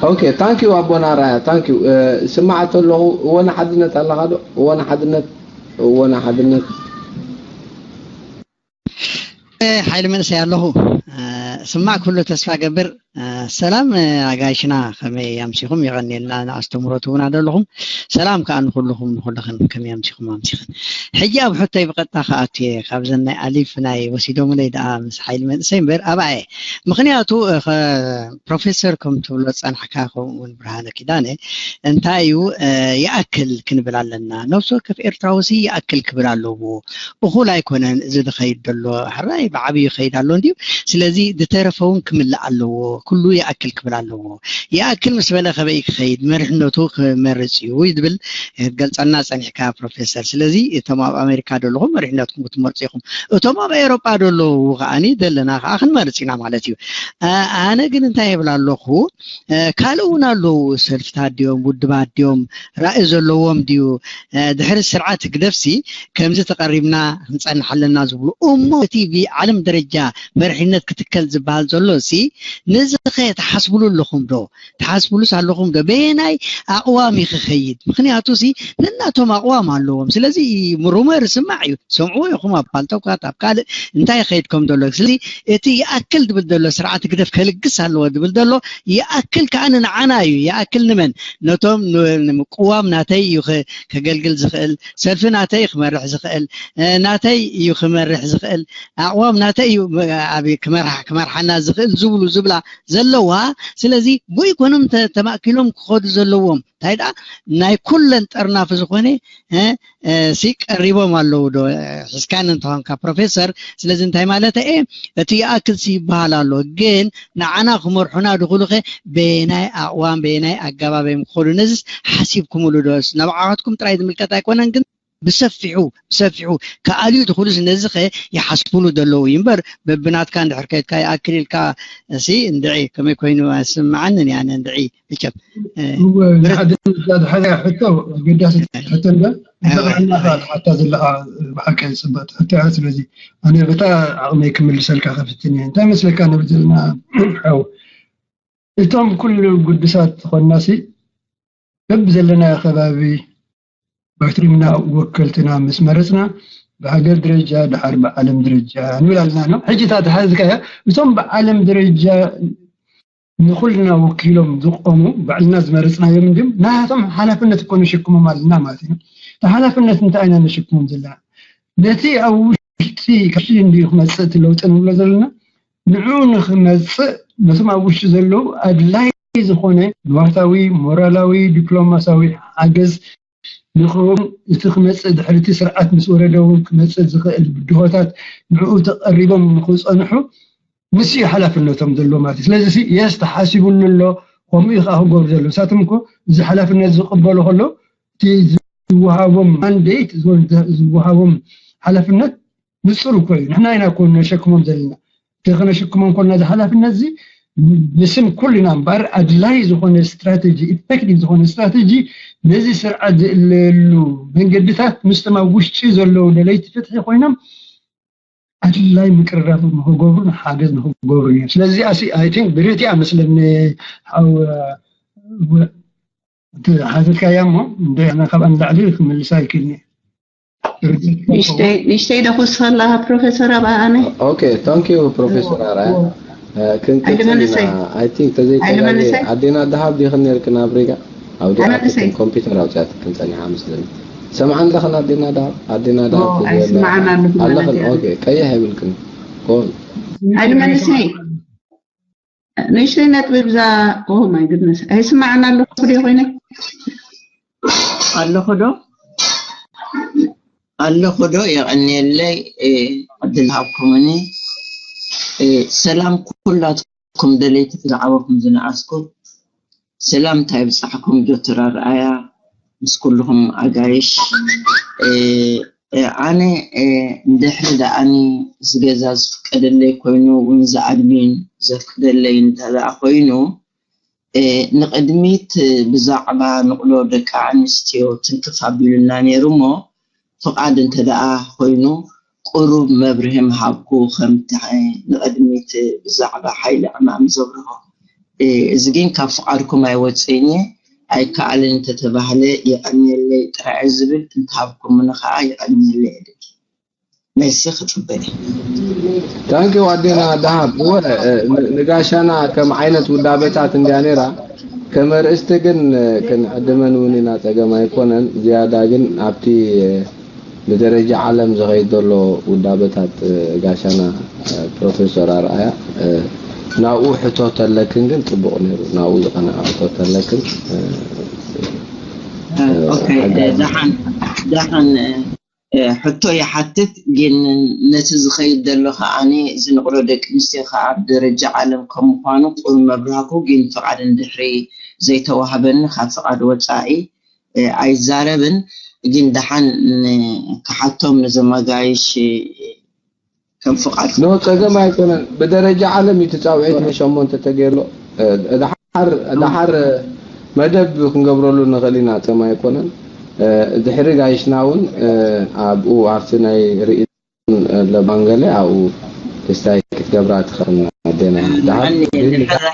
Okay, thank you ኣቦና ራያ፣ thank you። ስማዕ ተለኹ። እወ ንሓድነት ኣለኻ ዶ? እወ ንሓድነት፣ እወ ንሓድነት። ሓይሊ መንእሰይ ኣለኹ። ስማዕ ኩሉ ተስፋ ገብር። ሰላም ኣጋይሽና፣ ከመይ ኣምሲኹም? ይቐንየልና ንኣስተምሮት እውን ኣለኹም። ሰላም ከኣ ንኩልኹም፣ ንኩልኽን፣ ከመይ ኣምሲኹም ኣምሲኽን? ሕጂ ኣብ ሕቶይ ብቐጥታ ክኣቱ እየ። ካብዘን ናይ ኣሊፍ ናይ ወሲዶምለይ ደኣ ምስ ሓይሊ መንእሰይ እምበር ኣብኣ እየ። ምኽንያቱ ፕሮፌሰር ከም ትብሎ ጸናሕካ፣ ከምኡ እውን ብርሃነ ኪዳነ፣ እንታይ እዩ ይኣክል ክንብል ኣለና። ነብሲ ወከፍ ኤርትራዊ ሲ ይኣክል ክብል ኣለዎ። እኹል ኣይኮነን እዚ ዝኸይድ ዘሎ። ሕራይ ብዓብዩ ይኸይድ ኣሎ እንድዩ። ስለዚ ዝተረፈ እውን ክምልእ ኣለዎ። ኩሉ ይኣክል ክብል ኣለዎ። ይኣክል ምስ በለ ከበይ ክኸይድ፣ መሪሕነቱ ክመርጽ እዩ ዝብል ገልጸልና ጸኒሕካ ፕሮፌሰር። ስለዚ እቶም ኣብ ኣሜሪካ ዘለኹም መሪሕነትኩም ክትመርጹ ኢኹም። እቶም ኣብ ኤውሮጳ ዘለዉ ከኣኒ ዘለና ከኣ ክንመርጽ ኢና ማለት እዩ። ኣነ ግን እንታይ ይብል ኣለኹ፣ ካልእ እውን ኣለዉ፣ ሰልፍታት ድዮም፣ ውድባት ድዮም፣ ራኢ ዘለዎም ድዩ? ድሕሪ ስርዓት ህግደፍሲ ከምዚ ተቐሪብና ክንጸንሕ ኣለና ዝብሉ እሞ እቲ ብዓለም ደረጃ መርሒነት ክትከል ዝበሃል ዘሎ ሲ ነዚ ኸ ትሓስብሉ ኣለኹም ዶ? ትሓስብሉስ ኣለኹም ዶ? በየናይ ኣቕዋም እዩ ክኸይድ? ምኽንያቱ ሲ ነናቶም ኣቕዋም ኣለዎም። ስለዚ ሩመር ስማዕ እዩ፣ ሰምዕዎ ኢኹም ኣብ ፓልቶካት ኣብ ካልእ እንታይ ይኸይድ ከም ዘሎ። ስለዚ እቲ ይኣክል ድብል ዘሎ ስርዓት ህግደፍ ከልግስ ኣለዎ ድብል ዘሎ ይኣክል ከኣ ንዓና እዩ። ይኣክል ንመን? ነቶም ንምቅዋም ናተይ እዩ ከገልግል ዝኽእል፣ ሰልፊ ናተይ ክመርሕ ዝኽእል፣ ናተይ እዩ ክመርሕ ዝኽእል፣ ኣቕዋም ናተይ እዩ ክመርሓና ዝኽእል ዝብሉ ዝብላ ዘለዋ። ስለዚ ብኡ ይኮኖም ተማእኪሎም ክኸዱ ዘለዎም። እንታይ ደኣ ናይ ኩለን ጠርናፊ ዝኾነ ሲ ቀሪቦም ኣለዉ ዶ? ሒዝካኒ እንተኾንካ ፕሮፌሰር። ስለዚ እንታይ ማለት እየ፣ እቲ ይኣክል ሲ ይበሃል ኣሎ፣ ግን ንዓና ክመርሑና ድኹሉኸ በየናይ ኣቕዋም በየናይ ኣገባብ እዮም ክኸዱ? ነዚስ ሓሲብኩምሉ ዶ? ንባዕኻትኩም ጥራይ ዝምልከት ኣይኮነን፣ ግን ብሰፊሑ ብሰፊሑ ክኣልዩ ድኹሉስ ነዚ ኸ ይሓስብሉ ዘለዉ እዩ እምበር፣ በብናትካ እንድሕር ከይድካ ይኣክል ኢልካ ሲ እንድዒ ከመይ ኮይኑ ኣይስምዓንን እየ ኣነ እንድዒ። መቸም ሓደ ሕቶ ኣገዳሲ ሕቶ እንደ ብጥዕና ትሓታ ዘለካ ብሓቂ ፅብቅቲ ሕቶ እያ። ስለዚ ኣነ በታ ዓቕመይ ክምልሰልካ ከፍትን እየ። እንታይ መስለካ ንብል ዘለና ሓው፣ እቶም ኩሉ ግዱሳት ዝኾንና ሲ በብ ዘለናዮ ከባቢ ባይቶምና ወከልትና ምስ መረፅና ብሃገር ደረጃ ደሓር ብዓለም ደረጃ ንብል ኣለና ነው። ሕጂ እታ ተሓዝካያ እቶም ብዓለም ደረጃ ንኹልና ወኪሎም ዝቆሙ ባዕልና ዝመረፅናዮም እንዲም ናቶም ሓላፍነት እኮ ንሽክሞም ኣለና ማለት እዩ። እቲ ሓላፍነት እንታይ ኢና ንሽክሞም ዘለና? ነቲ ኣብ ውሽጢ ካብ እንዲዩ ክመፅእ እቲ ለውጢ ንብሎ ዘለና ንዑ ንክመፅእ ነቶም ኣብ ውሽጢ ዘለዉ ኣድላይ ዝኾነ ንዋታዊ፣ ሞራላዊ፣ ዲፕሎማሲያዊ ሓገዝ ንክህቦም እቲ ክመፅእ ድሕሪ እቲ ስርዓት ምስ ወረደ እውን ክመፅእ ዝኽእል ብድሆታት ንዕኡ ተቐሪቦም ንክፀንሑ ንሱ እዩ ሓላፍነቶም ዘሎ ማለት እዩ። ስለዚ ሲ የስ ተሓሲቡሉ ኣሎ፣ ከምኡ እዩ ከዓ ክገብሩ ዘሎ። ንሳቶም እኮ እዚ ሓላፍነት ዝቕበሉ ከሎ እቲ ዝወሃቦም ማንዴት ዝወሃቦም ሓላፍነት ንፁር እኮ እዩ። ንሕና ኢና እኮ ነሸክሞም ዘለና። እቲ ከነሽክሞም ከለና እዚ ሓላፍነት እዚ ብስም ኩልና እምበር ኣድላይ ዝኾነ ስትራተጂ፣ ኢፌክቲቭ ዝኾነ ስትራተጂ ነዚ ስርዓት ዝእለየሉ መንገድታት ምስቶም ኣብ ውሽጢ ዘለዉ ደለይቲ ፍትሒ ኮይኖም ኣድላይ ምቅርራብ ንክገብሩ ሓገዝ ንክገብሩ እዮም። ስለዚ ኣሲ ኣይ ቲንክ ብርቲኣ መስለኒ ሓው እቲ ሓተትካያ እሞ እንደ ኣነ ካብኣ ንላዕሊ ክምልሳ ኣይክእልን እየ። ንእሽተይ ንእሽተይ ዶ ክውስኸላ ፕሮፌሰር ኣበ ኣነ Okay, thank you ፕሮፌሰር ኣርኣያ። ክንቅፅል ኢና። I think ተዘይተጋግየ ኣዴና ደሃብ ዲኽን ነርክን ኣብ ሪጋ? ኣብ ዲኣ ኮምፒተር ኣውፅኣትክን ፀኒሓ መስለኒ። ሰምዓን ኣለኽን ኣዴና ደሃብ? ኣዴና ደሃብ ኣለኽን? Okay፣ ቀይሕ የብልክን። Go on። ኣይንመልስኒ። ንእሽተይ ነጥቢ ብዛ Oh my goodness ኣይስማዕን ኣለኹ ድየ ኮይነ ኣለኹ ዶ ኣለኹ ዶ የቐንየለይ ዕድል ሃብኩምኒ ሰላም ኩላትኩም ደለይቲ ብዛዕባኹም ዝነኣስኩም ሰላምታ ይብጻሕኩም ዶክተር ኣርኣያ ምስ ኩልኹም ኣጋይሽ ኣነ እንድሕሪ ደኣኒ እዚ ገዛ ዝፍቀደለይ ኮይኑ እውን እዚ ኣድሚን ዘፍቅደለይ እንተ ደኣ ኮይኑ ንቕድሚት ብዛዕባ ንቕሎ ደቂ ኣንስትዮ ትንክፍ ኣቢሉና ነይሩ እሞ ፍቓድ እንተ ደኣ ኮይኑ ቁሩብ መብርሂ ምሃብኩ ከምቲ ንቕድሚት ብዛዕባ ሓይሊ ዕማም ዘብርሆ እዚ ግን ካብ ፍቓድኩም ኣይወፅእን እየ። ኣይከኣልን እንተተባህለ የቐንየለይ ጥራይ ዝብል እንተሃብኩምኒ ከዓ የቐንየለይ። መልሲ ክፅበ እየ። ታንኪ ዋዴና ደሃብ እወ ንጋሻና ከም ዓይነት ውዳበታት እንድያ ነይራ። ከመርእስቲ ግን ክንዕድመን እውን ኢና፣ ፀገም ኣይኮነን። ዝያዳ ግን ኣብቲ ብደረጃ ዓለም ዝኸይድ ዘሎ ውዳበታት ጋሻና ፕሮፌሰር ኣርኣያ ናብኡ ሕቶ ተለክን ግን ፅቡቕ ነይሩ። ናብኡ ዝቐነዐ ሕቶ ተለክን ደሓን ደሓን ሕቶ ይሓትት፣ ግን ነቲ ዝኸይድ ዘሎ ከዓኒ ዝንቕሎ ደቂ ኣንስትዮ ከዓ ብደረጃ ዓለም ከም ምዃኑ ቁሩብ መብራህኩ ግን ፍቓድ እንድሕሪ ዘይተዋህበኒ ካብ ፍቓድ ወፃኢ ኣይዛረብን። ግን ደሓን ክሓቶም ንዘማጋይሽ ከም ፍቓድ ኖ ፀገም ኣይኮነን። ብደረጃ ዓለም እዩ ትፃውዒት መሸሞ እንተተገይርሎ ድሓር ድሓር መደብ ክንገብረሉ ንኽእል ኢና። ፀገም ኣይኮነን። ድሕሪ ጋይሽና እውን ኣብኡ ኣብቲ ናይ ርእይ ለባንገለ ኣብኡ ክስታይ ክትገብራ ትኽእልና ኣዴና። ድሓር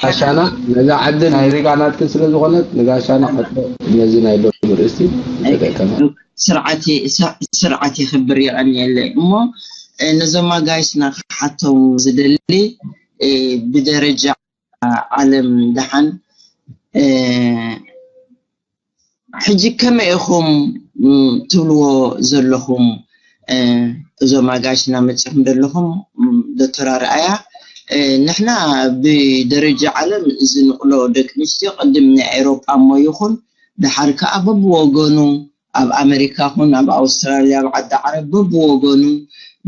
ጋሻና ነዛ ዕድል ናይ ሪጋ ናትክን ስለ ዝኾነት ንጋሻና ሕቶ ነዚ ናይ ሎም ርእስቲ ተጠቀማ። ስርዓት የኽብር የቐንየለይ። እሞ ነዞም ኣጋይሽና ክሓቶም ዝደሊ ብደረጃ ዓለም ደሓን ሕጂ ከመይ ኢኹም ትብልዎ ዘለኹም? እዞም ኣጋይሽና መፂኹም ዘለኹም ዶክተር ኣርኣያ፣ ንሕና ብደረጃ ዓለም ዝንቕሎ ደቂ ኣንስትዮ ቅድም ናይ ኤሮጳ እሞ ይኹን ደሓር ከዓ በብወገኑ ኣብ ኣመሪካ ኹን ኣብ ኣውስትራልያ ኣብ ዓዲ ዓረብ በብወገኑ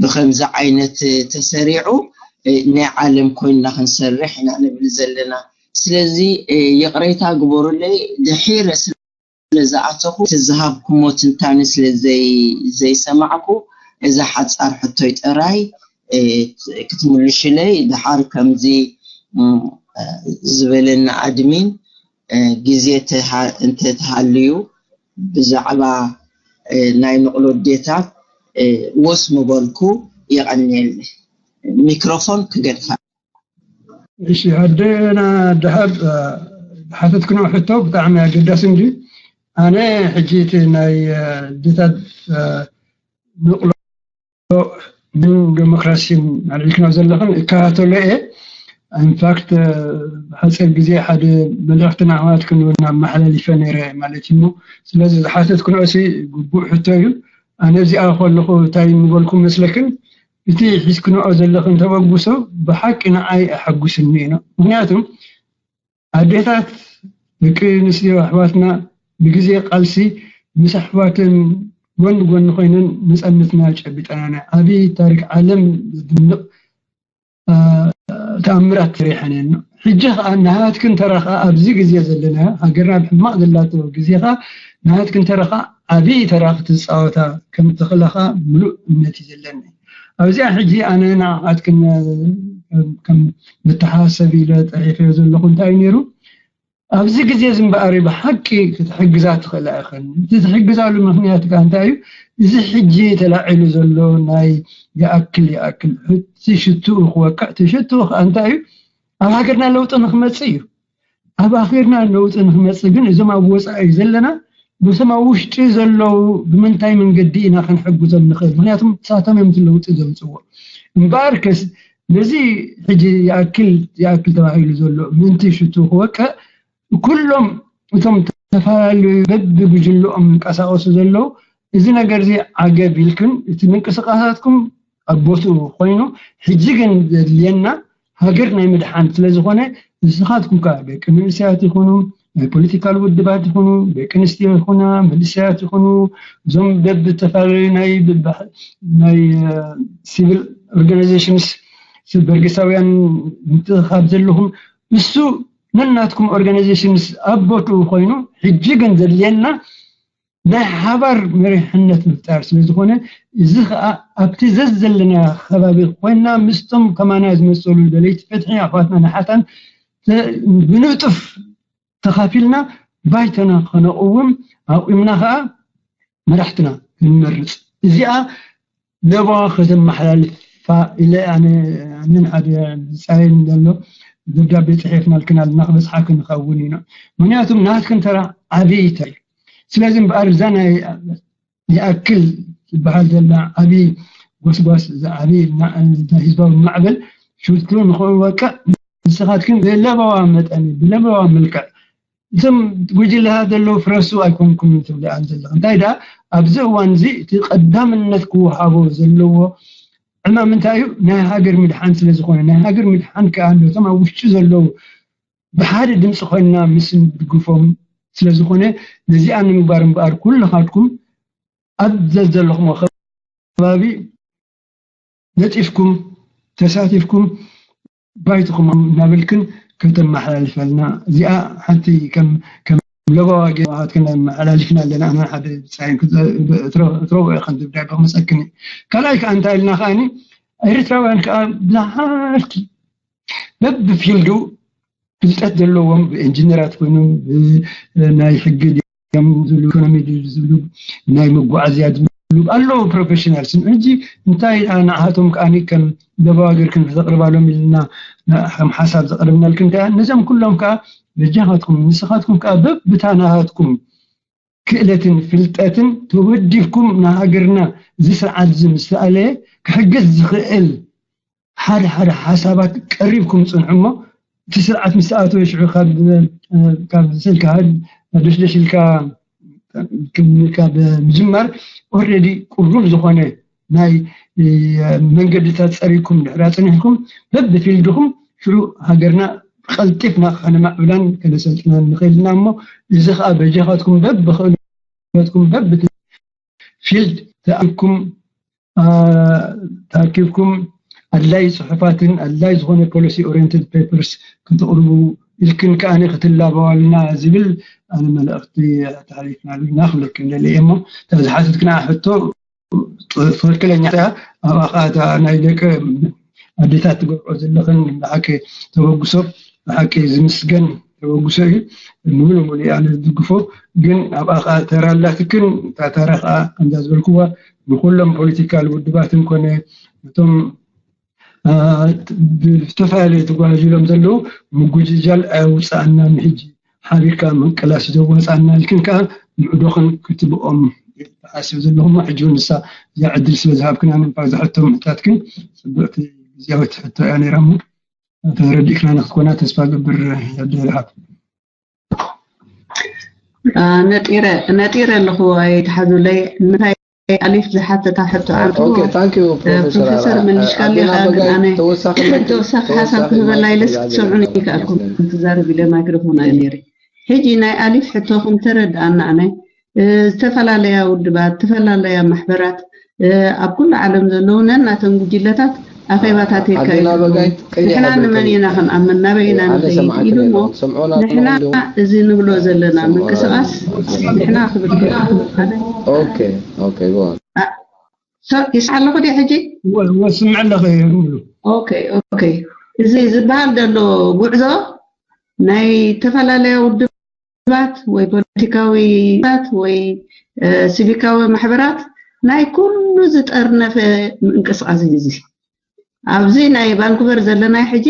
ብከምዚ ዓይነት ተሰሪዑ ናይ ዓለም ኮይንና ክንሰርሕ ኢና ንብል ዘለና። ስለዚ ይቕሬታ ግበሩለይ ድሒረ ስለዝኣተኹ እቲ ዝሃብኩሞ ትንታነ ስለ ዘይሰማዕኩ እዛ ሓፃር ሕቶይ ጥራይ ክትምልሽለይ ድሓር ከምዚ ዝበለና ኣድሚን ግዜ እንተተሃልዩ ብዛዕባ ናይ ንቕሎ ኣዴታት ወስ ምበልኩ የቐንየለይ። ሚክሮፎን ክገድፋ። እሺ ኣደና ደሃብ ዝሓተትክኖ ሕቶ ብጣዕሚ ኣገዳሲ እንዲ ኣነ ሕጂ እቲ ናይ ኣዴታት ንቕሎ ምን ዴሞክራሲን ኣልዒልክኖ ዘለኽን እከታተሎ እየ። ኢንፋክት ሓፂር ግዜ ሓደ መልእኽቲ ንኣሕዋትክን እውን ኣመሓላሊፈ ነይረ ማለት እዩ። ስለዚ ዝሓተትክንኦ ሲ ግቡእ ሕቶ እዩ። ኣነ እዚኣ ከለኹ እንታይ ምበልኩ መስለክን እቲ ሒዝክንኦ ዘለኽን ተበግሶ ብሓቂ ንዓይ ኣሐጉስኒ እዩ። ምክንያቱ ኣዴታት ደቂ ኣንስትዮ ኣሕዋትና ብግዜ ቃልሲ ምስ ኣሕዋተን ጎኒ ጎኒ ኮይነን ነፃነትና ጨቢጠናና ዓብዪ ታሪክ ዓለም ዘድንቕ ተኣምራት ሰሪሐን እየን። ሕጂ ከዓ ናሃትክን ተራ ከዓ ኣብዚ ግዜ ዘለና ሃገርና ብሕማቕ ዘላቶ ግዜ ከዓ ናሃትክን ተራ ከዓ ዓብዪ ተራ ክትፃወታ ከም ትኽእላ ከዓ ምሉእ እምነት እዩ ዘለኒ። ኣብዚኣ ሕጂ ኣነ ንዓኻትክን ከም መተሓሳሰቢ ኢለ ፅሒፈዮ ዘለኹ እንታይ እዩ ነይሩ ኣብዚ ግዜ እዚ እምበኣር ብሓቂ ክትሕግዛ ትኽእላ ኢኽን። እቲ ትሕግዛሉ ምኽንያት ከዓ እንታይ እዩ? እዚ ሕጂ ተላዒሉ ዘሎ ናይ ይኣክል ይኣክል እቲ ሽትኡ ክወቅዕ እቲ ሽትኡ ከዓ እንታይ እዩ? ኣብ ሃገርና ለውጢ ንክመፅእ እዩ። ኣብ ሃገርና ለውጢ ንክመፅእ ግን እዞም ኣብ ወፃኢ ዘለና ምስቶም ኣብ ውሽጢ ዘለዉ ብምንታይ መንገዲ ኢና ክንሕግዞም ንኽእል? ምክንያቱም ንሳቶም እዮም እቲ ለውጢ ዘምፅዎ። እምበኣርከስ ነዚ ሕጂ ይኣክል ይኣክል ተባሂሉ ዘሎ ምእንቲ ሽቱ ክወቅዕ ኩሎም እቶም ዝተፈላለዩ በብጉጅልኦም ይንቀሳቐሱ ዘለዉ እዚ ነገር እዚ ዓገብ ኢልክን እቲ ምንቅስቃሳትኩም ኣብ ቦትኡ ኮይኑ ሕጂ ግን ዘድልየና ሃገር ናይ ምድሓን ስለ ዝኾነ ንስኻትኩም ከዓ ደቂ መንእሰያት ይኹኑ ናይ ፖለቲካል ውድባት ይኹኑ ደቂ ኣንስትዮ ይኹና መንእሰያት ይኹኑ እዞም በብተፈላለዩ ናይ ናይ ሲቪል ኦርጋናይዜሽንስ በርጌሳውያን ምትእኻብ ዘለኹም እሱ ነናትኩም ኦርጋናይዜሽንስ ኣብ ቦትኡ ኮይኑ ሕጂ ግን ዘድልየና ናይ ሓባር መሪሕነት ምፍጣር ስለ ዝኾነ እዚ ከዓ ኣብቲ ዘዘለና ከባቢ ኮይና ምስቶም ከማና ዝመሰሉ ደለይቲ ፍትሒ ኣሕዋትና ንሓታን ብንጡፍ ተኻፊልና ባይቶና ከነቕውም ኣቑምና ከዓ መራሕትና ክንመርፅ እዚኣ ነባ ከተመሓላልፋ ኢለ ኣነ ኣነን ሓደ ዝፃየን ዘሎ ደብዳቤ ጽሒፍናልክን ኣለና፣ ክበጽሓክን ንኸውን ኢና። ምክንያቱም ናትክን ተራ ዓብዪ እዩ። ስለዚ እምበኣር እዛ ናይ ይኣክል ዝበሃል ዘላ ዓብዪ ጎስጓስ፣ እዛ ዓብዪ ማ-፣ ህዝባዊ ማዕበል ሽቱ ንኽወቅዕ ንስኻትክን ብለበዋ መጠን፣ ብለበዋ መልክዕ እዞም ጉጅለታት ዘለዉ ፍረሱ ኣይኮንኩም ትብልኣን ዘለኹ። እንታይ ደኣ ኣብዚ እዋን እዚ እቲ ቀዳምነት ክወሃቦ ዘለዎ ዕማም እንታይ እዩ? ናይ ሃገር ምድሓን ስለ ዝኾነ፣ ናይ ሃገር ምድሓን ከኣ ነቶም ኣብ ውሽጢ ዘለዉ ብሓደ ድምፂ ኮይንና ምስ ንድግፎም ስለ ዝኾነ፣ ነዚኣ ንምግባር እምበኣር ኩልኻትኩም ኣብ ዘዘለኹም ከባቢ ነጢፍኩም ተሳቲፍኩም ባይትኹም እናበልክን ከተመሓላልፈልና። እዚኣ ሓንቲ ከም፣ ከም ለበዋ ጌርና መሓላሊፍና ኣለና። ኣነ ሓደ ብጻይን ክዘ-፣ እትረ-፣ እትረብኦ ኢኽን ደብዳቤ ክመጸክን እዩ። ካልኣይ ከኣ እንታይ ኢልና ከኣኒ፣ ኤርትራውያን ከኣ ብዝሓልኪ በብፊልዱ ፍልጠት ዘለዎም ብኢንጂነራት ኮይኖም፣ ብ-፣ ናይ ሕጊ ድዮም ዝብሉ፣ ኢኮኖሚ ድዩ ዝብሉ፣ ናይ መጓዓዝያ ዝብሉ ኣለዉ ፕሮፌሽናልስ። ሕጂ እንታይ ንዓቶም ከኣ ከም ለበዋ ጌርክን ዘቕርባሎም ኢልና ከም ሓሳብ ዘቕርብናልክን ከኣ ነዞም ኩሎም ከኣ በጃኻትኩም ንስኻትኩም ከኣ በብታ ናሃትኩም ክእለትን ፍልጠትን ተወዲብኩም ንሃገርና እዚ ስርዓት እዚ ምስ ተኣለየ ክሕግዝ ዝኽእል ሓደ ሓደ ሓሳባት ቀሪብኩም ጽንሑ እሞ እቲ ስርዓት ምስ ኣተወ ሽዑ ካብ፣ ካብ ስልካ ደሽደሽ ኢልካ ካብ ምጅማር ኦልሬዲ ቅሩብ ዝኾነ ናይ መንገድታት ጸሪግኩም ድሕር ኣጽኒሕኩም በብፊልድኹም ሽዑ ሃገርና ቀልጢፍና ከነማዕብላን ከነሰልጥናን ንኽእል ኢና እሞ እዚ ኸኣ በጃኻትኩም በብኽእለትኩም በብቲ ፊልድ ተኣኪብኩም፣ አ፣ ተኣኪብኩም ኣድላይ ጽሑፋትን ኣድላይ ዝኾነ ፖሊሲ ኦሪየንትድ ፔፐርስ ከተቕርቡ ኢልክን ከኣ ክትላበዋልና ዝብል ኣነ መልእኽቲ ኣተሓላሊፍናልና ክብለክን ደልየ እሞ እታ ዝሓተትክና ሕቶ ትኽክለኛ እያ። ኣብኣ ኸኣ እታ ናይ ደቂ ኣዴታት ትገብርኦ ዘለኽን ብሓቂ ተበግሶ ብሓቂ ዝምስገን ተበግሶ እዩ። ሙሉ ሙሉ እያ ዝድግፎ። ግን ኣብኣ ኸዓ ተራ ኣላትክን፣ እታ ተራ ኸዓ ከምዛ ዝበልክዋ ንኩሎም ፖለቲካል ውድባትን ኮነ ነቶም፣ አ፣ ብዝተፈላለየ ተጓጅሎም ዘለዉ ምጉጅጃል ኣየውፅኣናን፣ ሕጂ ሓቢርካ ምቅላስ ዘዋፅኣና ኢልክን ከዓ ምዕዶኽን ክትብኦም ተሓስብ ዘለኹም። ሕጂ እውን ንሳ እዚኣ ዕድል ስለ ዝሃብክና ንምንፋር ዝሕቶ ምሕታትክን ፅብቕቲ ግዝያዊት ሕቶ እያ ነይራ እሞ ተረዲእክና ንክትኮና ተስፋ ገብር። ኣደ ልሓብ። አ፣ ነጢረ፣ ነጢረ ኣለኹ ኣይትሓዙለይ። እንታይ ኣሊፍ ዝሓተታ ሕቶ ኣንቱ፣ ኦኬ፣ ታንክ ዩ እ፣ ፕሮፌሰር ፕሮፌሰር ኣራ-፣ መልሽካለይ ኣዴና ኸኣ፣ ግን በጋይ ኣነ ተወሳኺ፣ ተወሳኺ ሓሳብ ተወሳኺ ክህበላ ማይክ ኢለስ ክትሰምዑኒ ሒዛ ይከኣልኩም። ይመስለኒ። ክዛረብ ኢለ ማይክሮፎን ኣየ ነይረ። ሕጂ ናይ ኣሊፍ ሕቶ ከም ተረድኣና ኣነ፣ እ፣ ዝተፈላለያ ውድባት፣ ዝተፈላለያ ማሕበራት፣ እ፣ ኣብ ኩሉ ዓለም ዘለዉ ነናተን ጉጅለታት ኣኼባታት ኣዴና የካይዱ ኣለዉ። በጋይ ቀይሕ ንሕና ሕብሪ ንመን ከም ኢና ክንኣምን፣ ናበይ ኢና ኣነ ንኸይድ ሰማዕክን ኢሉ እሞ፣ ኣለኹ። ሰምዑና ንሕና ኣለኹም ዶ? እዚ ንብሎ ዘለና ሰምዑና ምንቅስቓስ፣ ኣለኹም። ንሕና ክብል ከለኹ ሓደ ኦኬ፣ ኦኬ፣ go on። አ፣ ሶ-፣ ይስማዕ ኣለኹ ድየ ሕጂ? ወ-፣ ወስምዕ ኣለኹ እየ፣ ሙሉ። ኦኬ፣ ኦኬ። እዚ ዝበሃል ዘሎ ጉዕዞ ናይ ዝተፈላለያ ውድባት ወይ ፖለቲካዊ ባት ወይ፣ እ፣ ሲቪካዊ ማሕበራት ናይ ኩሉ ዝጠርነፈ ምንቅስቓስ እዩ እዚ። ኣብዚ ናይ ቫንኩቨር ዘለና ሕጂ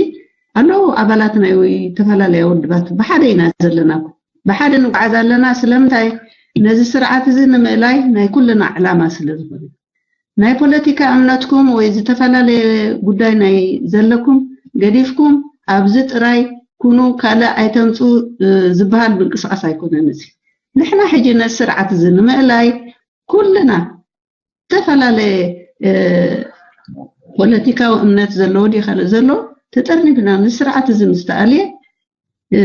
ኣለዉ ኣባላት ናይ ወይ ዝተፈላለያ ውድባት ብሓደ ኢና ዘለና። ብሓደ ንጓዓዝ ኣለና። ስለምንታይ? ነዚ ስርዓት እዚ ንምእላይ ናይ ኩልና ዕላማ ስለ ዝኾነ። ናይ ፖለቲካ እምነትኩም ወይ ዝተፈላለየ ጉዳይ ናይ ዘለኩም ገዲፍኩም ኣብዚ ጥራይ ኩኑ፣ ካልእ ኣይተምጹ፣ እ፣ ዝበሃል ምንቅስቓስ ኣይኮነን እዚ። ንሕና ሕጂ ነዚ ስርዓት እዚ ንምእላይ ኩልና ዝተፈላለየ፣ እ፣ ፖለቲካዊ እምነት ዘለዎ ድዩ ካልእ ዘለዎ ተጠርኒፍና ነዚ ስርዓት እዚ ምስ ተኣልየ፣ እ፣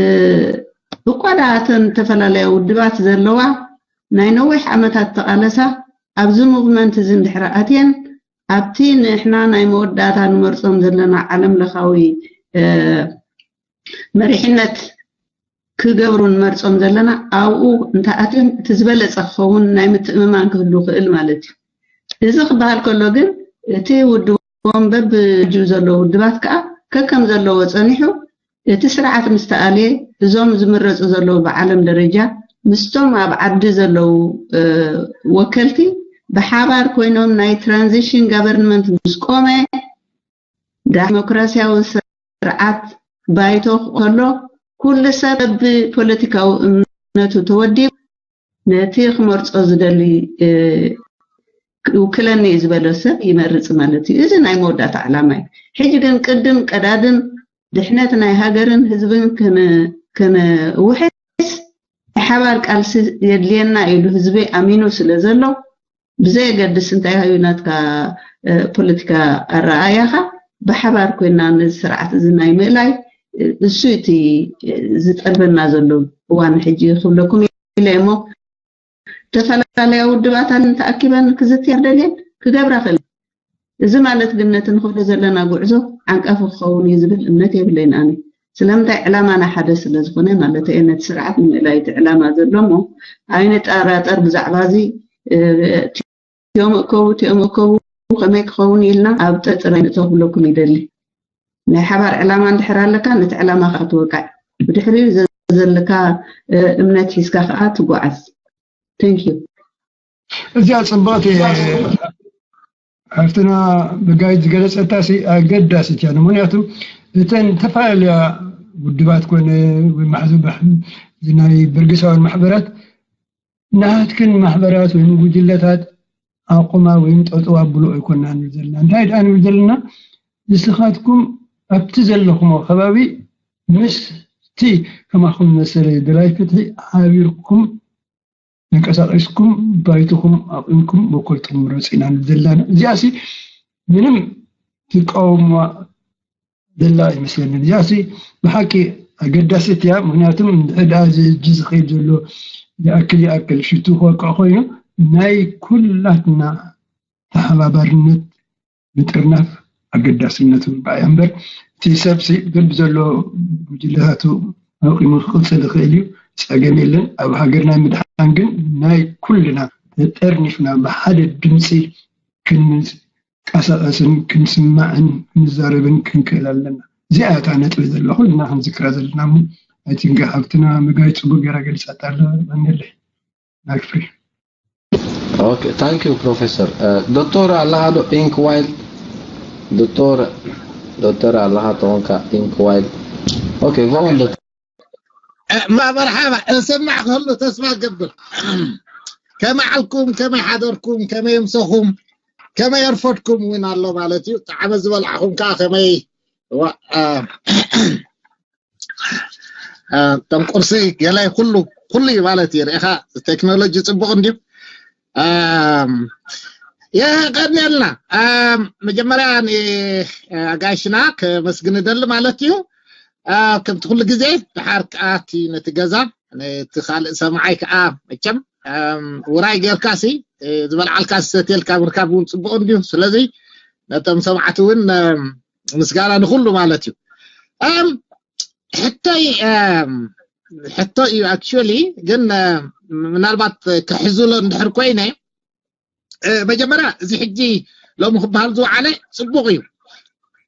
እኳ ደኣ እተን ዝተፈላለያ ውድባት ዘለዋ ናይ ነዊሕ ዓመታት ተቓለሳ ኣብዚ ሙቭመንት እዚ እንድሕሪ ኣትየን ኣብቲ ንሕና ናይ መወዳእታ ንመርጾም ዘለና ዓለም ለኻዊ፣ እ፣ መሪሕነት ክገብሩ ንመርጾም ዘለና ኣብኡ እንተኣትዮም እቲ ዝበለጸ ክኸውን ናይ ምትእምማን ክህሉ ክእል ማለት እዩ። እዚ ክበሃል ከሎ ግን እቲ ውድቦም በብጅኡ ዘሎ ውድባት ከኣ ከከም ዘለዎ ጸኒሑ እቲ ስርዓት ምስ ተኣልየ እዞም ዝምረጹ ዘለዉ ብዓለም ደረጃ ምስቶም ኣብ ዓዲ ዘለዉ፣ እ፣ ወከልቲ ብሓባር ኮይኖም ናይ ትራንዚሽን ጋቨርንመንት ምስ ቆመ ዳሞክራሲያዊ ስርዓት ባይቶ ከሎ፣ ኩሉ ሰብ ብፖለቲካዊ እምነቱ ተወዲቡ ነቲ ክመርጾ ዝደሊ፣ እ፣ ይውክለኒ እዩ ዝበሎ ሰብ ይመርጽ ማለት እዩ። እዚ ናይ መወዳእታ ዕላማ እዩ። ሕጂ ግን ቅድም ቀዳድም ድሕነት ናይ ሃገርን ህዝብን ከነ-፣ ከነውሕስ ናይ ሓባር ቃልሲ የድልየና ኢሉ ህዝቢ ኣሚኑ ስለ ዘሎ፣ ብዘየገድስ እንታይ እዩ ናትካ፣ እ፣ ፖለቲካ ኣረኣያኻ፣ ብሓባር ኮይና ነዚ ስርዓት እዚ ናይ ምእላይ፣ እ፣ እሱ እቲ፣ እ፣ ዝጠልበና ዘሎ እዋን ሕጂ ክብለኩም ኢለ እሞ፣ ዝተፈላለያ ውድባታን ተኣኪበን ክዝትያ ደልየን ክገብራ ክእል። እዚ ማለት ግን ነቲ ንኸዶ ዘለና ጉዕዞ ዓንቃፊ ክኸውን እዩ ዝብል እምነት የብለይን ኣነ። ስለምንታይ? ዕላማና ሓደ ስለ ዝኾነ ማለት እየ። ነቲ ስርዓት ንምእላይ እቲ ዕላማ ዘሎ እሞ፣ ኣይንጠራጠር ብዛዕባ እዚ፣ እ፣ እቲኦም እከቡ፣ እቲኦም እከቡ ከመይ ክኸውን ኢልና ኣብ ጥርጥር ኣይንእቶ ክብለኩም ይደሊ። ናይ ሓባር ዕላማ እንድሕር ኣለካ፣ ነቲ ዕላማ ከዓ ትወቃዕ። ብድሕሪኡ ዘ-፣ ዘለካ፣ እ፣ እምነት ሒዝካ ከዓ ትጓዓዝ። Thank you። እዚኣ ጽብቕቲ ሓፍትና ብጋይት ዝገለጸታ ሲ ኣገዳሲት እያ። ምኽንያቱ እተን ዝተፈላለያ ውድባት ኮነ ወይ ማሕዘ-፣ ናይ በርጌሳውያን ማሕበራት ናትክን ማሕበራት ወይ ጉጅለታት ኣቁማ ወይ ጠጠው ኣብሉ ኣይኮናን ዘለና። እንታይ ደኣ ንብል ዘለና? ንስኻትኩም ኣብቲ ዘለኹሞ ከባቢ ምስቲ ከማኹም መሰለ ደላይ ፍትሒ ሓቢርኩም ተንቀሳቒስኩም ባይትኹም ኣቑምኩም ወከልትኹም ምረጹ ኢና ንብል ዘለና። እዚኣሲ ምንም ትቃወምዋ ዘላ ኣይመስለንን። እዚኣሲ ብሓቂ ኣገዳሲት እያ። ምኽንያቱም እንድሕር ደኣ እዚ ሕጂ ዝኸይድ ዘሎ ይኣክል ይኣክል ሽቱ ክወቅዕ ኮይኑ ናይ ኩላትና ተሓባባርነት ምጥርናፍ ኣገዳስነቱ ይርኣያ እምበር፣ እቲ ሰብሲ በቢ ዘሎ ጉጅለታቱ ኣቂሙ ክቕጽል ይኽእል እዩ፣ ጸገም የለን። ኣብ ሃገርና ምድሓን ግን ናይ ኩልና ተጠርኒፍና ብሓደ ድምጺ ክንቀሳቐስን ክንስማዕን ክንዛረብን ክንክእል ኣለና። እዚኣ እታ ነጥቢ ዘላ ኩልና ክንዝክራ ዘለና እሞ፣ I think ሓፍትና ምጋይ ጽቡቅ ገይራ ገሊጻታ ኣላ። መነለይ ማይክ ፍሪ። Okay, thank you, Professor. Uh, ዶክተር ኣለኻ ዶ? ኢንክ ዋይል ዶክተር፣ ዶክተር ኣለኻ ተኾንካ ኢንክ ዋይል። Okay, go on ዶክተር። እ፣ ማ መርሓባ፣ እሰማዕ ከሎ ተስፋ ገብር። ከመይ ዓልኩም፣ ከመይ ሓደርኩም፣ ከመይ የምሰኹም፣ ከመይ የርፈድኩም እውን ኣሎ ማለት እዩ። ጣዕመ ዝበላዕኹም ከዓ ከመይ ዋ-፣ አ፣ አ፣ እቶም ቁርሲ ገላይ ኩሉ፣ ኩሉ እዩ ማለት እዩ። ርኢኻ ቴክኖሎጂ ጽቡቕ እንድዩ። ኣም፣ የቐንየልና። ኣም፣ መጀመርያ ን-፣ ኣጋይሽና ከመስግን እደሊ ማለት እዩ። አ፣ ከምቲ ኩሉ ግዜ ደሓር ከኣ እቲ ነቲ ገዛ፣ ነቲ ካልእ ሰማዓይ ከኣ መቸም፣ ኣም፣ ውራይ ጌርካ ሲ፣ እ፣ ዝበልዓልካ ዝሰትየልካ ምርካብ እውን ጽቡቕ እንድዩ። ስለዚ ነቶም ሰማዕቲ እውን፣ ኣም፣ ምስጋና ንኹሉ ማለት እዩ። ኣም፣ ሕቶይ፣ ኣም፣ ሕቶ እዩ actually፣ ግን፣ እ፣ ምናልባት ክሕዝሎ እንድሕር ኮይነ፣ እ፣ መጀመርያ እዚ ሕጂ ሎሚ ክበሃል ዝወዓለ ጽቡቕ እዩ።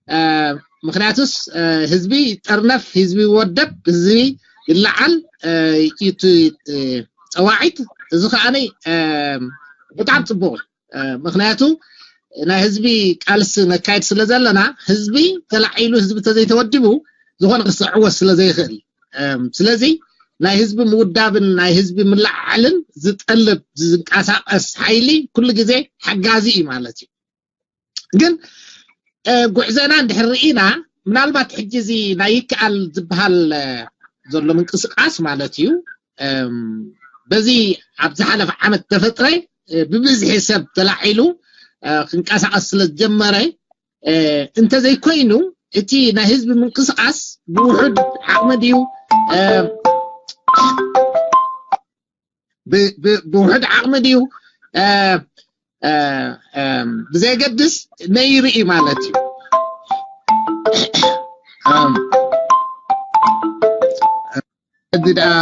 እ፣ ምኽንያቱስ፣ እ፣ ህዝቢ ይጠርነፍ፣ ህዝቢ ይወደብ፣ ህዝቢ ይለዓል፣ እ፣ እዩ እቲ፣ እ፣ ጸዋዒት። እዚ ከኣኒ፣ እ፣ ብጣዕሚ ጽቡቕ እዩ። እ፣ ምኽንያቱ ናይ ህዝቢ ቃልሲ ነካይድ ስለ ዘለና፣ ህዝቢ ተላዒሉ፣ ህዝቢ ተዘይተወዲቡ ዝኾነ ክስዕወት ስለ ዘይኽእል። እም፣ ስለዚ ናይ ህዝቢ ምውዳብን ናይ ህዝቢ ምልዕዓልን ዝጠልብ ዝንቀሳቐስ ሓይሊ ኩሉ ግዜ ሓጋዚ እዩ ማለት እዩ። ግን፣ እ፣ ጉዕዘና እንድሕር ርኢና፣ ምናልባት ሕጂ እዚ ናይ ይከኣል ዝበሃል፣ እ፣ ዘሎ ምንቅስቃስ ማለት እዩ። እም፣ በዚ ኣብ ዝሓለፈ ዓመት ተፈጥረ፣ እ፣ ብብዝሒ ሰብ ተላዒሉ፣ እ፣ ክንቀሳቐስ ስለ ዝጀመረ፣ እ፣ እንተዘይኮይኑ እቲ ናይ ህዝቢ ምንቅስቃስ ብውሑድ ዓቕሚ ድዩ፣ እ፣ ብ-፣ ብ-፣ ብውሑድ ዓቕሚ ድዩ፣ እ፣ እ፣ እ፣ ብዘየገድስ ነይሩ እዩ ማለት እዩ። እም፣ እዚ ደኣ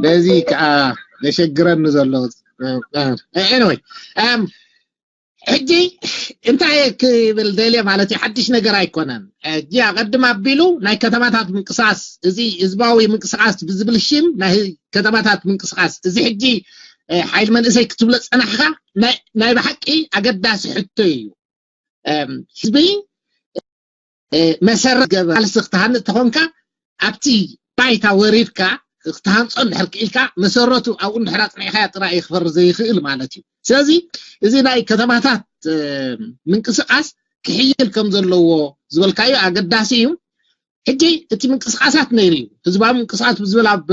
በዚ ከኣ ዘሸግረኒ ዘሎ፣ እ፣ እ፣ anyway፣ እም፣ ሕጂ እንታይ ክብል ደልየ ማለት እዩ፣ ሓድሽ ነገር ኣይኮነን። ሕጂ ኣቐድም ኣቢሉ ናይ ከተማታት ምንቅስቃስ፣ እዚ ህዝባዊ ምንቅስቃስ ብዝብል ሽም ናይ ከተማታት ምንቅስቃስ፣ እዚ ሕጂ፣ እ፣ ሓይሊ መንእሰይ ክትብሎ ዝጸናሕካ ናይ፣ ናይ ብሓቂ ኣገዳሲ ሕቶ እዩ። እም፣ ህዝቢ መሰረት ገበ ቃልሲ ክትሃንፅ ተኾንካ ኣብቲ ባይታ ወሪድካ ክትሃንፆ እንድሕር ክኢልካ መሰረቱ ኣብኡ እንድሕር ኣፅኒዕካያ ጥራይ እዩ ክፈሪ ዘይኽእል ማለት እዩ። ስለዚ እዚ ናይ ከተማታት ምንቅስቃስ ክሕይል ከም ዘለዎ ዝበልካዮ ኣገዳሲ እዩ። ሕጂ እቲ ምንቅስቃሳት ነይሩ እዩ። ህዝባዊ ምንቅስቃስ ብዝብል ኣብ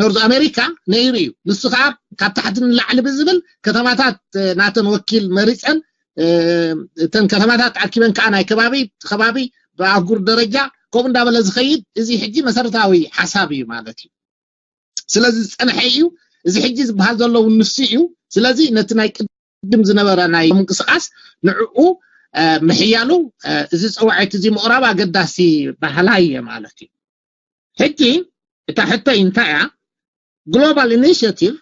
ኖርዝ ኣሜሪካ ነይሩ እዩ። ንሱ ከዓ ካብ ታሕቲ ንላዕሊ ብዝብል ከተማታት ናተን ወኪል መሪፀን እተን ከተማታት ኣኪበን ከዓ ናይ ከባቢ ከባቢ ብኣህጉር ደረጃ ከምኡ እንዳበለ ዝኸይድ እዚ ሕጂ መሰረታዊ ሓሳብ እዩ ማለት እዩ። ስለዚ ዝፀንሐ እዩ። እዚ ሕጂ ዝበሃል ዘሎ እውን ንሱ እዩ። ስለዚ ነቲ ናይ ቅድም ዝነበረ ናይ ምንቅስቃስ ንዕኡ ምሕያሉ እዚ ፀዋዒት እዚ ምቕራብ ኣገዳሲ ባህላ እየ ማለት እዩ። ሕጂ እታ ሕቶይ እንታይ እያ? ግሎባል ኢኒሽቲቭ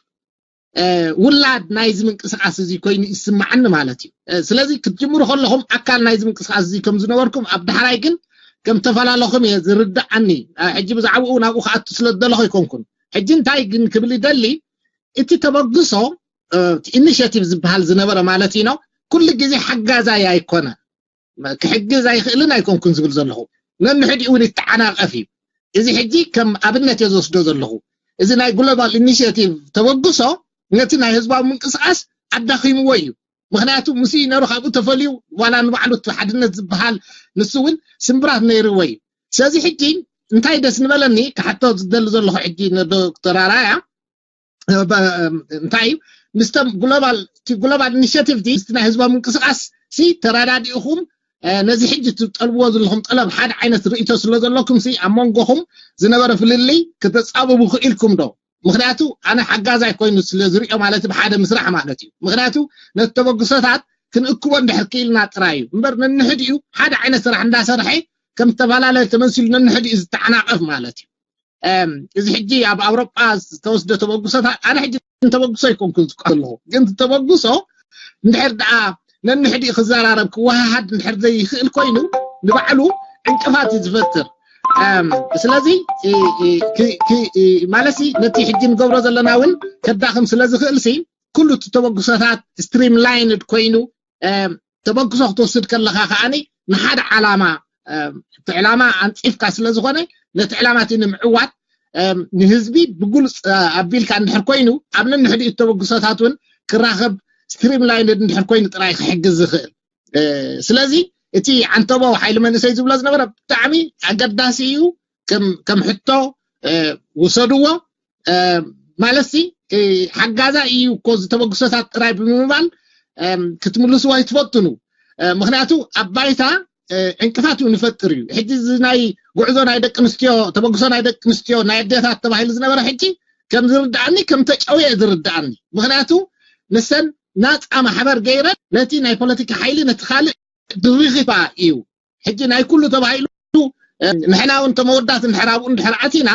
ውላድ ናይዚ ምንቅስቃስ እዚ ኮይኑ ይስማዓኒ ማለት እዩ። ስለዚ ክትጅምሩ ከለኹም ኣካል ናይዚ ምንቅስቃስ እዚ ከም ዝነበርኩም ኣብ ዳሕራይ ግን ከም ተፈላለኹም እየ ዝርዳኣኒ። ሕጂ ብዛዕባኡ ናብኡ ክኣቱ ስለ ዝደለኹ ኣይኮንኩን። ሕጂ እንታይ ግን ክብል ይደሊ፣ እቲ ተበግሶ ኢኒሽቲቭ ዝበሃል ዝነበረ ማለት እዩ ነው ኩሉ ግዜ ሓጋዛይ ኣይኮነ ክሕግዝ ኣይኽእልን ኣይኮንኩን ዝብል ዘለኹ ነንሕዲኡ እውን ይተዓናቀፍ እዩ። እዚ ሕጂ ከም ኣብነት እየ ዝወስዶ ዘለኹ። እዚ ናይ ግሎባል ኢኒሽቲቭ ተበግሶ ነቲ ናይ ህዝባዊ ምንቅስቃስ ኣዳኺምዎ እዩ። ምክንያቱ ምስ ነሩ ካብኡ ተፈልዩ ዋላ ንባዕሉ እቲ ሓድነት ዝበሃል ንሱ እውን ስምብራት ነይርዎ እዩ። ስለዚ ሕጂ እንታይ ደስ ንበለኒ ክሓቶ ዝደሊ ዘለኹ ሕጂ ንዶክተር ኣራያ እንታይ እዩ ምስቶም ግሎባል እቲ ግሎባል ኢኒሽቲቭ እቲ ናይ ህዝባዊ ምንቅስቃስ ሲ ተረዳዲእኹም ነዚ ሕጂ ትጠልብዎ ዘለኹም ጠለብ ሓደ ዓይነት ርእይቶ ስለ ዘለኩም ሲ ኣብ መንጎኹም ዝነበረ ፍልልይ ክተፃብቡ ክኢልኩም ዶ? ምክንያቱ ኣነ ሓጋዛይ ኮይኑ ስለ ዝሪኦ ማለት ብሓደ ምስራሕ ማለት እዩ። ምክንያቱ ነቲ ተበግሶታት ክንእክቦ እንድሕር ክኢልና ጥራይ እዩ እምበር ነንሕዲኡ ሓደ ዓይነት ስራሕ እንዳሰርሐ ከም ዝተፈላለየ ተመሲሉ ነንሕዲኡ ዝተዓናቀፍ ማለት እዩ። እዚ ሕጂ ኣብ ኣውሮጳ ዝተወስደ ተበግሶታት ኣነ ሕጂ ተበግሶ ኣይኮንኩን ዝቋ ኣለኹ ግን ተበግሶ እንድሕር ደኣ ነንሕዲኡ ክዘራረብ ክወሃሃድ እንድሕር ዘይኽእል ኮይኑ ንባዕሉ ዕንቅፋት እዩ ዝፈጥር። ስለዚ ማለት ነቲ ሕጂ ንገብሮ ዘለና እውን ከዳኽም ስለ ዝኽእል ሲ ኩሉ እቲ ተበግሶታት ስትሪም ላይንድ ኮይኑ ተበግሶ ክትወስድ ከለኻ ከዓኒ ንሓደ ዓላማ እቲ ዕላማ ኣንፂፍካ ስለ ዝኾነ ነቲ ዕላማ እቲ ንምዕዋት ንህዝቢ ብግሉፅ ኣቢልካ እንድሕር ኮይኑ ኣብ ነንሕዲኡ ተበግሶታት እውን ክራኸብ ስትሪም ላይንድ እንድሕር ኮይኑ ጥራይ ክሕግዝ ዝኽእል። ስለዚ እቲ ዓንተቦ ሓይሊ መንእሰይ ዝብሎ ዝነበረ ብጣዕሚ ኣገዳሲ እዩ። ከም ሕቶ ውሰድዎ። ማለት ሓጋዛ እዩ እኮ ዝተበግሶታት ጥራይ ብምባል ክትምልስዎ ኣይትፈትኑ። ምክንያቱ ኣብ ባይታ ዕንቅፋት እዩ ንፈጥር እዩ። ሕጂ እዚ ናይ ጉዕዞ ናይ ደቂ ኣንስትዮ ተበግሶ ናይ ደቂ ኣንስትዮ ናይ ኣዴታት ተባሂሉ ዝነበረ ሕጂ ከም ዝርዳኣኒ ከም ተጨውየ ዝርዳኣኒ። ምክንያቱ ንሰን ናፃ ማሕበር ገይረን ነቲ ናይ ፖለቲካ ሓይሊ ነቲ ካልእ ድሪኺባ እዩ። ሕጂ ናይ ኩሉ ተባሂሉ ንሕና እውን ተመወዳት እንድሕር ኣብኡ እንድሕር ኣቲና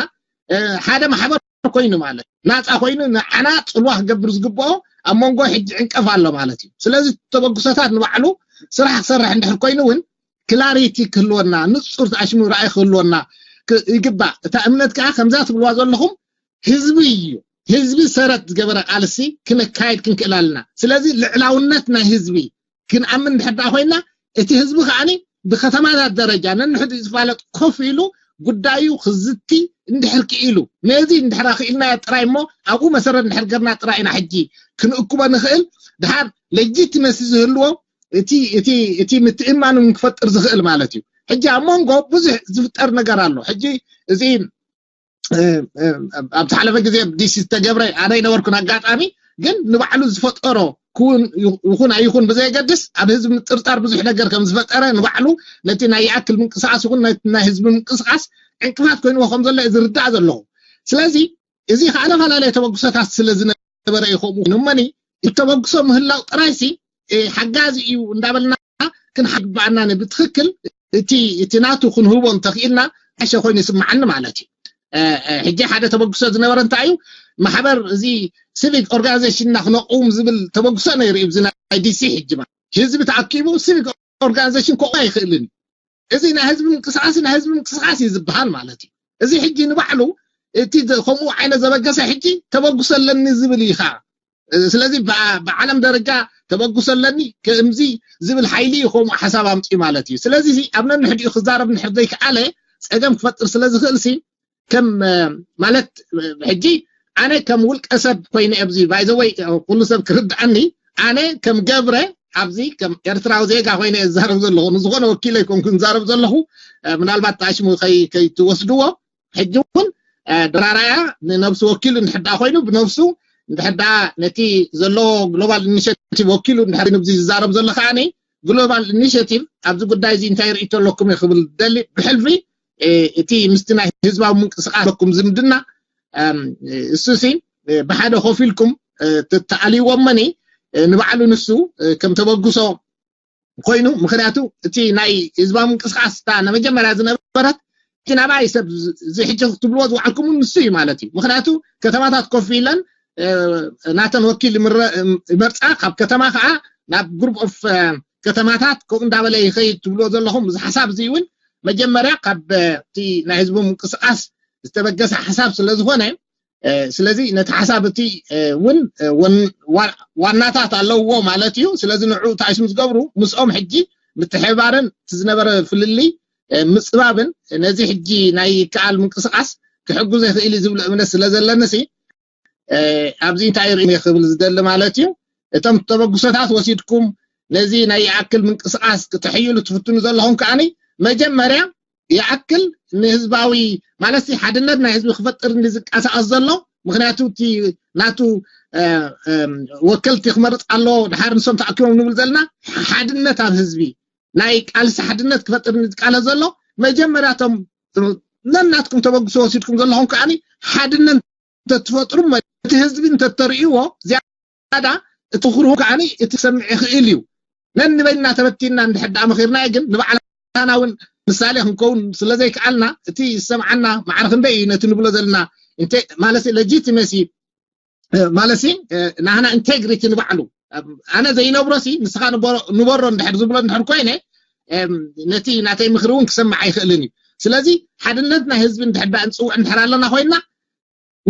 ሓደ ማሕበር ኮይኑ ማለት ናፃ ኮይኑ ንዓና ፅልዋ ክገብር ዝግብኦ ኣብ መንጎ ሕጂ ዕንቀፍ ኣሎ ማለት እዩ። ስለዚ ተበግሶታት ንባዕሉ ስራሕ ክሰርሕ እንድሕር ኮይኑ እውን ክላሪቲ ክህልወና ንፁር ኣሽሙ ራእይ ክህልወና ይግባእ። እታ እምነት ከዓ ከምዛ ትብልዋ ዘለኹም ህዝቢ እዩ። ህዝቢ ሰረት ዝገበረ ቃልሲ ክነካየድ ክንክእል ኣለና። ስለዚ ልዕላውነት ናይ ህዝቢ ክንኣምን እንድሕር ደኣ ኮይና እቲ ህዝቢ ከዓኒ ብከተማታት ደረጃ ነንሕዱ ዝፋለጥ ኮፍ ኢሉ ጉዳዩ ክዝቲ እንድሕር ክኢሉ ነዚ እንድሕር ክኢልናዮ ጥራይ እሞ ኣብኡ መሰረት እንድሕር ገርና ጥራይ ኢና ሕጂ ክንእክቦ ንኽእል። ድሓር ለጂቲመሲ ዝህልዎ እቲ እቲ እቲ ምትእማን እውን ክፈጥር ዝኽእል ማለት እዩ። ሕጂ ኣብ መንጎ ብዙሕ ዝፍጠር ነገር ኣሎ። ሕጂ እዚ ኣብ ዝሓለፈ ግዜ ዲሲ ዝተገብረ ኣነ ይነበርኩን ኣጋጣሚ ግን ንባዕሉ ዝፈጠሮ ይኹን ኣይኹን ብዘየገድስ ኣብ ህዝቢ ምጥርጣር ብዙሕ ነገር ከም ዝፈጠረ ንባዕሉ ነቲ ናይ ይኣክል ምንቅስቃስ ይኹን ናይ ህዝቢ ምንቅስቃስ ዕንቅፋት ኮይንዎ ከም ዘሎ ዝርዳእ ዘለኹ። ስለዚ እዚ ከዓ ዝተፈላለየ ተበግሶታት ስለ ዝነበረ እዩ ከምኡ እመኒ ተበግሶ ምህላው ጥራይሲ ሓጋዚ እዩ እንዳበልና ክንሓግባኣና ብትክክል እቲ እቲ ናቱ ክንህቦ እንተኽኢልና ዓሸ ኮይኑ ይስምዓኒ ማለት እዩ። ሕጂ ሓደ ተበግሶ ዝነበረ እንታይ እዩ ማሕበር እዚ ሲቪክ ኦርጋናይዜሽንና ክነቁም ዝብል ተበግሶ ነይሩ እዩ። እዚ ናይ ዲሲ ሕጂ ማለት ህዝቢ ተኣኪቡ ሲቪክ ኦርጋናይዜሽን ከቑም ኣይኽእልን እዩ። እዚ ናይ ህዝቢ ምንቅስቃስ ናይ ህዝቢ ምንቅስቃስ እዩ ዝበሃል ማለት እዩ። እዚ ሕጂ ንባዕሉ እቲ ከምኡ ዓይነት ዘበገሰ ሕጂ ተበግሶ ኣለኒ ዝብል እዩ ከዓ። ስለዚ ብዓለም ደረጃ ተበግሶ ኣለኒ፣ ከምዚ ዝብል ሓይሊ እዩ ከምኡ ሓሳብ ኣምፅኡ ማለት እዩ። ስለዚ እዚ ኣብ ነንሕዲኡ ክዛረብ እንድሕር ዘይከኣለ ፀገም ክፈጥር ስለ ዝኽእል ሲ ከም ማለት ሕጂ ኣነ ከም ውልቀ ሰብ ኮይነ ኣብዚ ባይዘወይ ኩሉ ሰብ ክርድኣኒ ኣነ ከም ገብረ ኣብዚ ከም ኤርትራዊ ዜጋ ኮይነ እዛረብ ዘለኹ ንዝኾነ ወኪለ ይኮንኩ ንዛረብ ዘለኹ ምናልባት ኣሽሙ ከይትወስድዎ ሕጂ እውን ዶራራያ ንነብሱ ወኪሉ እንድሕዳ ኮይኑ ብነብሱ እንድሕዳ ነቲ ዘሎ ግሎባል ኢኒሽቲቭ ወኪሉ እንድሕር ኮይኑ ዝዛረብ ዘሎ ከዓኒ ግሎባል ኢኒሽቲቭ ኣብዚ ጉዳይ እዚ እንታይ ርእቶ ኣለኩም ክብል ደሊ ብሕልፊ እቲ ምስቲ ናይ ህዝባዊ ምንቅስቃስ ኣለኩም ዝምድና እሱሲ ብሓደ ኮፍ ኢልኩም ተኣልይዎም መኒ ንባዕሉ ንሱ ከም ተበግሶ ኮይኑ ምክንያቱ እቲ ናይ ህዝባዊ ምንቅስቃስ እታ ንመጀመርያ ዝነበረት እቲ ናባይ ሰብ ዝሕጂ ክትብልዎ ዝውዓልኩም ንሱ እዩ ማለት እዩ። ምክንያቱ ከተማታት ኮፍ ኢለን ናተን ወኪል ይመርፃ ካብ ከተማ ከዓ ናብ ግሩፕ ኦፍ ከተማታት ከምኡ እንዳበለ ይኸይድ ትብልዎ ዘለኹም እዚ ሓሳብ እዚ እውን መጀመርያ ካብ እቲ ናይ ህዝቡ ምንቅስቃስ ዝተበገሰ ሓሳብ ስለ ዝኾነ ስለዚ ነቲ ሓሳብ እቲ እውን ዋናታት ኣለውዎ ማለት እዩ። ስለዚ ንዑ ታይስም ዝገብሩ ምስኦም ሕጂ ምትሕባርን እቲ ዝነበረ ፍልልይ ምፅባብን ነዚ ሕጂ ናይ ይከኣል ምንቅስቃስ ክሕግዞ ይኽእል እዩ ዝብል እምነት ስለ ዘለኒ ሲ ኣብዚ እንታይ ርኢ ክብል ዝደሊ ማለት እዩ። እቶም ተበግሶታት ወሲድኩም ነዚ ናይ ይኣክል ምንቅስቃስ ክትሕይሉ ትፍትኑ ዘለኹም ከዓኒ መጀመርያ ይኣክል ንህዝባዊ ማለት ሓድነት ናይ ህዝቢ ክፈጥር እንዲ ዝቃሳቀስ ዘሎ ምክንያቱ እቲ ናቱ ወከልቲ ክመርፅ ኣሎ ድሓር ንሶም ተኣኪቦም ንብል ዘለና ሓድነት ኣብ ህዝቢ ናይ ቃልሲ ሓድነት ክፈጥር ዝቃለስ ዘሎ መጀመርያቶም ነናትኩም ተበግሶ ወሲድኩም ዘለኹም ከዓኒ ሓድነት እንተትፈጥሩ እቲ ህዝቢ እንተተርእይዎ ዝያዳ እቲ ክርሁ ከዓኒ እቲ ክሰምዕ ይኽእል እዩ። ነንበይና ተበቲና እንድሕር ደኣ መኺርና ግን ንባዕላና እውን ምሳሌ ክንከውን ስለ ዘይከኣልና እቲ ዝሰምዓና ማዕረ ክንደይ እዩ ነቲ ንብሎ ዘለና ማለት ሌጂቲመሲ ማለት ናህና ኢንቴግሪቲ ንባዕሉ ኣነ ዘይነብሮ ሲ ንስኻ ንበሮ እንድሕር ዝብሎ እንድሕር ኮይነ ነቲ ናተይ ምኽሪ እውን ክሰምዕ ኣይኽእልን እዩ። ስለዚ ሓድነት ናይ ህዝቢ እንድሕር ዳ እንፅውዕ እንድሕር ኣለና ኮይና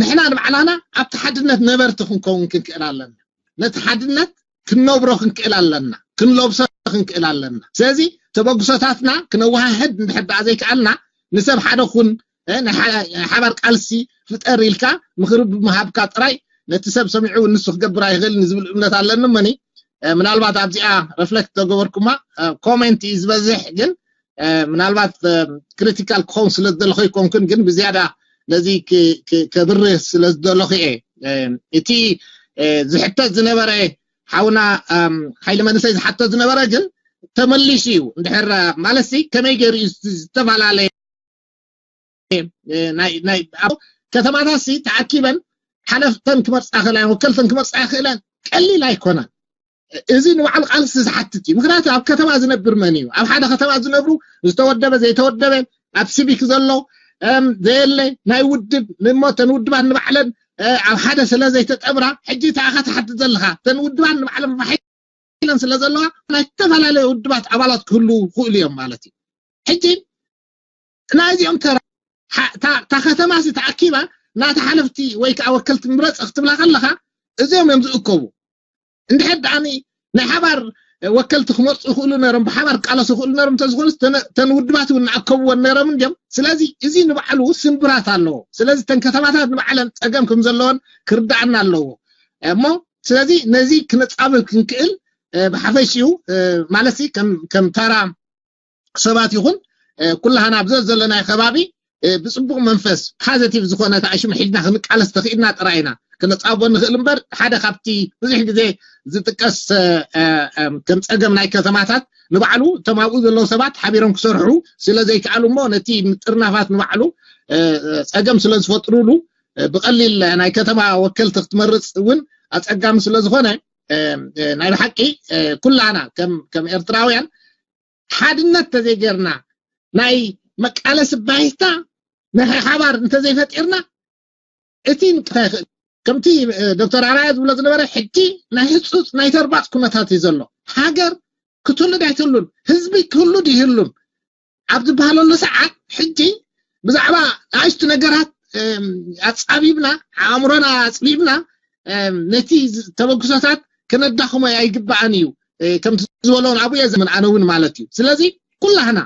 ንሕና ንባዕላና ኣብቲ ሓድነት ነበርቲ ክንከውን ክንክእል ኣለና። ነቲ ሓድነት ክንነብሮ ክንክእል ኣለና፣ ክንለብሶ ክንክእል ኣለና። ስለዚ ተበግሶታትና ክነወሃህድ እንድሕር ደኣ ዘይከኣልና ንሰብ ሓደ ኩን ናይ ሓባር ቃልሲ ፍጠር ኢልካ ምኽሪ ብምሃብካ ጥራይ ነቲ ሰብ ሰሚዑ ንሱ ክገብር ኣይኽእል ንዝብል እምነት ኣለኒ። መኒ ምናልባት ኣብዚኣ ረፍለክት ተገበርኩማ ኮሜንት እዩ ዝበዝሕ ግን ምናልባት ክሪቲካል ክኸውን ስለ ዝደለኹ ይኮንኩን ግን ብዝያዳ ነዚ ከብርህ ስለ ዝደለኹ እየ። እቲ ዝሕተት ዝነበረ ሓውና ሓይሊ መንሰይ ዝሓተት ዝነበረ ግን ተመሊሱ እዩ እንድሕር ማለት ሲ ከመይ ገይሩ እዩ ዝተፈላለየ ከተማታት ሲ ተኣኪበን ሓለፍተን ክመርፃ ክእላ ወከልተን ክመርፃ ክእለን ቀሊል ኣይኮነን። እዚ ንባዕሉ ቃልሲ ዝሓትት እዩ። ምክንያቱ ኣብ ከተማ ዝነብር መን እዩ? ኣብ ሓደ ከተማ ዝነብሩ ዝተወደበ ዘይተወደበ ኣብ ሲቪክ ዘሎ ዘየለ ናይ ውድብ ንሞ ተን ውድባት ንባዕለን ኣብ ሓደ ስለ ዘይተጠብራ ሕጂ ተኣኻ ትሓትት ዘለኻ ተን ውድባት ንባዕለን ፋሒለን ስለ ዘለዋ ናይ ዝተፈላለየ ውድባት ኣባላት ክህሉ ክእሉ እዮም ማለት እዩ። ሕጂ ናይዚኦም ተራ እታ ከተማ ሲ ተኣኪባ ናተ ሓለፍቲ ወይ ከዓ ወከልቲ ምረፅ ክትብላ ከለካ እዚኦም እዮም ዝእከቡ። እንድሕር ደኣኒ ናይ ሓባር ወከልቲ ክመርፁ ይኽእሉ ነሮም ብሓባር ክቃለሱ ይኽእሉ ነሮም እንተዝኾኑስ ተን ውድባት እውን ንኣከብዎን ነሮም እንዲዮም። ስለዚ እዚ ንባዕሉ ስንብራት ኣለዎ። ስለዚ ተን ከተማታት ንባዕለን ፀገም ከም ዘለዎን ክርዳኣና ኣለዎ እሞ ስለዚ ነዚ ክነፃብብ ክንክእል ብሓፈሽኡ ማለት ከም ተራ ሰባት ይኹን ኩላህና ኣብ ዘለናይ ከባቢ ብፅቡቅ መንፈስ ፓዘቲቭ ዝኾነ ተኣሽሙ ሒዝና ክንቃለስ ተኽኢልና ጥራይ ኢና ክነፃቦ ንኽእል እምበር ሓደ ካብቲ ብዙሕ ግዜ ዝጥቀስ ከም ፀገም ናይ ከተማታት ንባዕሉ እቶም ኣብኡ ዘለዉ ሰባት ሓቢሮም ክሰርሑ ስለ ዘይከኣሉ እሞ ነቲ ምጥርናፋት ንባዕሉ ፀገም ስለ ዝፈጥሩሉ ብቐሊል ናይ ከተማ ወከልቲ ክትመርፅ እውን ኣፀጋሚ ስለ ዝኾነ ናይ ብሓቂ ኩላና ከም ኤርትራውያን ሓድነት ተዘይገርና ናይ መቃለሲ ባይታ ናይ ሓባር እንተዘይፈጢርና እቲ ንቅታ ይኽእል ከምቲ ዶክተር ኣራያ ዝብሎ ዝነበረ ሕጂ ናይ ህፁፅ ናይ ተርባፅ ኩነታት እዩ ዘሎ። ሃገር ክትውልድ ኣይትህሉን፣ ህዝቢ ክህሉድ ይህሉን ኣብ ዝበሃለሉ ሰዓት ሕጂ ብዛዕባ ንኣሽቱ ነገራት ኣፃቢብና ኣእምሮና ኣፅቢብና ነቲ ተበግሶታት ክነዳኽሞ ኣይግባኣን እዩ። ከምቲ ዝበሎ ኣብኡ እየ ዘምን ኣነ እውን ማለት እዩ። ስለዚ ኩላህና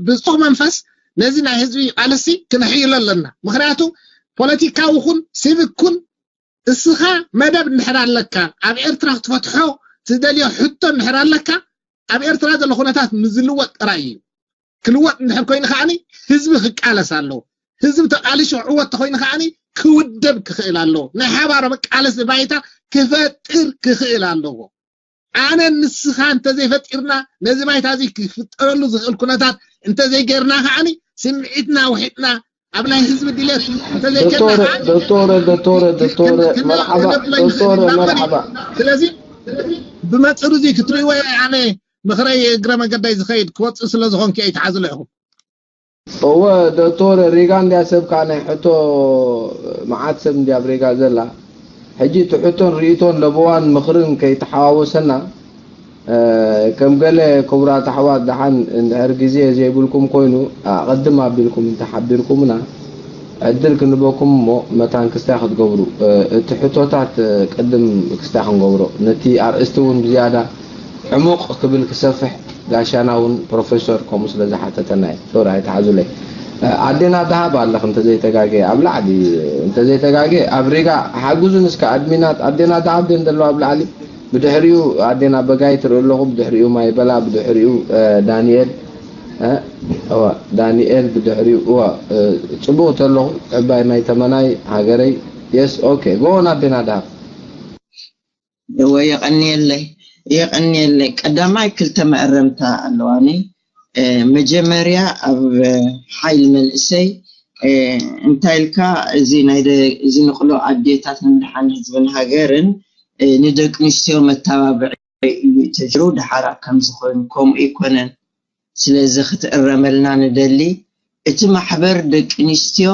ብፁቕ መንፈስ ነዚ ናይ ህዝቢ ቃልሲ ክነሕይሎ ኣለና። ምክንያቱ ፖለቲካዊ ኩን ሲቪክ ኩን እስኻ መደብ እንድሕር ኣለካ፣ ኣብ ኤርትራ ክትፈትሖ ትደልዮ ሕቶ እንድሕር ኣለካ፣ ኣብ ኤርትራ ዘሎ ኩነታት ምዝልወጥ ጥራይ እዩ። ክልወጥ እንድሕር ኮይኑ ከዓኒ ህዝቢ ክቃለስ ኣለዎ። ህዝቢ ተቃሊሱ ዕወት ተኮይኑ ከዓኒ ክውደብ ክኽእል ኣለዎ። ናይ ሓባር መቃለሲ ባይታ ክፈጥር ክኽእል ኣለዎ። ኣነ ንስኻ እንተዘይፈጢርና ነዚ ባይታ እዚ ክፍጠረሉ ዝኽእል ኩነታት እንተዘይገርና ከዓኒ ስምዒትና ውሒጥና ኣብ ናይ ህዝቢ ድሌት እንተዘይከድና ዶክተር ከዓኒ ዶክተር ዶክተር ዶክተር መርሓባ ዶክተር መርሓባ። ስለዚ ብመፅሩ እዚ ክትርእይዎ ኣነ ምኽረይ እግረ መገዳይ ዝኸይድ ክወፅእ ስለ ዝኾንኩ ኣይትሓዝሎ ኢኹም። እወ ዶክተር ሪጋ እንድያ ሰብካ ናይ ሕቶ መዓት ሰብ እንድያ ኣብ ሪጋ ዘላ። ሕጂ እቲ ሕቶን ርእይቶን ለበዋን ምኽርን ከይተሓዋወሰና ከም ገለ ክቡራት ኣሕዋት ደሓን እንድሕር ግዜ ዘይብልኩም ኮይኑ ኣቐድም ኣቢልኩም እንተሓቢርኩምና ዕድል ክንበኩም እሞ መታን ክስታይ ክትገብሩ እቲ ሕቶታት ቅድም ክስታይ ክንገብሮ ነቲ ኣርእስቲ እውን ብዝያዳ ዕሙቕ ክብል ክሰፍሕ ጋሻና እውን ፕሮፌሰር ከምኡ ስለ ዝሓተተና እዩ። ሶሪ ኣይትሓዙለይ። ኣዴና ደሃብ ኣለኽ እንተዘይተጋገ ኣብ ላዕሊ እንተዘይተጋገ ኣብ ሪጋ ሓግዙን እስከ ኣድሚናት ኣዴና ደሃብ ደን ዘለዋ ኣብ ላዕሊ ብድሕሪኡ ኣዴና በጋይ ትርኢ ኣለኹ ብድሕሪኡ ማይ በላ ብድሕሪኡ ዳንኤል እዋ ዳንኤል ብድሕሪኡ እዋ ጽቡቕ ተለኹ ዕባይ ማይ ተመናይ ሃገረይ የስ ኦኬ ጎን ኣዴና ደሃብ እወ የቐንየለይ የቐንየለይ ቀዳማይ ክልተ መእረምታ ኣለዋኒ መጀመርያ ኣብ ሓይል መንእሰይ እንታይ ኢልካ እዚ ናይ እዚ ንቕሎ ኣዴታት ንምድሓን ህዝብን ሃገርን ንደቂ ኣንስትዮ መተባብዒ እዩ ተጅሩ ድሓራ ከም ዝኾኑ ከምኡ ይኮነን ስለዚ ክትእረመልና ንደሊ እቲ ማሕበር ደቂ ኣንስትዮ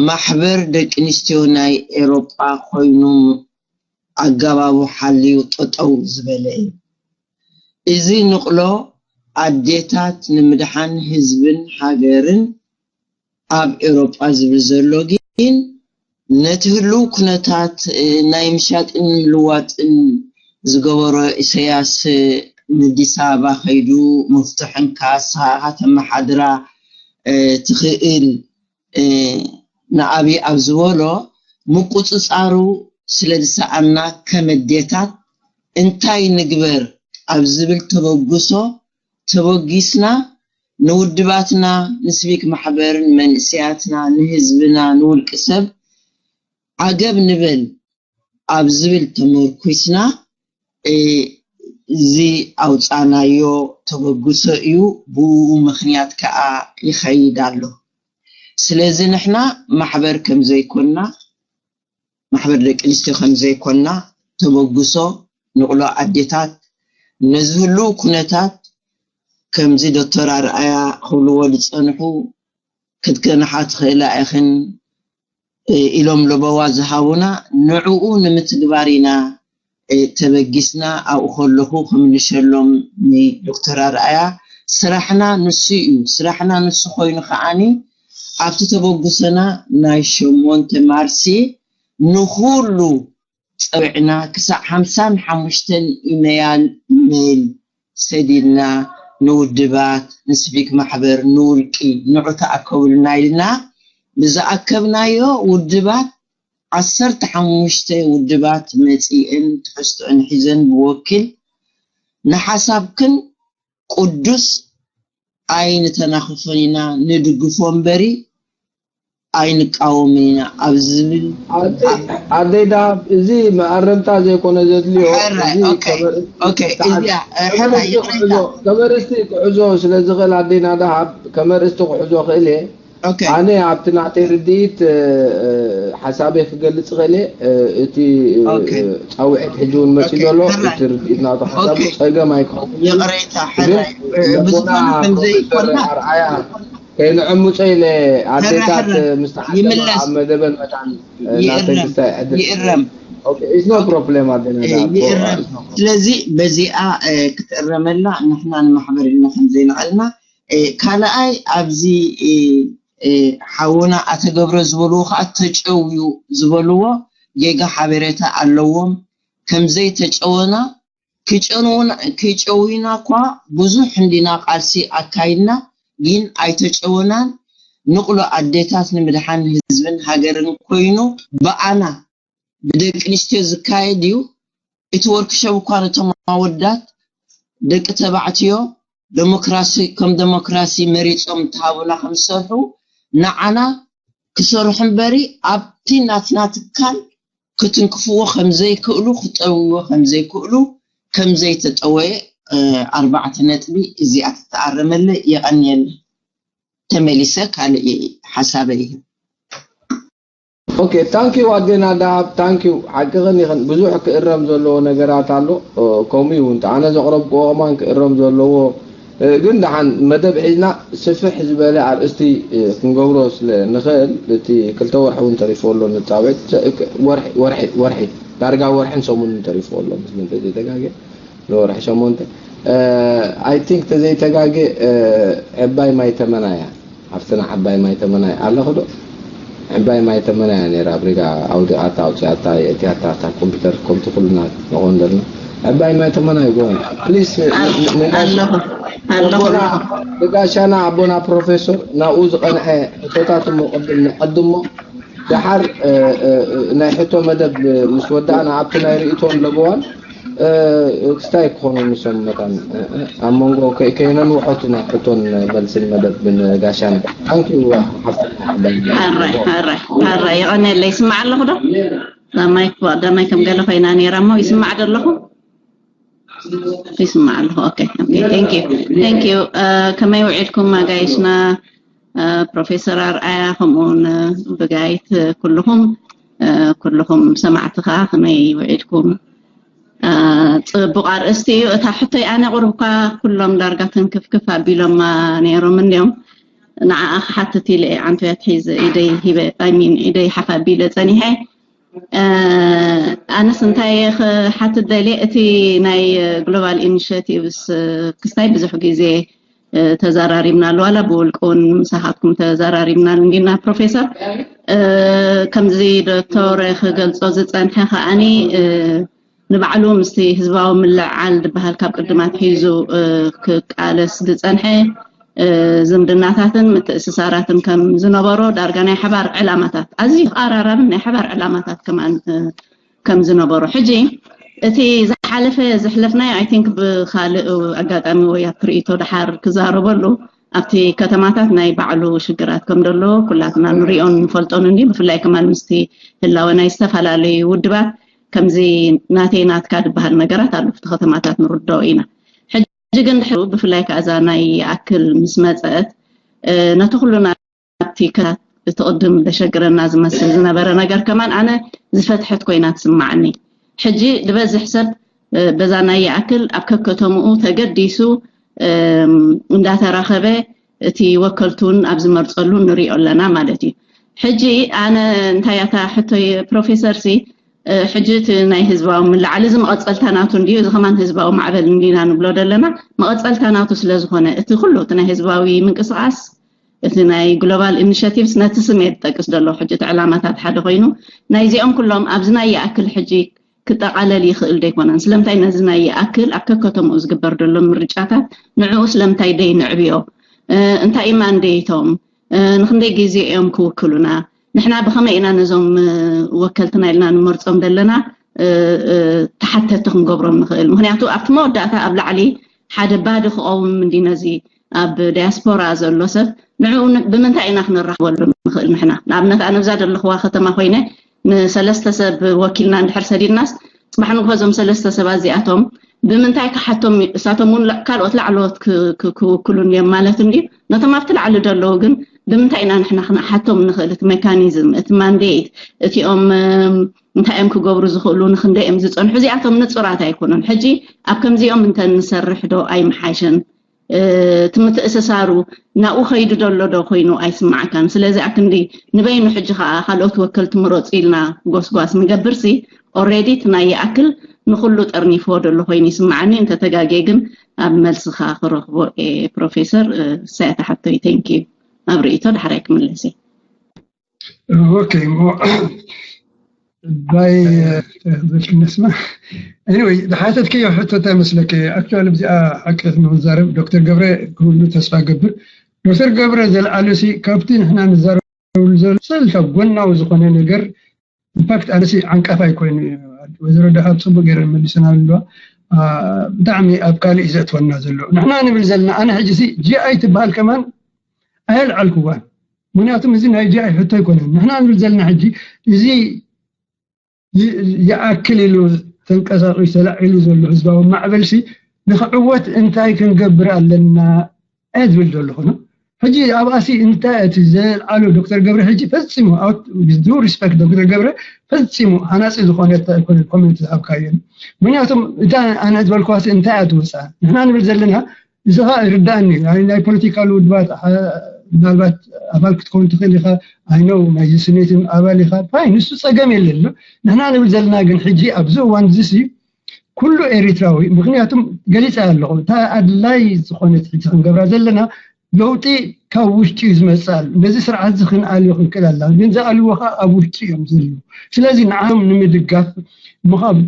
ማሕበር ደቂ ኣንስትዮ ናይ ኤሮጳ ኮይኑ ኣጋባቡ ሓልዩ ጠጠው ዝበለ እዩ። እዚ ንቕሎ ኣዴታት ንምድሓን ህዝብን ሃገርን ኣብ ኤውሮጳ ዝብል ዘሎ ግን ነቲ ህልው ኩነታት ናይ ምሻጥን ምልዋጥን ዝገበሮ ኢሰያስ ንዲስ ኣበባ ከይዱ መፍትሕን ካሳ ከተመሓድራ ትኽእል ንኣብይ ኣብ ዝበሎ ምቁፅፃሩ ስለ ዝሰኣና ከም ኣዴታት እንታይ ንግበር ኣብ ዝብል ተበግሶ ተበጊስና ንውድባትና ንስቪክ ማሕበርን መንእሰያትና ንህዝብና ንውልቂ ሰብ ዓገብ ንበል ኣብ ዝብል ተመርኩስና እዚ ኣውፃናዮ ተበግሶ እዩ። ብኡ ምኽንያት ከዓ ይኸይድ ኣሎ። ስለዚ ንሕና ማሕበር ከም ዘይኮንና ማሕበር ደቂ ኣንስትዮ ከም ዘይኮንና ተበግሶ ንቕሎ ኣዴታት ነዚ ህልው ኩነታት ከምዚ ዶክተር ኣርኣያ ክብልዎ ዝፀንሑ ክትገንሓ ትኽእላ ኢኽን ኢሎም ለበዋ ዝሃቡና ንዕኡ ንምትግባር ኢና ተበጊስና ኣብኡ ከለኹ ክምልሸሎም ንዶክተር ኣርኣያ ስራሕና ንሱ እዩ ስራሕና ንሱ ኮይኑ ከዓኒ ኣብቲ ተበግሶና ናይ ሸሞንተ ማርሲ ንኹሉ ፀዊዕና ክሳዕ ሓምሳን ሓሙሽተን ኢመያል ሜል ሰዲድና ንውድባት ንስቪክ ማሕበር ንውልቂ ንዑ ተኣከቡልና ኢልና ብዝኣከብናዮ ውድባት ዓሰርተ ሓሙሽተ ውድባት መፂእን ትሕዝቶአን ሒዘን ብወኪል ንሓሳብክን ቅዱስ ኣይንተናኽፎን ኢና ንድግፎ እምበሪ ኣይንቃወምን ኢና ኣብ ዝብል ኣደይ ዳብ እዚ መኣረምታ ዘይኮነ ዘድልዮ ከመርስቲ ክሕዞ ስለ ዝኽእል ኣደይና ዳሃብ ከመርስቲ ክሕዞ ክእል እየ ኣነ ኣብቲ ናተይ ርድኢት ሓሳበይ ክገልፅ ክእል እየ እቲ ፃውዒት ሕጂ እውን መፂ ዘሎ እቲ ርድኢት ናቱ ሓሳቡ ፀገም ኣይኮነ ይቕሬታ ሕራይ ብዝኾነ ከምዘይኮና ከይንዕምፆ ኢለ ኣዴታት ምስ ተዓደማ ኣብ መደበን መታን ናተይ ክስታይ ዕድል ይእረም ፕሮብሌም ኣዴና ይእረም ስለዚ በዚኣ ክትእረመላ ንሕና ንማሕበር ኢልና ከምዘይንቐልና ካልኣይ ኣብዚ ሓውና ኣተገብረ ዝበልዎ ከዓ ተጨውዩ ዝበልዎ ጌጋ ሓበሬታ ኣለዎም ከም ዘይተጨወና፣ ክጨንውና- ክጨውዩና እኳ ብዙሕ እንዲና ቃልሲ ኣካይድና፣ ግን ኣይተጨወናን። ንቕሎ ኣዴታት ንምድሓን ህዝብን ሃገርን ኮይኑ ብኣና ብደቂ ኣንስትዮ ዝካየድ እዩ። እቲ ወርክሾፕ እኳ ነቶም ኣወዳት ደቂ ተባዕትዮ ደሞክራሲ ከም ደሞክራሲ መሪጾም ተሃቡና ከም ዝሰርሑ ንዓና ክሰርሑ እምበሪ ኣብቲ ናትና ትካል ክትንክፍዎ ከም ዘይክእሉ ክጠውዎ ከም ዘይክእሉ ከም ዘይተጠወየ ኣርባዕተ ነጥቢ እዚኣ ትተኣረመለ የቐንየለ። ተመሊሰ ካልእ ሓሳበይ ይህብ። ኦኬ ታንኪዩ ኣዴና ዳሃብ ታንኪዩ። ሓቅኽን ኢኽን ብዙሕ ክእረም ዘለዎ ነገራት ኣሎ። ከምኡ እውን ኣነ ዘቕረብክዎ ከማን ክእረም ዘለዎ ግን ደሓን መደብ ሒዝና ስፍሕ ዝበለ ኣርእስቲ ክንገብሮ ስለ ንኽእል እቲ ክልተ ወርሒ እውን ተሪፎ ኣሎ ንፃውዒት ወርሒ ወርሒ ወርሒ ዳርጋ ወርሕን ሰሙንን ተሪፎ ኣሎ ምስ ምንተ ዘይተጋገ ንወርሒ ሸሞንተ I think ተዘይተጋገ ዕባይ ማይ ተመና እያ። ሓፍትና ዓባይ ማይ ተመናይ ኣለኹ ዶ? ዕባይ ማይ ተመናያ ነይራ ኣብ ሪጋ ኣውዲቓታ ኣውፅኣታ የእትያታ ኣብታ ኮምፒውተር ከምቲ ኩልና ንኾን ዘለና ዕባይ ማይ ተመናይ ጎን ፕሊስ ኣለኹ ኣለኹ ንጋሻና ኣቦና ፕሮፌሰር ናብኡ ዝቐንዐ ሕቶታት እሞ ቅድም ንቐድሞ ደሓር ናይ ሕቶ መደብ ምስ ወዳእና ኣብቲ ናይ ርእቶን ለበዋን ክስታይ ክኾኑ ንሶም መታን ኣብ መንጎ ከይነንውሖ እቲ ናይ ሕቶን መልስን መደብ ንጋሻና ሓንቲ ሓፍትና ዓባይ ሐራይ ሐራይ ሐራይ የቐንየለይ ይስማዕ ኣለኹ ዶ ማይ ማይ ከም ገለ ኮይና ነይራ እሞ ይስማዕ ዶ ኣለኹ ይስማዕ ኣለኹ okay okay thank you thank you ከመይ ውዒድኩም ኣጋይሽና ፕሮፌሰር ኣርኣያ ከምኡውን ብጋይት ኩልኹም ኩልኹም ሰማዕቲ ከዓ ከመይ ውዒድኩም? ፅቡቕ ኣርእስቲ እዩ። እታ ሕቶይ ኣነ ቁሩብ እኳ ኩሎም ዳርጋ ትንክፍክፍ ኣቢሎማ ነይሮም እንዲዮም። ንዓኣ ክሓትት ኢለ እየ ዓንቶያ ትሒዘ ኢደይ ሂበ ሚን ኢደይ ሓፍ ኣቢለ ፀኒሐ። ኣነስ እንታይ ክሓትት ደልየ እቲ ናይ ግሎባል ኢኒሽቲቭስ ክስታይ ብዙሕ ግዜ ተዘራሪብናሉ ዋላ ብውልቂ እውን ምሳኻትኩም ተዘራሪብናሉ እንዲና ፕሮፌሰር ከምዚ ዶክተር ክገልፆ ዝፀንሐ ከዓኒ ንባዕሉ ምስቲ ህዝባዊ ምልዕዓል ዝበሃል ካብ ቅድም ኣትሒዙ ክቃለስ ዝፀንሐ ዝምድናታትን ምትእስሳራትን ከም ዝነበሮ ዳርጋ ናይ ሓባር ዕላማታት ኣዝዩ ተቐራራብን ናይ ሓባር ዕላማታት ከማን ከም ዝነበሮ ሕጂ እቲ ዝሓለፈ ዘሕለፍናዮ I think ብካልእ ኣጋጣሚ ወይ ኣብቲ ርእይቶ ደሓር ክዛረበሉ ኣብቲ ከተማታት ናይ ባዕሉ ሽግራት ከም ዘሎ ኩላትና ንሪኦን ንፈልጦን እንዲ ብፍላይ ከማን ምስቲ ህላወ ናይ ዝተፈላለዩ ውድባት ከምዚ ናተይ ናትካ ዝበሃል ነገራት ኣሎ ኣብቲ ከተማታት ንርድኦ ኢና ሕጂ ግን ድሕሩ ብፍላይ ከዓ እዛ ናይ ይኣክል ምስ መፀት ነቲ ኩሉ ናብቲ ከታት እቲ ቅድም ዘሸግረና ዝመስል ዝነበረ ነገር ከማን ኣነ ዝፈትሐት ኮይና ትስማዓኒ ሕጂ ዝበዝሕ ሰብ በዛ ናይ ይኣክል ኣብ ከከተምኡ ተገዲሱ እንዳተራኸበ እቲ ወከልቱን ኣብ ዝመርፀሉ ንሪኦ ኣለና ማለት እዩ ሕጂ ኣነ እንታይ ኣታ ሕቶይ ፕሮፌሰር ሲ ሕጂ እቲ ናይ ህዝባዊ ምልዓል እዚ መቐፀልታ ናቱ እንዲዩ እዚ ከማን ህዝባዊ ማዕበል እንዲና ንብሎ ዘለና መቐፀልታ ናቱ ስለ ዝኾነ እቲ ኩሉ እቲ ናይ ህዝባዊ ምንቅስቃስ እቲ ናይ ግሎባል ኢኒሽቲቭስ ነቲ ስም እየ ዝጠቅስ ዘሎ ሕጂ እቲ ዕላማታት ሓደ ኮይኑ ናይዚኦም ኩሎም ኣብዚ ናይ ይኣክል ሕጂ ክጠቓለል ይኽእል ዶ ኣይኮነን ስለምንታይ ነዚ ናይ ይኣክል ኣብ ከከተምኡ ዝግበር ዘሎ ምርጫታት ንዕኡ ስለምንታይ ደይ ንዕብዮ እንታይ ማንዴቶም ንክንደይ ግዜ እዮም ክውክሉና ንሕና ብኸመይ ኢና ነዞም ወከልትና ኢልና ንመርፆም ዘለና ተሓተቲ ክንገብሮም ንኽእል ምክንያቱ ኣብቲ መወዳእታ ኣብ ላዕሊ ሓደ ባዲ ክቐውም እንዲ ነዚ ኣብ ዲያስፖራ ዘሎ ሰብ ንዕኡ ብምንታይ ኢና ክንራኽበሉ ንኽእል ንሕና ንኣብነት ኣነ ብዛ ዘለኽዋ ከተማ ኮይነ ንሰለስተ ሰብ ወኪልና እንድሕር ሰዲድናስ ፅባሕ ንግሆ እዞም ሰለስተ ሰባት እዚኣቶም ብምንታይ ክሓቶም እሳቶም እውን ካልኦት ላዕለዎት ክውክሉ እንድዮም ማለት እንድዩ ነቶም ኣብቲ ላዕሊ ዘለዉ ግን ብምንታይ ኢና ንሕና ክንሓቶም ንኽእል እቲ ሜካኒዝም እቲ ማንዴት እቲኦም እንታይ እዮም ክገብሩ ዝኽእሉ ንክንደይ እዮም ዝፀንሑ እዚኣቶም ንፁራት ኣይኮኑን ሕጂ ኣብ ከምዚኦም እንተ ንሰርሕ ዶ ኣይምሓሸን እቲ ምትእስሳሩ ናብኡ ከይዱ ዘሎ ዶ ኮይኑ ኣይስማዓካን ስለዚ ኣክንዲ ንበይኑ ሕጂ ከዓ ካልኦት ወከልቲ ምረፁ ኢልና ጎስጓስ ንገብርሲ already እቲ ናይ ይኣክል ንኩሉ ጠርኒፍዎ ዘሎ ኮይኑ ይስማዓኒ እንተተጋግየ ግን ኣብ መልስኻ ክረኽቦ እየ ፕሮፌሰር እሳይ እታ ሕቶይ thank you ኣብ ርእይቶ ዳሕራይ ክምለስ እየ okay እሞ ባይ ብልክነስማ anyway ዝሓተትከዮ ሕቶ እንታይ መስለኪ? ኣክቹዋሊ ብዚኣ ሓቂ ክንዛረብ ዶክተር ገብረ ክህሉ ተስፋ ገብር። ዶክተር ገብረ ዘልዓሉ ሲ ካብቲ ንሕና ንዛረብሉ ዘሎ ሰልታ ጎናዊ ዝኾነ ነገር ኢንፋክት ኣነሲ ዓንቃፋይ ኮይኑ ወይዘሮ ደሃብ ጽቡቅ ገይረ መሊሰና ኣለዋ። ብጣዕሚ ኣብ ካልእ እዩ ዘእትወና ዘሎ። ንሕና ንብል ዘለና ኣነ ሕጂ ሲ ጂኣይ ትበሃል ከማን ኣየልዓልክዋን። ምክንያቱም እዚ ናይ ጂኣይ ሕቶ ኣይኮነን። ንሕና ንብል ዘለና ሕጂ እዚ ይኣክል ኢሉ ተንቀሳቒሱ ተላዒሉ ዘሎ ህዝባዊ ማዕበልሲ ንክዕወት እንታይ ክንገብር ኣለና እየ ዝብል ዘለኹ ነው። ሕጂ ኣብኣሲ እንታይ እቲ ዘልዓሉ ዶክተር ገብረ ሕጂ ፈጺሙ ሪስፐክት ዶክተር ገብረ ፈጺሙ ሃናፂ ዝኾነ ኮሜንት ዝሃብካዮ። ምክንያቱም እታ ኣነ ዝበልኳሲ እንታይ እያ ትወፅኣ ንሕና ንብል ዘለና እዚ ኸዓ ይርዳእኒ ናይ ፖለቲካል ውድባት ምናልባት ኣባል ክትከውን ትኽእል ኢኻ። ኣይነው ናይ ስሜትን ኣባል ኢኻ ፋይ ንሱ ፀገም የለን። ንሕና ንብል ዘለና ግን ሕጂ ኣብዚ እዋን እዚ ኩሉ ኤሪትራዊ ምክንያቱም ገሊፀ ኣለኹ እታ ኣድላይ ዝኾነት ሕጂ ክንገብራ ዘለና ለውጢ ካብ ውሽጢ እዩ ዝመፅእ ኣሎ። ነዚ ስርዓት እዚ ክንኣልዮ ክንክእል ኣለና ግን ዝኣልዎ ከዓ ኣብ ውሽጢ እዮም ዘለዉ። ስለዚ ንዓም ንምድጋፍ ምዃን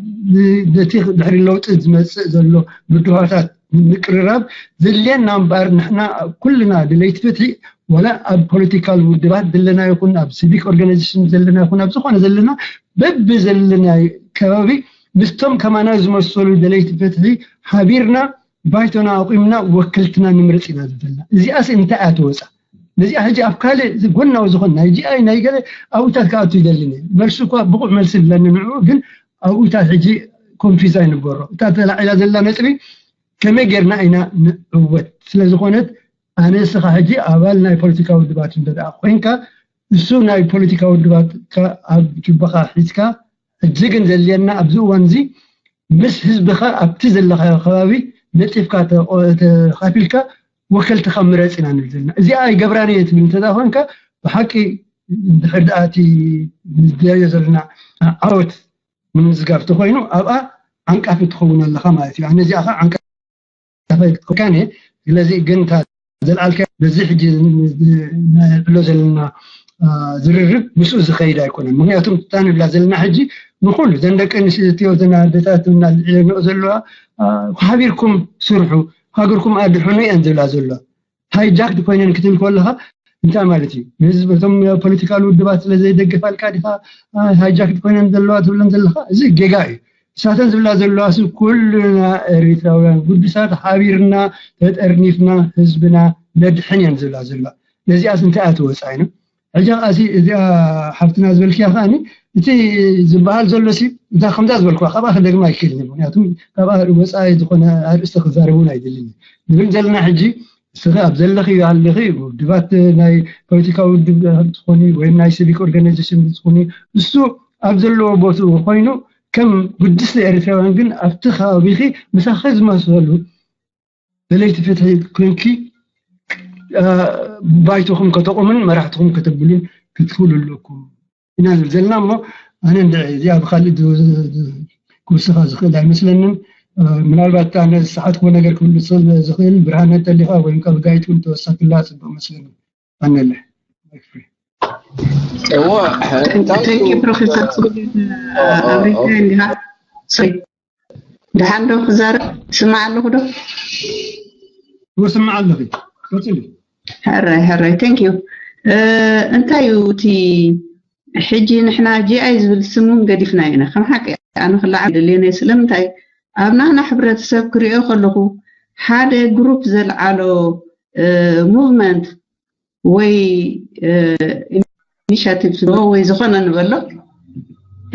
ነቲ ድሕሪ ለውጢ ዝመፅእ ዘሎ ብድሆታት ንምቅርራብ ዘድልየና እምበኣር ንሕና ኩልና ድለይቲ ፍትሒ ዋላ ኣብ ፖለቲካል ውድባት ዘለና ይኹን ኣብ ሲቪክ ኦርጋናይዜሽን ዘለና ይኹን ኣብ ዝኾነ ዘለና በቢ ዘለና ከባቢ ምስቶም ከማና ዝመሰሉ ደለይቲ ፍትሒ ሓቢርና ባይቶና ኣቑምና ወክልትና ንምርፅ ኢና ዘለና። እዚኣስ እንታይ እያ ትወፃ? ነዚኣ ሕጂ ኣብ ካልእ ጎናዊ ዝኾን ናይ ጂኣይ ናይ ገለ ኣብኡታት ክኣቱ ይደልን እየ። መልሱ እኳ ብቑዕ መልሲ ኣለኒ ንዕኡ ግን ኣብኡታት ሕጂ ኮንፊዝ ኣይንበሮ። እታ ተላዒላ ዘላ ነጥቢ ከመይ ጌርና ኢና ንዕወት ስለ ዝኾነት ኣነ እስኻ ሕጂ ኣባል ናይ ፖለቲካ ውድባት እንተ ደኣ ኮይንካ እሱ ናይ ፖለቲካ ውድባትካ ኣብ ጅባኻ ሒዝካ ሕጂ ግን ዘድልየና ኣብዚ እዋን እዚ ምስ ህዝብኻ ኣብቲ ዘለኻዮ ከባቢ ነጢፍካ ተኻፊልካ ወከልትኻ ምረፅ ኢና ንብል ዘለና። እዚኣ ኣይገብራን እየ ትብል እንተ ኮይንካ ብሓቂ ድሕር ደኣ እቲ ንዝደልዮ ዘለና ዓወት ምምዝጋብ ተኮይኑ ኣብኣ ዓንቃፊ ትኸውን ኣለኻ ማለት እዩ። ነዚኣ ከዓ ዓንቃፋይ ክትኮካን እየ። ስለዚ ግን እታ ዘልዓልካ በዚ ሕጂ ንዕሎ ዘለና ዝርርብ ምስኡ ዝኸይድ ኣይኮነን። ምክንያቱም እታ ንብላ ዘለና ሕጂ ንኩሉ ዘን ደቂ ኣንስትዮ ዘን ኣደታት እና ዝዕለንኦ ዘለዋ ሓቢርኩም ስርሑ ሃገርኩም ኣድሕኑ እየን ዝብላ ዘለዋ። ሃይጃክድ ኮይነን ክትብል ከለኻ እንታይ ማለት እዩ? ንህዝቢ እቶም ፖለቲካል ውድባት ስለ ዘይደግፋልካ ዲኻ ሃይጃክድ ኮይነን ዘለዋ ትብለን ዘለኻ? እዚ ጌጋ እዩ። እሳተን ዝብላ ዘለዋ ሲ ኩልና ኤሪትራውያን ግዱሳት ሓቢርና ተጠርኒፍና ህዝብና ነድሕን እየን ዝብላ ዘለዋ። ነዚኣስ እንታይ እያ ትወፃ ኢነ ሕጂ ከዓሲ እዚኣ ሓፍትና ዝበልክያ ከዓኒ እቲ ዝበሃል ዘሎ ሲ እዛ ከምዛ ዝበልኩዋ ካብኣ ክደግማ ኣይክእልን ምክንያቱም ካብኣ ወፃኢ ዝኾነ ኣርእስቲ ክዛረብ እውን ኣይደልን ንብል ዘለና ሕጂ እስኺ ኣብ ዘለኺ ኣለኺ ውድባት ናይ ፖለቲካዊ ውድብ ትኾኒ ወይ ናይ ሲቪክ ኦርጋናይዜሽን ትኾኒ እሱ ኣብ ዘለዎ ቦትኡ ኮይኑ ከም ግዱስ ኤርትራውያን ግን ኣብቲ ከባቢኺ ምሳኺ ዝመሰሉ ደለይቲ ፍትሒ ኮንኪ ባይቶኹም ከተቑምን መራሕትኹም ከተብሉን ክትክእሉ ኣለኩም ኢና ንብል ዘለና እሞ ኣነ እንድዒ እዚኣ ብካልእ ክውስኻ ዝኽእል ኣይመስለንን። ምናልባት ኣነ ዝሰሓትኩዎ ነገር ክህሉ ዝኽእል ብርሃነ እንተሊኻ ወይም ካብ ጋይት እውን ተወሳክላ ፅቡቅ መስለኒ። ኣነለ እዎ ፕሮፌሰር ኣብሪካ እንዲኻ ደሓን ዶ ክዛረብ ስማዕ ኣለኹ ዶ ስማዕ ኣለኺ ቀፅሊ ሕራይ ሕራይ thank you እንታይ እዩ እቲ ሕጂ ንሕና ጂኣይ ዝብል ስሙን ገዲፍና ኢና ከም ሓቂ ኣነ ክለዓል ደልየነ ስለምንታይ ኣብ ናህና ሕብረተሰብ ክሪኦ ከለኹ ሓደ ግሩፕ ዘልዓሎ movement ወይ initiative ወይ ዝኾነ ንበሎ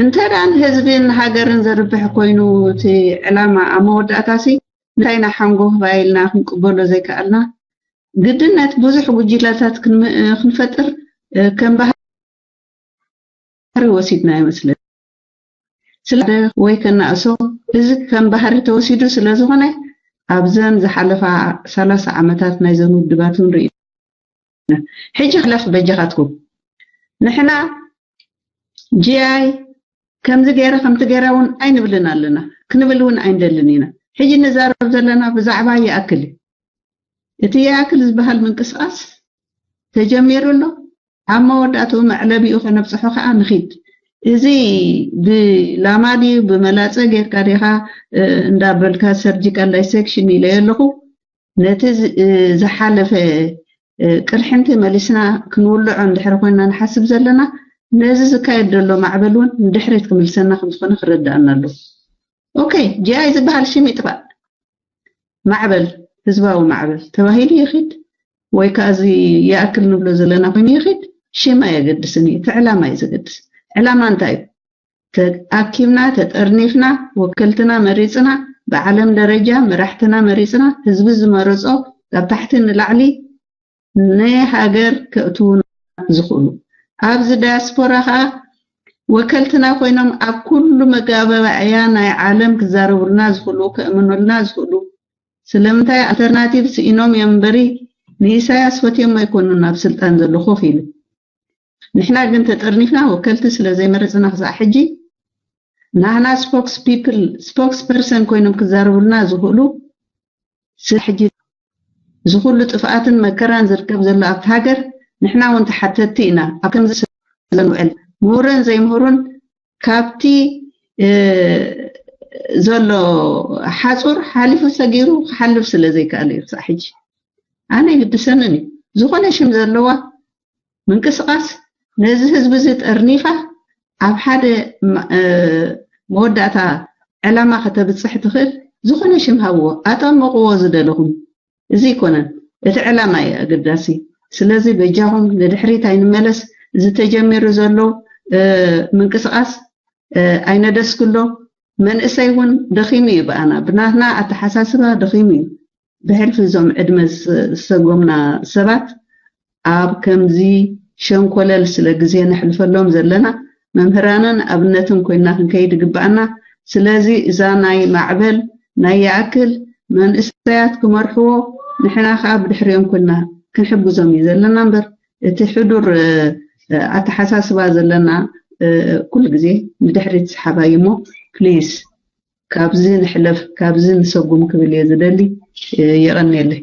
እንተ ደኣ ንህዝብን ሃገርን ዘርብሕ ኮይኑ እቲ ዕላማ ኣብ መወዳእታ ሲ እንታይ ኢና ሓንጎ ህባይ ኢልና ክንቅበሎ ዘይከኣልና ግድነት ብዙሕ ጉጅለታት ክንፈጥር ከም ባህሪ ወሲድና ይመስለኒ ስለ ወይ ከናእሶ እዚ ከም ባህሪ ተወሲዱ ስለ ዝኾነ ኣብዘን ዝሓለፋ ሰላሳ ዓመታት ናይዘን ውድባት እውን ርኢ ሕጂ ክለፍ በጃኻትኩም ንሕና ጂኣይ ከምዚ ገይረ ከምቲ ገይረ እውን ኣይንብልን ኣለና ክንብል እውን ኣይንደልን ኢና ሕጂ ንዛረብ ዘለና ብዛዕባ ይኣክል እዩ እቲ ይኣክል ዝበሃል ምንቅስቃስ ተጀሚሩ ኣሎ ኣብ መወዳእትኡ መዕለቢኡ ከነብፅሖ ከዓ ንኺድ እዚ ብላማ ድዩ ብመላፀ ጌርካ ዲኻ እንዳበልካ ሰርጂካል ዳይሰክሽን ኢለ ኣለኹ። ነቲ ዝሓለፈ ቅርሕንቲ መሊስና ክንውልዖ እንድሕር ኮይና ንሓስብ ዘለና፣ ነዚ ዝካየድ ዘሎ ማዕበል እውን ንድሕሪት ክምልሰና ከምዝኾነ ክረዳእና ኣለዎ። ኦኬ፣ ጂኣይ ዝበሃል ሽም ይጥፋእ፣ ማዕበል፣ ህዝባዊ ማዕበል ተባሂሉ ይኺድ፣ ወይ ከዓ እዚ ይኣክል ንብሎ ዘለና ኮይኑ ይኺድ፣ ሽም ኣየገድስን እዩ፣ እቲ ዕላማ እዩ ዘገድስ። ዕላማ እንታይ እዩ? ተኣኪብና፣ ተጠርኒፍና፣ ወከልትና መሪፅና፣ ብዓለም ደረጃ መራሕትና መሪፅና፣ ህዝቢ ዝመረፆ ካብ ታሕቲ ንላዕሊ ንሃገር ከእትዉና ዝኽእሉ፣ ኣብዚ ዳያስፖራ ከዓ ወከልትና ኮይኖም ኣብ ኩሉ መጋባእያ ናይ ዓለም ክዛረቡልና ዝኽእሉ፣ ከእምኑልና ዝኽእሉ። ስለምንታይ ኣልተርናቲቭ ስኢኖም እዮም እምበሪ ንኢሳያስ ፈትዮም ኣይኮኑን ኣብ ስልጣን ዘሎ ኮፍ ኢሉ። ንሕና ግን ተጠርኒፍና ወከልቲ ስለ ዘይመረፅና ክሳዕ ሕጂ ናህና ስፖክስ ፒፕል፣ ስፖክስ ፐርሰን ኮይኖም ክዛረቡልና ዝኽእሉ፣ ስለ ሕጂ ዝኹሉ ጥፍኣትን መከራን ዝርከብ ዘሎ ኣብቲ ሃገር ንሕና እውን ተሓተትቲ ኢና። ኣብ ከምዚ ስለ ንውዕል ምሁርን ዘይምሁርን ካብቲ ዘሎ ሓፁር ሓሊፉ ሰጊሩ ክሓልፍ ስለ ዘይከኣለ እዩ ክሳዕ ሕጂ። ኣነ ይግድሰንን እዩ። ዝኾነ ሽም ዘለዋ ምንቅስቃስ ነዚ ህዝቢ እዚ ጠርኒፋ ኣብ ሓደ መወዳእታ ዕላማ ከተብፅሕ ትኽእል ዝኾነ ሽም ሃብዎ፣ ኣጠምቕዎ ዝደለኹም። እዚ ኣይኮነን እቲ ዕላማ እዩ ኣገዳሲ። ስለዚ በጃኹም ንድሕሪት ኣይንመለስ። እዚ ተጀሚሩ ዘሎ ምንቅስቃስ ኣይነደስክሎ። መንእሰይ እውን ደኺሙ እዩ ብኣና፣ ብናትና ኣተሓሳስባ ደኺሙ እዩ። ብሕልፊ እዞም ዕድመ ዝሰጎምና ሰባት ኣብ ከምዚ ሸንኮለል ስለ ግዜ ነሕልፈሎም ዘለና መምህራንን ኣብነትን ኮይና ክንከይድ ይግብኣና። ስለዚ እዛ ናይ ማዕበል ናይ ይኣክል መንእሰያት ክመርሕዎ፣ ንሕና ከዓ ብድሕሪኦም ኮይና ክንሕግዞም እዩ ዘለና እምበር እቲ ሕዱር ኣተሓሳስባ ዘለና ኩሉ ግዜ ንድሕሪት ሰሓባይ እሞ ፕሊዝ ካብዚ ንሕለፍ፣ ካብዚ ንሰጉም ክብል እየ ዝደሊ። የቐንየለይ።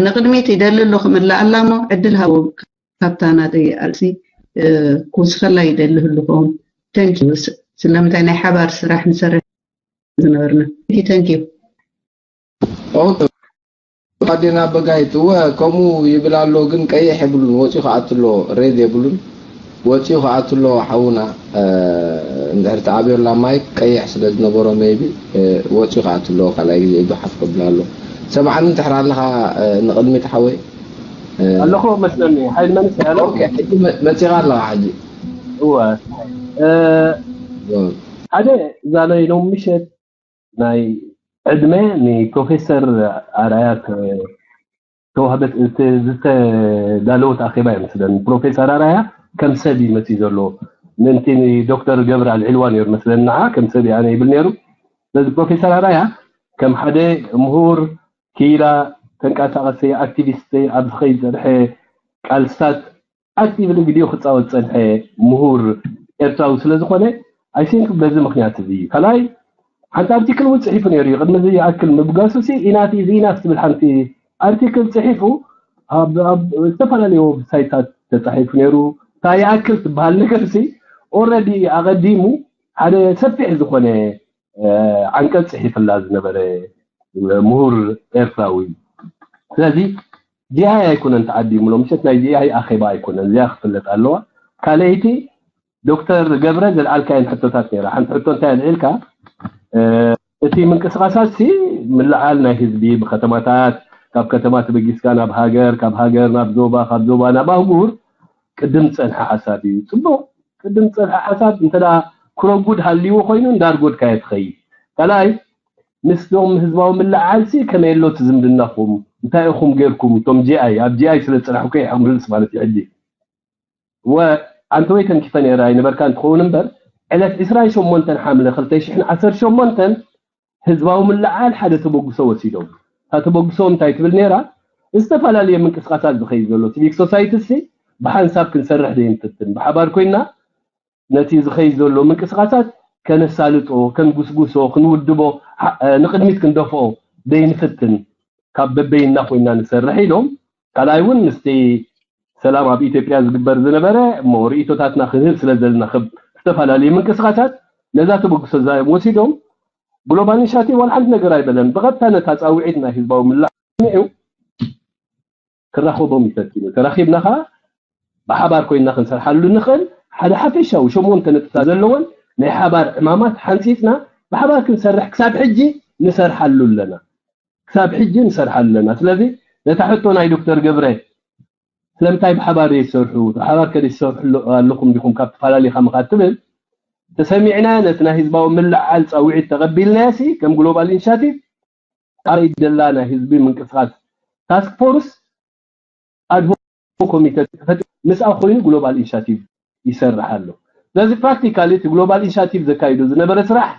ንቕድሚት ይደሊ ኣሎ ክምልኣላ እሞ ዕድል ሃቦ ካብታ ናተይ ኣርእሲ ክውስኸላ ይደሊ ህሉ ክኸውን። ተንኪዩ። ስለምንታይ ናይ ሓባር ስራሕ ንሰርሕ ዝነበርና። ተንኪዩ። ኣዴና በጋይት እወ ከምኡ ይብል ኣሎ፣ ግን ቀይሕ የብሉን፣ ወፂኡ ክኣቱ ኣሎ፣ ሬድ የብሉን፣ ወፂኡ ክኣቱ ኣሎ ሓውና። እንድሕር ተዓብዮላ ማይክ ቀይሕ ስለ ዝነበሮ ሜይቢ ወፂኡ ክኣቱ ኣሎ፣ ካልኣይ ግዜ ኢዱ ሓፍ ከብላ ኣሎ። ሰምዓኒ እንድሕር ኣለኻ ንቕድሚት ሓወይ። ኣለኹ መስለኒ ሓይል መንስ ያለ መፂኻ ኣለኻ ሕጂ። እወ ሓደ እዛ ናይ ሎም ምሸት ናይ ዕድመ ንፕሮፌሰር ኣርኣያ ዝተዋህበት ዝተዳለወት ኣኼባ እየ መስለኒ። ፕሮፌሰር ኣርኣያ ከም ሰብ እዩ መፅዩ ዘሎ። ምእንቲ ንዶክተር ገብረ ኣልዒልዋ ነይሩ መስለኒ። ንዓ ከም ሰብ ኣነ ይብል ነይሩ። ስለዚ ፕሮፌሰር ኣርኣያ ከም ሓደ ምሁር፣ ክኢላ፣ ተንቀሳቐሲ ኣክቲቪስት ኣብ ዝኸይድ ዝፀንሐ ቃልስታት ኣክቲቭሊ ግዲኡ ክፃወት ዝፀንሐ ምሁር ኤርትራዊ ስለ ዝኾነ፣ ኣይ ቲንክ በዚ ምኽንያት እዚ እዩ። ካልኣይ ሓንቲ ኣርቲክል እውን ፅሒፉ ነይሩ እዩ። ቅድሚ እዚ ይኣክል ምብጋሱ ሲ ኢናፍ ኢዝ ኢናፍ ትብል ሓንቲ ኣርቲክል ፅሒፉ ኣብ ኣብ ዝተፈላለዩ ዌብሳይታት ተፃሒፉ ነይሩ። እታ ይኣክል ትበሃል ነገር ሲ ኦልረዲ ኣቐዲሙ ሓደ ሰፊሕ ዝኾነ ዓንቀፅ ፅሒፍላ ዝነበረ ምሁር ኤርትራዊ እዩ። ስለዚ ጂኣይ ኣይኮነን ተዓዲሙ፣ ሎም ምሸት ናይ ጂኣይ ኣኼባ ኣይኮነን፣ እዚኣ ክፍለጥ ኣለዋ። ካልኣይቲ ዶክተር ገብረ ዘልዓልካየን ሕቶታት ነይራ። ሓንቲ ሕቶ እንታይ ኣልዒልካ፣ እቲ ምንቅስቃሳት ሲ ምልዓል ናይ ህዝቢ ብከተማታት፣ ካብ ከተማ ተበጊስካ ናብ ሃገር፣ ካብ ሃገር ናብ ዞባ፣ ካብ ዞባ ናብ ኣህጉር ቅድም ዝፀንሐ ሓሳብ እዩ። ፅቡቅ፣ ቅድም ዝፀንሐ ሓሳብ እንተ ክረጉድ ሃልይዎ ኮይኑ እንዳርጎድካዮ ትኸይድ። ካልኣይ ምስቶም ህዝባዊ ምልዕዓል ሲ ከመይ ኣሎ እቲ ዝምድናኹም? እንታይ ኢኹም ጌርኩም? እቶም ጂኣይ፣ ኣብ ጂኣይ ስለ ዝጸናሕኩ እየ ሕቕ ምልስ ማለት እዩ ሕጂ። እወ ኣንተ ወይ ተንኪፈ ነይረ ኣይነበርካን ትኸውን እምበር ዕለት ዕስራን ሸሞንተን ሓምለ ክልተ ሽሕን ዓሰርተ ሸሞንተን ህዝባዊ ምልዕዓል ሓደ ተበግሶ ወሲዶም። እታ ተበግሶ እንታይ ትብል ነይራ? ዝተፈላለየ ምንቅስቃሳት ዝኸይድ ዘሎ ሲቪክ ሶሳይቲ ሲ ብሓንሳብ ክንሰርሕ ደይንፍትን ብሓባር ኮይና ነቲ ዝኸይድ ዘሎ ምንቅስቃሳት ከነሳልጦ፣ ከንጉስጉሶ፣ ክንውድቦ፣ ንቕድሚት ክንደፍኦ ደይንፍትን ካብ በበይንና ኮይና ንሰርሕ ኢሎም። ካልኣይ እውን ምስቲ ሰላም ኣብ ኢትዮጵያ ዝግበር ዝነበረ እሞ ርእይቶታትና ክንህብ ስለ ዘልናኽብ ዝተፈላለዩ ምንቅስቃሳት ነዛ ተበግሶ እዛ እዮም ወሲዶም። ግሎባል ኢኒሻቲቭ ዋላ ሓንቲ ነገር ኣይበለን። ብቐጥታ ነታ ፃውዒት ናይ ህዝባዊ ምላሽ ሰሚዑ ክራኸቦም ይፈትኑ። ተራኺብና ከዓ ብሓባር ኮይና ክንሰርሓሉ ንኽእል ሓደ ሓፈሻዊ ሸሞንተ ነጥብታት ዘለዎን ናይ ሓባር ዕማማት ሓንፂፅና ብሓባር ክንሰርሕ ክሳብ ሕጂ ንሰርሓሉ ኣለና። ክሳብ ሕጂ ንሰርሓሉ ኣለና። ስለዚ ነታ ሕቶ ናይ ዶክተር ገብረ ስለምንታይ ብሓባር ዘይትሰርሑ፣ ብሓባር ከ ዘይትሰርሑ ኣለኹም ዲኹም ካብ ተፈላለኻ ምኻድ ትብል ተሰሚዕና ነቲ ናይ ህዝባዊ ምልዕዓል ፃውዒት ተቐቢልናዮ ሲ ከም ግሎባል ኢኒሻቲቭ ኣረይ ደላ ናይ ህዝቢ ምንቅስቃስ ታስክ ፎርስ ኣድሆ ኮሚተ ተፈጢሩ ምስኣ ኮይኑ ግሎባል ኢኒሻቲቭ ይሰርሕ ኣሎ። ስለዚ ፕራክቲካሊ እቲ ግሎባል ኢኒሻቲቭ ዘካይዶ ዝነበረ ስራሕ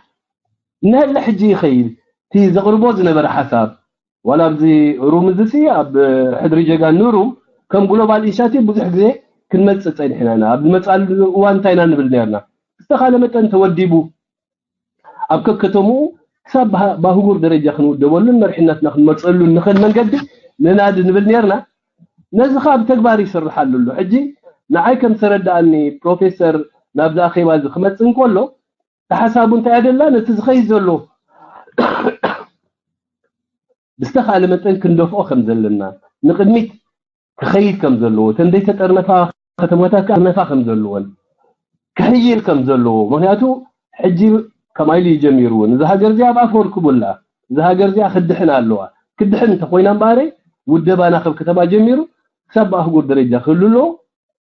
እናሃለ ሕጂ ይኸይድ። እቲ ዘቕርቦ ዝነበረ ሓሳብ ዋላ ኣብዚ ሩም እዚ ሲ ኣብ ሕድሪ ጀጋኑ ሩም ከም ግሎባል ኢኒሻቲቭ ብዙሕ ግዜ ክንመፅእ ፀኒሕና ኢና። ኣብ ዝመፅኣሉ እዋን እንታይ ኢና ንብል ነርና? ዝተኻለ መጠን ተወዲቡ ኣብ ከከተምኡ ክሳብ ብሃ- ብኣህጉር ደረጃ ክንውደበሉን መሪሕነትና ክንመርፀሉን ንኽእል መንገዲ ንናዲ ንብል ነርና። ነዚ ከዓ ብተግባር ይስርሓሉ ኣሎ። ሕጂ ንዓይ ከም ዝተረዳኣኒ ፕሮፌሰር ናብዚ ኣኼባ እዚ ክመፅእ እንከሎ ተሓሳቡ እንታይ ኣደላ ነቲ ዝኸይድ ዘሎ ብዝተኻለ መጠን ክንደፍኦ ከም ዘለና ንቕድሚት ክኸይድ ከም ዘለዎ እተን ዘይተጠርነፋ ከተማታት ክጥርነፋ ከም ዘለዎን ክሕይል ከም ዘለዎ ምክንያቱ ሕጂ ከማይ ኢሉ እዩ ጀሚሩ እውን እዛ ሃገር እዚኣ ኣብ ኣፈወርቂ ቡላ እዛ ሃገር እዚኣ ክድሕን ኣለዋ ክድሕን እንተኮይና እምበኣረ ውደባና ከም ከተማ ጀሚሩ ክሳብ ብኣህጉር ደረጃ ክህሉ ኣለዎ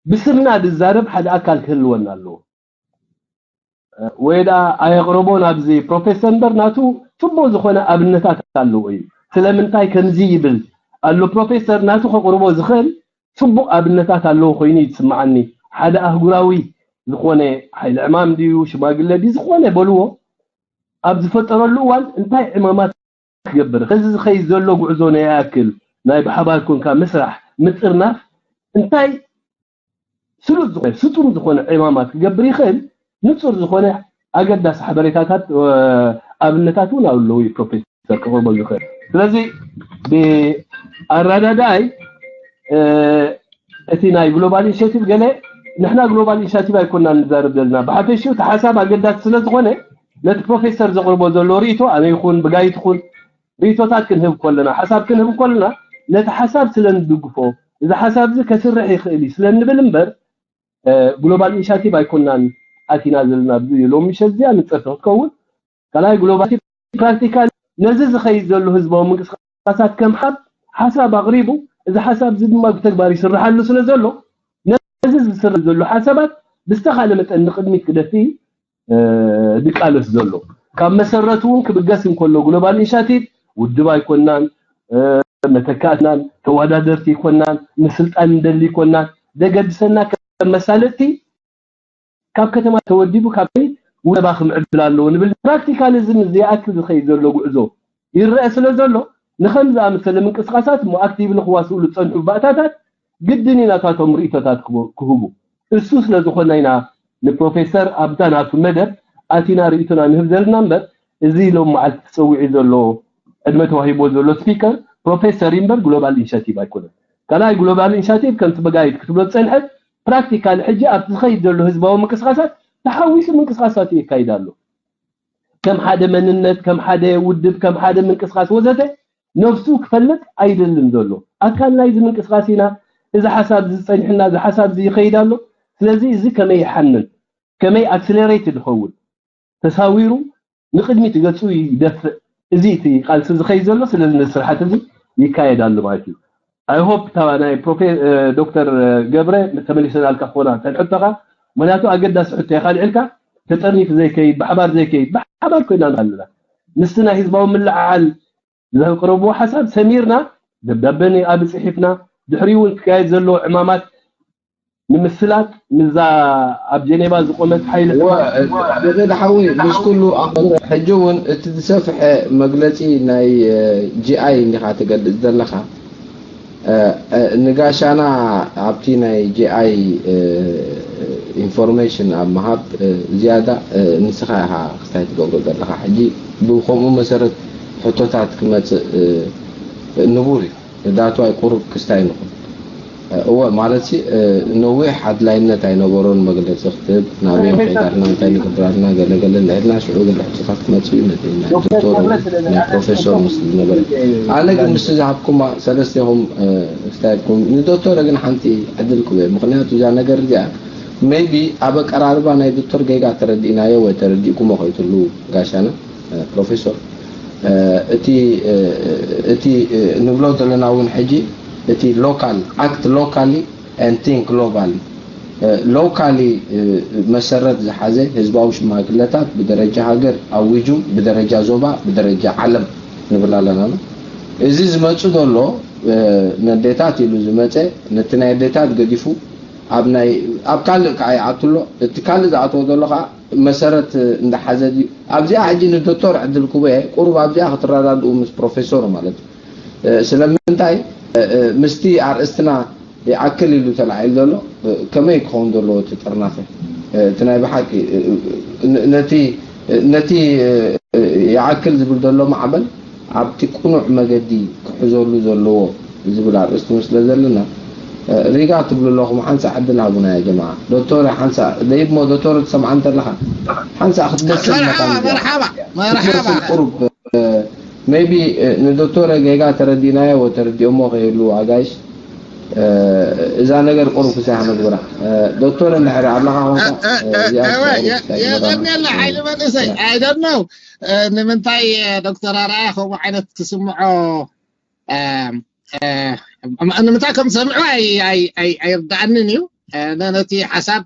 ብስምና ዝዛረብ ሓደ ኣካል ክህልወና ኣለዎ ወይ ደኣ ኣየቕረቦ ናብዚ ፕሮፌሰር እምበር ናቱ ጽቡቕ ዝኾነ ኣብነታት ኣለዎ እዩ ስለምንታይ ከምዚ ይብል ኣሎ ፕሮፌሰር ናቱ ከቕርቦ ዝኽእል ጽቡቕ ኣብነታት ኣለዎ ኮይኑ እዩ ዝስምዓኒ ሓደ ኣህጉራዊ ዝኾነ ሓይሊ ዕማም ድዩ ሽማግለ ድዩ ዝኾነ በልዎ ኣብ ዝፈጠረሉ እዋን እንታይ ዕማማት ክገብር እዚ ዝኸይድ ዘሎ ጉዕዞ ናይ ይኣክል ናይ ብሓባር ኮንካ ምስራሕ ምጥርናፍ እንታይ ስሉጥ ዝኾነ ስጡም ዝኾነ ዕማማት ክገብር ይኽእል ንጹር ዝኾነ ኣገዳሲ ሓበሬታታት ኣብነታት እውን ኣለዉ እዩ ፕሮፌሰር ክቕርቦ ዝኽእል ስለዚ ብኣረዳዳይ እቲ ናይ ግሎባል ኢኒሽቲቭ ገለ ንሕና ግሎባል ኢኒሽቲቭ ኣይኮና ንዛረብ ዘለና ብሓፈሽኡ እቲ ሓሳብ ኣገዳሲ ስለ ዝኾነ ነቲ ፕሮፌሰር ዘቕርቦ ዘሎ ርእቶ ኣነ ይኹን ብጋይት ይኹን ርእቶታት ክንህብ ከለና ሓሳብ ክንህብ ከለና ነቲ ሓሳብ ስለ ንድግፎ እዚ ሓሳብ እዚ ከስርሕ ይኽእል እዩ ስለ ንብል እምበር ግሎባል ኢኒሽቲቭ ኣይኮናን ኣቲና ዘለና ኣብዚ ሎሚ ምሸት እዚኣ ንፅርቲ ክትከውን ካልኣይ ግሎባል ፕራክቲካል ነዚ ዝኸይድ ዘሎ ህዝባዊ ምንቅስቃሳት ከም ሓብ ሓሳብ ኣቕሪቡ እዚ ሓሳብ እዚ ድማ ብተግባር ይስርሓሉ ስለ ዘሎ ነዚ ዝስራሕ ዘሎ ሓሳባት ብዝተኻለ መጠን ንቕድሚት ክደፊ ድቃለስ ዘሎ ካብ መሰረቱ እውን ክብገስ እንከሎ ግሎባል ኢኒሻቲቭ ውድብ ኣይኮናን መተካእትናን ተወዳደርቲ ይኮናን ንስልጣን እንደሊ ይኮናን ዘገድሰና ከም መሳለጥቲ ካብ ከተማ ተወዲቡ ካብ ውደባ ክምዕብል ኣለዎ ንብል ፕራክቲካል እዚ ምስ ዘይኣክል ዝኸይድ ዘሎ ጉዕዞ ይረአ ስለ ዘሎ ንኸም ዝኣመሰለ ምንቅስቃሳት እሞ ኣክቲቭሊ ክዋስእሉ ዝፀንሑ ባእታታት ግድን እዩ ናታቶም ርእቶታት ክህቡ እሱ ስለ ዝኾነ ኢና ንፕሮፌሰር ኣብታ ናቱ መደብ ኣቲና ርእቶና ንህብ ዘለና እምበር እዚ ሎም መዓልቲ ተፀዊዑ ዘሎ ዕድመ ተዋሂቦ ዘሎ ስፒከር ፕሮፌሰር እምበር ግሎባል ኢኒሽቲቭ ኣይኮነን ካልኣይ ግሎባል ኢኒሽቲቭ ከምቲ በጋይት ክትብሎ ዝፀንሐት ፕራክቲካል ሕጂ ኣብቲ ዝኸይድ ዘሎ ህዝባዊ ምንቅስቃሳት ተሓዊሱ ምንቅስቃሳት የካይድ ኣሎ ከም ሓደ መንነት ከም ሓደ ውድብ ከም ሓደ ምንቅስቃስ ወዘተ ነብሱ ክፈልጥ ኣይደልን ዘሎ ኣካል ናይዚ ምንቅስቃስ ኢና እዚ ሓሳብ ዝፀንሕና እዚ ሓሳብ እዚ ይኸይድ ኣሎ ስለዚ እዚ ከመይ ይሓንን ከመይ ኣክስለሬት ዝኸውን ተሳዊሩ ንቅድሚት ገፁ ይደፍእ እዚ እቲ ቃልሲ ዝኸይድ ዘሎ ስለዚ ነዚ ስርሓት እዚ ይካየድ ኣሎ ማለት እዩ I hope እታ ናይ ፕሮፌ ዶክተር ገብረ ተመሊሰናልካ ክኾና ተን ሕቶኻ ምክንያቱ ኣገዳሲ ሕቶ ኢኻ ልዕልካ ተጠርኒፍ ዘይከይድ ብሓባር ዘይከይድ ብሓባር ኮይና ኣለና ምስቲ ናይ ህዝባዊ ምልዓዓል ዘቅረብዎ ሓሳብ ሰሚርና ደብዳበ ንኣቢ ፅሒፍና ድሕሪኡ እውን ክካየድ ዘለዎ ዕማማት ንምስላጥ ምዛ ኣብ ጀኔቫ ዝቆመት ሓይሊ ደደድ ሓዊ ምስ ኩሉ ኣኽብሮ ሕጂ እውን እቲ ዝሰፍሐ መግለፂ ናይ ጂኣይ እንዲኻ ትገልፅ ዘለኻ ንጋሻና ኣብቲ ናይ ጂኣይ ኢንፎርሜሽን ኣብ ምሃብ ዝያዳ ንስኻ ኢኻ ክስታይ ትገብሮ ዘለኻ ሕጂ ብከምኡ መሰረት ሕቶታት ክመፅእ ንቡር እዩ ዳትዋይ ቁሩብ ክስታይ ንኹን እወ ማለት ሲ ነዊሕ ኣድላይነት ኣይነበሮን መግለፂ ክትህብ ናበይ ኮይዳልና እንታይ ንገብራልና ገለገለ ልዕልና ሽዑ ግን ሕቶታት ክመፅኡ ይመፅእና ዶክተር ዶክተር ናይ ፕሮፌሰር ምስ ዝነበረ ኣነ ግን ምስ ዝሃብኩማ ሰለስቴኹም ክስታይኩም ንዶክተር ግን ሓንቲ ዕድል ክበ ምክንያቱ እዛ ነገር እዚኣ maybe ኣብ ኣቀራርባ ናይ ዶክተር ጌጋ ተረዲእናዮ ወይ ተረዲእኩሞ ከይትሉ ጋሻና ፕሮፌሰር እቲ እቲ ንብሎ ዘለና እውን ሕጂ እቲ local act locally and think globally locally መሰረት ዝሓዘ ህዝባዊ ሽማግለታት ብደረጃ ሃገር ኣዊጁ ብደረጃ ዞባ ብደረጃ ዓለም ንብል ኣለና እዚ ዝመፁ ዘሎ ነዴታት ኢሉ ዝመፀ ነቲ ናይ ኣዴታት ገዲፉ ኣብ ናይ ኣብ ካልእ ከዓ ይኣትሎ እቲ ካልእ ዝኣተወ ዘሎ ከዓ መሰረት እንዳሓዘ ድዩ ኣብዚኣ ሕጂ ንዶክተር ዕድል ክበየ ቁሩብ ኣብዚኣ ክትረዳድኡ ምስ ፕሮፌሰር ማለት እዩ ስለምንታይ ምስቲ ኣርእስትና ይኣክል ኢሉ ተላዒሉ ዘሎ ከመይ ክኸውን ዘለዎ እቲ ጥርናፈ እቲ ናይ ብሓቂ ነቲ ነቲ ይኣክል ዝብል ዘሎ ማዕበል ኣብቲ ቅኑዕ መገዲ ክሕዘሉ ዘለዎ ዝብል ኣርእስቲ ስለ ዘለና ሪጋ ትብሉ ኣለኹም ሓንሳ ዕድል ሃቡና ያ ጀማዓ ዶክተር ሓንሳ ደይብ ሞ ዶክተር ትሰምዓ እንተለኻ ሓንሳ ክትደስል መርሓባ መርሓባ መርሓባ ክትደስል ቁሩብ maybe ንዶክተር ጌጋ ተረዲእናዮ ወይ ተረዲኦሞ ከይህሉ ኣጋይሽ እዛ ነገር ቁሩብ ክሳይ ንግብራ ዶክተር እንድሕር ኣለኻ ኮንካ እዚኣ ቁሩብ ክሳይ ንግብራ። የቐንየለ ሓይሊ መንእሰይ I don't know ንምንታይ ዶክተር ኣርኣያ ከምኡ ዓይነት ክስምዖ ንምንታይ ከም ዝሰምዑ ኣይርዳኣንን እዩ ነቲ ሓሳብ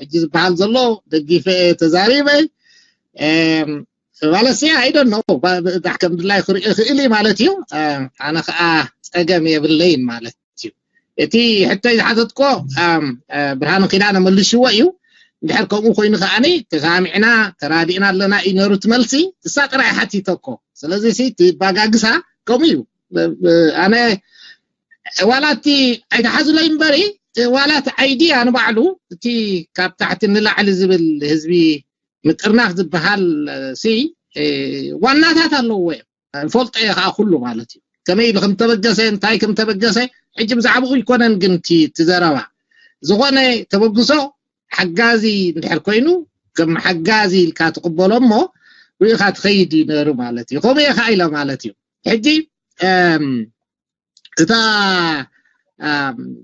ሕጂ ዝበሃል ዘሎ ደጊፈ ተዛሪበ ማለት ሲ I don't know ከም ድላይ ክርኢ ክእል ማለት እዩ ኣነ ከዓ ፀገም የብለይን ማለት እዩ እቲ ሕቶይ ዝሓተትኮ ብርሃን ኪዳነ መልሽዎ እዩ እንድሕር ከምኡ ኮይኑ ከዓኒ ተሳሚዕና ተራዲእና ኣለና እዩ ነሩ ትመልሲ እሳ ጥራይ ሓቲተኮ ስለዚ ሲ ትባጋግሳ ከምኡ እዩ ኣነ ዋላ እቲ ኣይተሓዝለይ እምበሪ ዋላ እቲ idea ንባዕሉ እቲ ካብ ታሕቲ ንላዕሊ ዝብል ህዝቢ ምጥርናፍ ዝበሃል ሲ ዋናታት ኣለዎ እዮም ፈልጦ እየ ከዓ ኩሉ ማለት እዩ ከመይ ኢሉ ከም ተበገሰ እንታይ ከም ተበገሰ ሕጂ ብዛዕባኡ ይኮነን ግን ትዘረባ ዝኾነ ተበግሶ ሓጋዚ እንድሕር ኮይኑ ከም ሓጋዚ ኢልካ ትቕበሎ እሞ ብኢኻ ትኸይድ እዩ ነሩ ማለት እዩ ከምኡ እየ ከዓ ኢለ ማለት እዩ ሕጂ እታ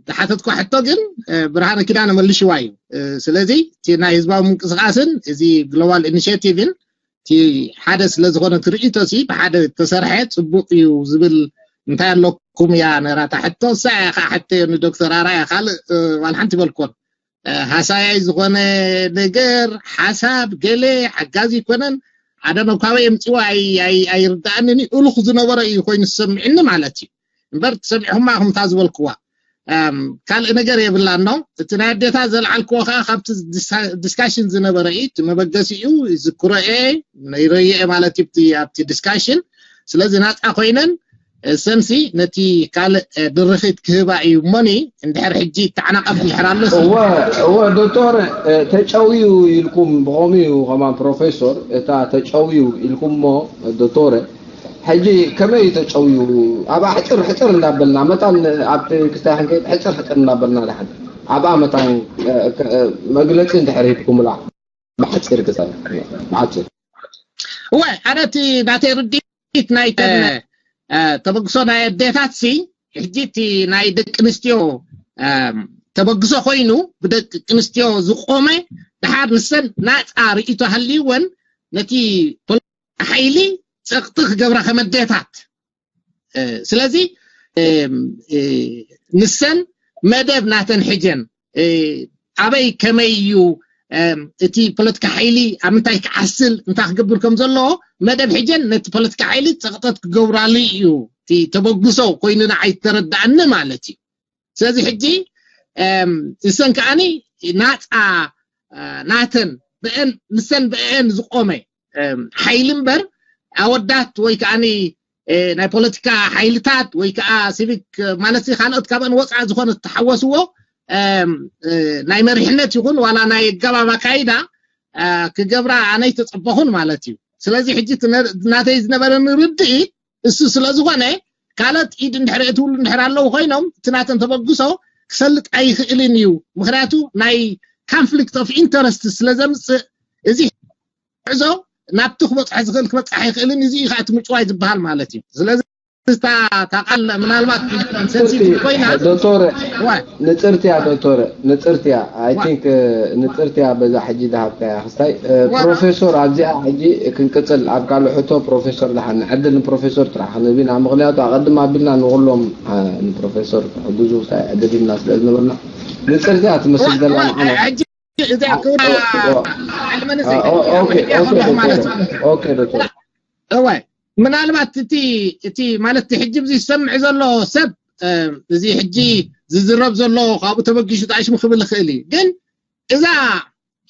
ዝሓተትኳ ሕቶ ግን ብርሃነ ኪዳነ መልሽዋ እዩ ስለዚ እቲ ናይ ህዝባዊ ምንቅስቃስን እዚ global initiative ን እቲ ሓደ ስለ ዝኾነ ትርኢቶ ሲ ብሓደ ተሰርሐ ፅቡቅ እዩ ዝብል እንታይ ኣለኩም እያ ነራታ ሕቶ እሳ እያ ከዓ ሕተዮ ንዶክተር ኣራያ ካልእ ዋላ ሓንቲ ይበልኮን ሃሳያይ ዝኾነ ነገር ሓሳብ ገለ ሓጋዚ ይኮነን ሓደ ነው ካበይ የምፅዎ ኣይርዳእንን እዩ እሉኽ ዝነበረ እዩ ኮይኑ ዝሰምዕኒ ማለት እዩ እምበር ትሰሚዕኹማ ከምታ ዝበልክዋ ካልእ ነገር የብላን ነው እቲ ናይ ኣዴታት ዘልዓልክዎ ከዓ ካብቲ discussion ዝነበረ እዩ እቲ መበገሲኡ ዝክሮ እየ ይረየ ማለት እዩ ኣብቲ discussion ስለዚ ናፃ ኮይነን ሰንሲ ነቲ ካልእ ድርኺት ክህባ እዩ እሞኒ እንድሕር ሕጂ ተዓናቐፍ እንድሕር ኣሎ እወ ዶክተር ተጨውዩ ኢልኩም ብኸምኡ እዩ ከማን ፕሮፌሶር እታ ተጨውዩ ኢልኩምሞ ዶክተር ሕጂ ከመይ እዩ ተጨውዩ ኣብኣ ሕፅር ሕፅር እንዳበልና መታን ኣብቲ ክስታይ ክንከይድ ሕፅር ሕፅር እንዳበልና ድሓን ኣብኣ መታን መግለፂ እንድሕር ሂብኩምላ ብሓፂር ክሳብ ብሓፂር እወ ኣነ እቲ ናተይ ርድኢት ናይተን ተበግሶ ናይ ኣዴታት ሲ ሕጂ እቲ ናይ ደቂ ኣንስትዮ ተበግሶ ኮይኑ ብደቂ ኣንስትዮ ዝቆመ ድሓር ንሰን ናፃ ርእይቶ ሃልይወን ነቲ ሓይሊ ፀቕጢ ክገብራ ከም ኣዴታት ስለዚ ንሰን መደብ ናተን ሕጀን ኣበይ ከመይ እዩ እቲ ፖለቲካ ሓይሊ ኣብ ምንታይ ክዓስል እንታይ ክገብር ከም ዘለዎ መደብ ሕጀን ነቲ ፖለቲካ ሓይሊ ፀቕጠት ክገብራሉ እዩ እቲ ተበግሶ ኮይኑ ንዓይ ተረዳእኒ ማለት እዩ ስለዚ ሕጂ እሰን ከዓኒ ናፃ ናተን ብአን ምሰን ብአን ዝቆመ ሓይሊ እምበር ኣወዳት ወይ ከዓኒ ናይ ፖለቲካ ሓይልታት ወይ ከዓ ሲቪክ ማለት ካልኦት ካብአን ወፃኢ ዝኾነ ዝተሓወስዎ ናይ መሪሕነት ይኹን ዋላ ናይ ኣገባብ ኣካይዳ ክገብራ ኣነይ ተፀበኹን ማለት እዩ ስለዚ ሕጂ ናተይ ዝነበረኒ ርድኢት እሱ ስለ ዝኾነ ካልኦት ኢድ እንድሕር እትብሉ እንድሕር ኣለዉ ኮይኖም እቲ ናተን ተበግሶ ክሰልጥ ኣይኽእልን እዩ። ምክንያቱ ናይ conflict of interest ስለ ዘምፅእ፣ እዚ ጉዕዞ ናብቲ ክበፅሖ ዝኽእል ክበፅሕ ኣይኽእልን። እዚ እዩ ከዓ እቲ ምጭዋይ ዝበሃል ማለት እዩ። ስለዚ እታ እታ ቃል ምናልባት sensitive ኮይና፣ ዶክተር፣ ዋይ ንፅርትያ ዶክተር፣ ንፅርትያ። I think ንፅርትያ በዛ ሕጂ ዝሃብካያ ክስታይ። ፕሮፌሶር ኣብዚኣ ሕጂ ክንቅፅል፣ ኣብ ካልእ ሕቶ ፕሮፌሶር ደሓን ዕድል ንፕሮፌሶር ጥራሕ ክንህብ ኢና። ምክንያቱ ኣቐድም ኣቢልና ንኩሎም ንፕሮፌሶር ክሕግዙ ክስታይ ዕድል ሂብና ስለ ዝነበርና፣ ንፅርትያ ትመስል ዘላ ንዓና። ሕጂ እዚኣ ክብራ ልመንሰ ኦኬ ዶክተር። እወ፣ ምናልባት እቲ እቲ ማለት እቲ ሕጂ እዚ ዝሰምዕ ዘሎ ሰብ እዚ ሕጂ ዝዝረብ ዘሎ ካብኡ ተበጊሱ ጣሽሙ ክብል ይኽእል እዩ። ግን እዛ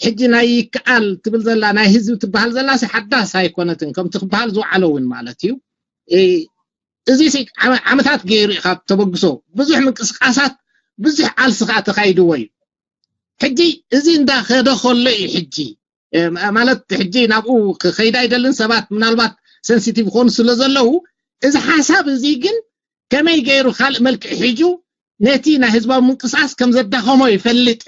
ሕጂ ናይ ይከኣል ትብል ዘላ ናይ ህዝቢ ትበሃል ዘላ ሓዳስ ኣይኮነትን፣ ከምቲ ክበሃል ዝወዓሎ እውን ማለት እዩ። እዚ ዓመታት ገይሩ እዩ ካብ ተበግሶ ብዙሕ ምንቅስቃሳት ብዙሕ ቃልሲ ከዓ ተካይድዎ እዩ። ሕጂ እዚ እንዳኸደ ከሎ እዩ ሕጂ ማለት ሕጂ ናብኡ ክኸይድ ኣይደልን። ሰባት ምናልባት sensitive ክኾኑ ስለ ዘለዉ፣ እዚ ሓሳብ እዚ ግን ከመይ ገይሩ ካልእ መልክዕ ሒጁ ነቲ ናይ ህዝባዊ ምንቅስቃስ ከም ዘዳኸሞ ይፈልጥ።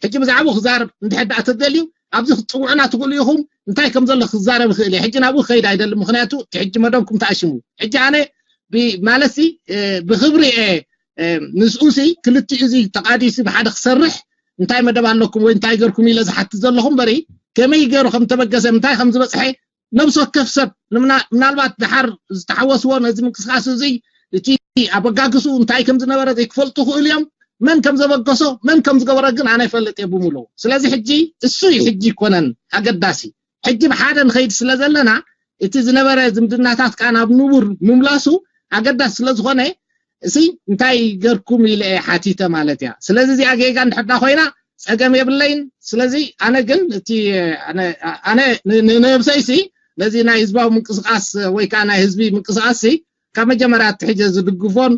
ሕጂ ብዛዕባኡ ክዛረብ እንድሕር ደኣ ተደልዩ ኣብዚ ክትፅውዑና ትኽእሉ ኢኹም። እንታይ ከም ዘሎ ክዛረብ ይኽእል እየ። ሕጂ ናብኡ ክኸይድ ኣይደልን፣ ምክንያቱ እቲ ሕጂ መደብኩም ተኣሽሙ። ሕጂ ኣነ ማለትሲ ብክብሪ እየ ምስኡሲ ክልቲኡ እዚ ተቃዲሲ ብሓደ ክሰርሕ እንታይ መደብ ኣለኩም ወይ እንታይ ገርኩም ኢለ ዝሓትት ዘለኹ እምበሪ ከመይ ገይሩ ከም ተበገሰ እንታይ ከም ዝበፅሐ ነብሲ ወከፍ ሰብ ምናልባት ድሓር ዝተሓወስዎ ነዚ ምንቅስቃስ እዚ እቲ ኣበጋግስኡ እንታይ ከም ዝነበረ ዘይክፈልጡ ክእሉ እዮም። መን ከም ዘበገሶ መን ከም ዝገበረ ግን ኣነ ይፈልጥ እየ ብምሉኡ። ስለዚ ሕጂ እሱ እዩ ሕጂ ይኮነን ኣገዳሲ። ሕጂ ብሓደ ንኸይድ ስለ ዘለና እቲ ዝነበረ ዝምድናታት ከዓ ናብ ንቡር ምምላሱ ኣገዳሲ ስለ ዝኾነ እሲ እንታይ ገርኩም ኢለ እየ ሓቲተ ማለት እያ። ስለዚ እዚኣ ጌጋ እንድሕዳ ኮይና ፀገም የብለይን። ስለዚ ኣነ ግን እቲ ኣነ ንነብሰይሲ ነዚ ናይ ህዝባዊ ምንቅስቃስ ወይ ከዓ ናይ ህዝቢ ምንቅስቃስ ካብ መጀመርያ ትሕጀ ዝድግፎን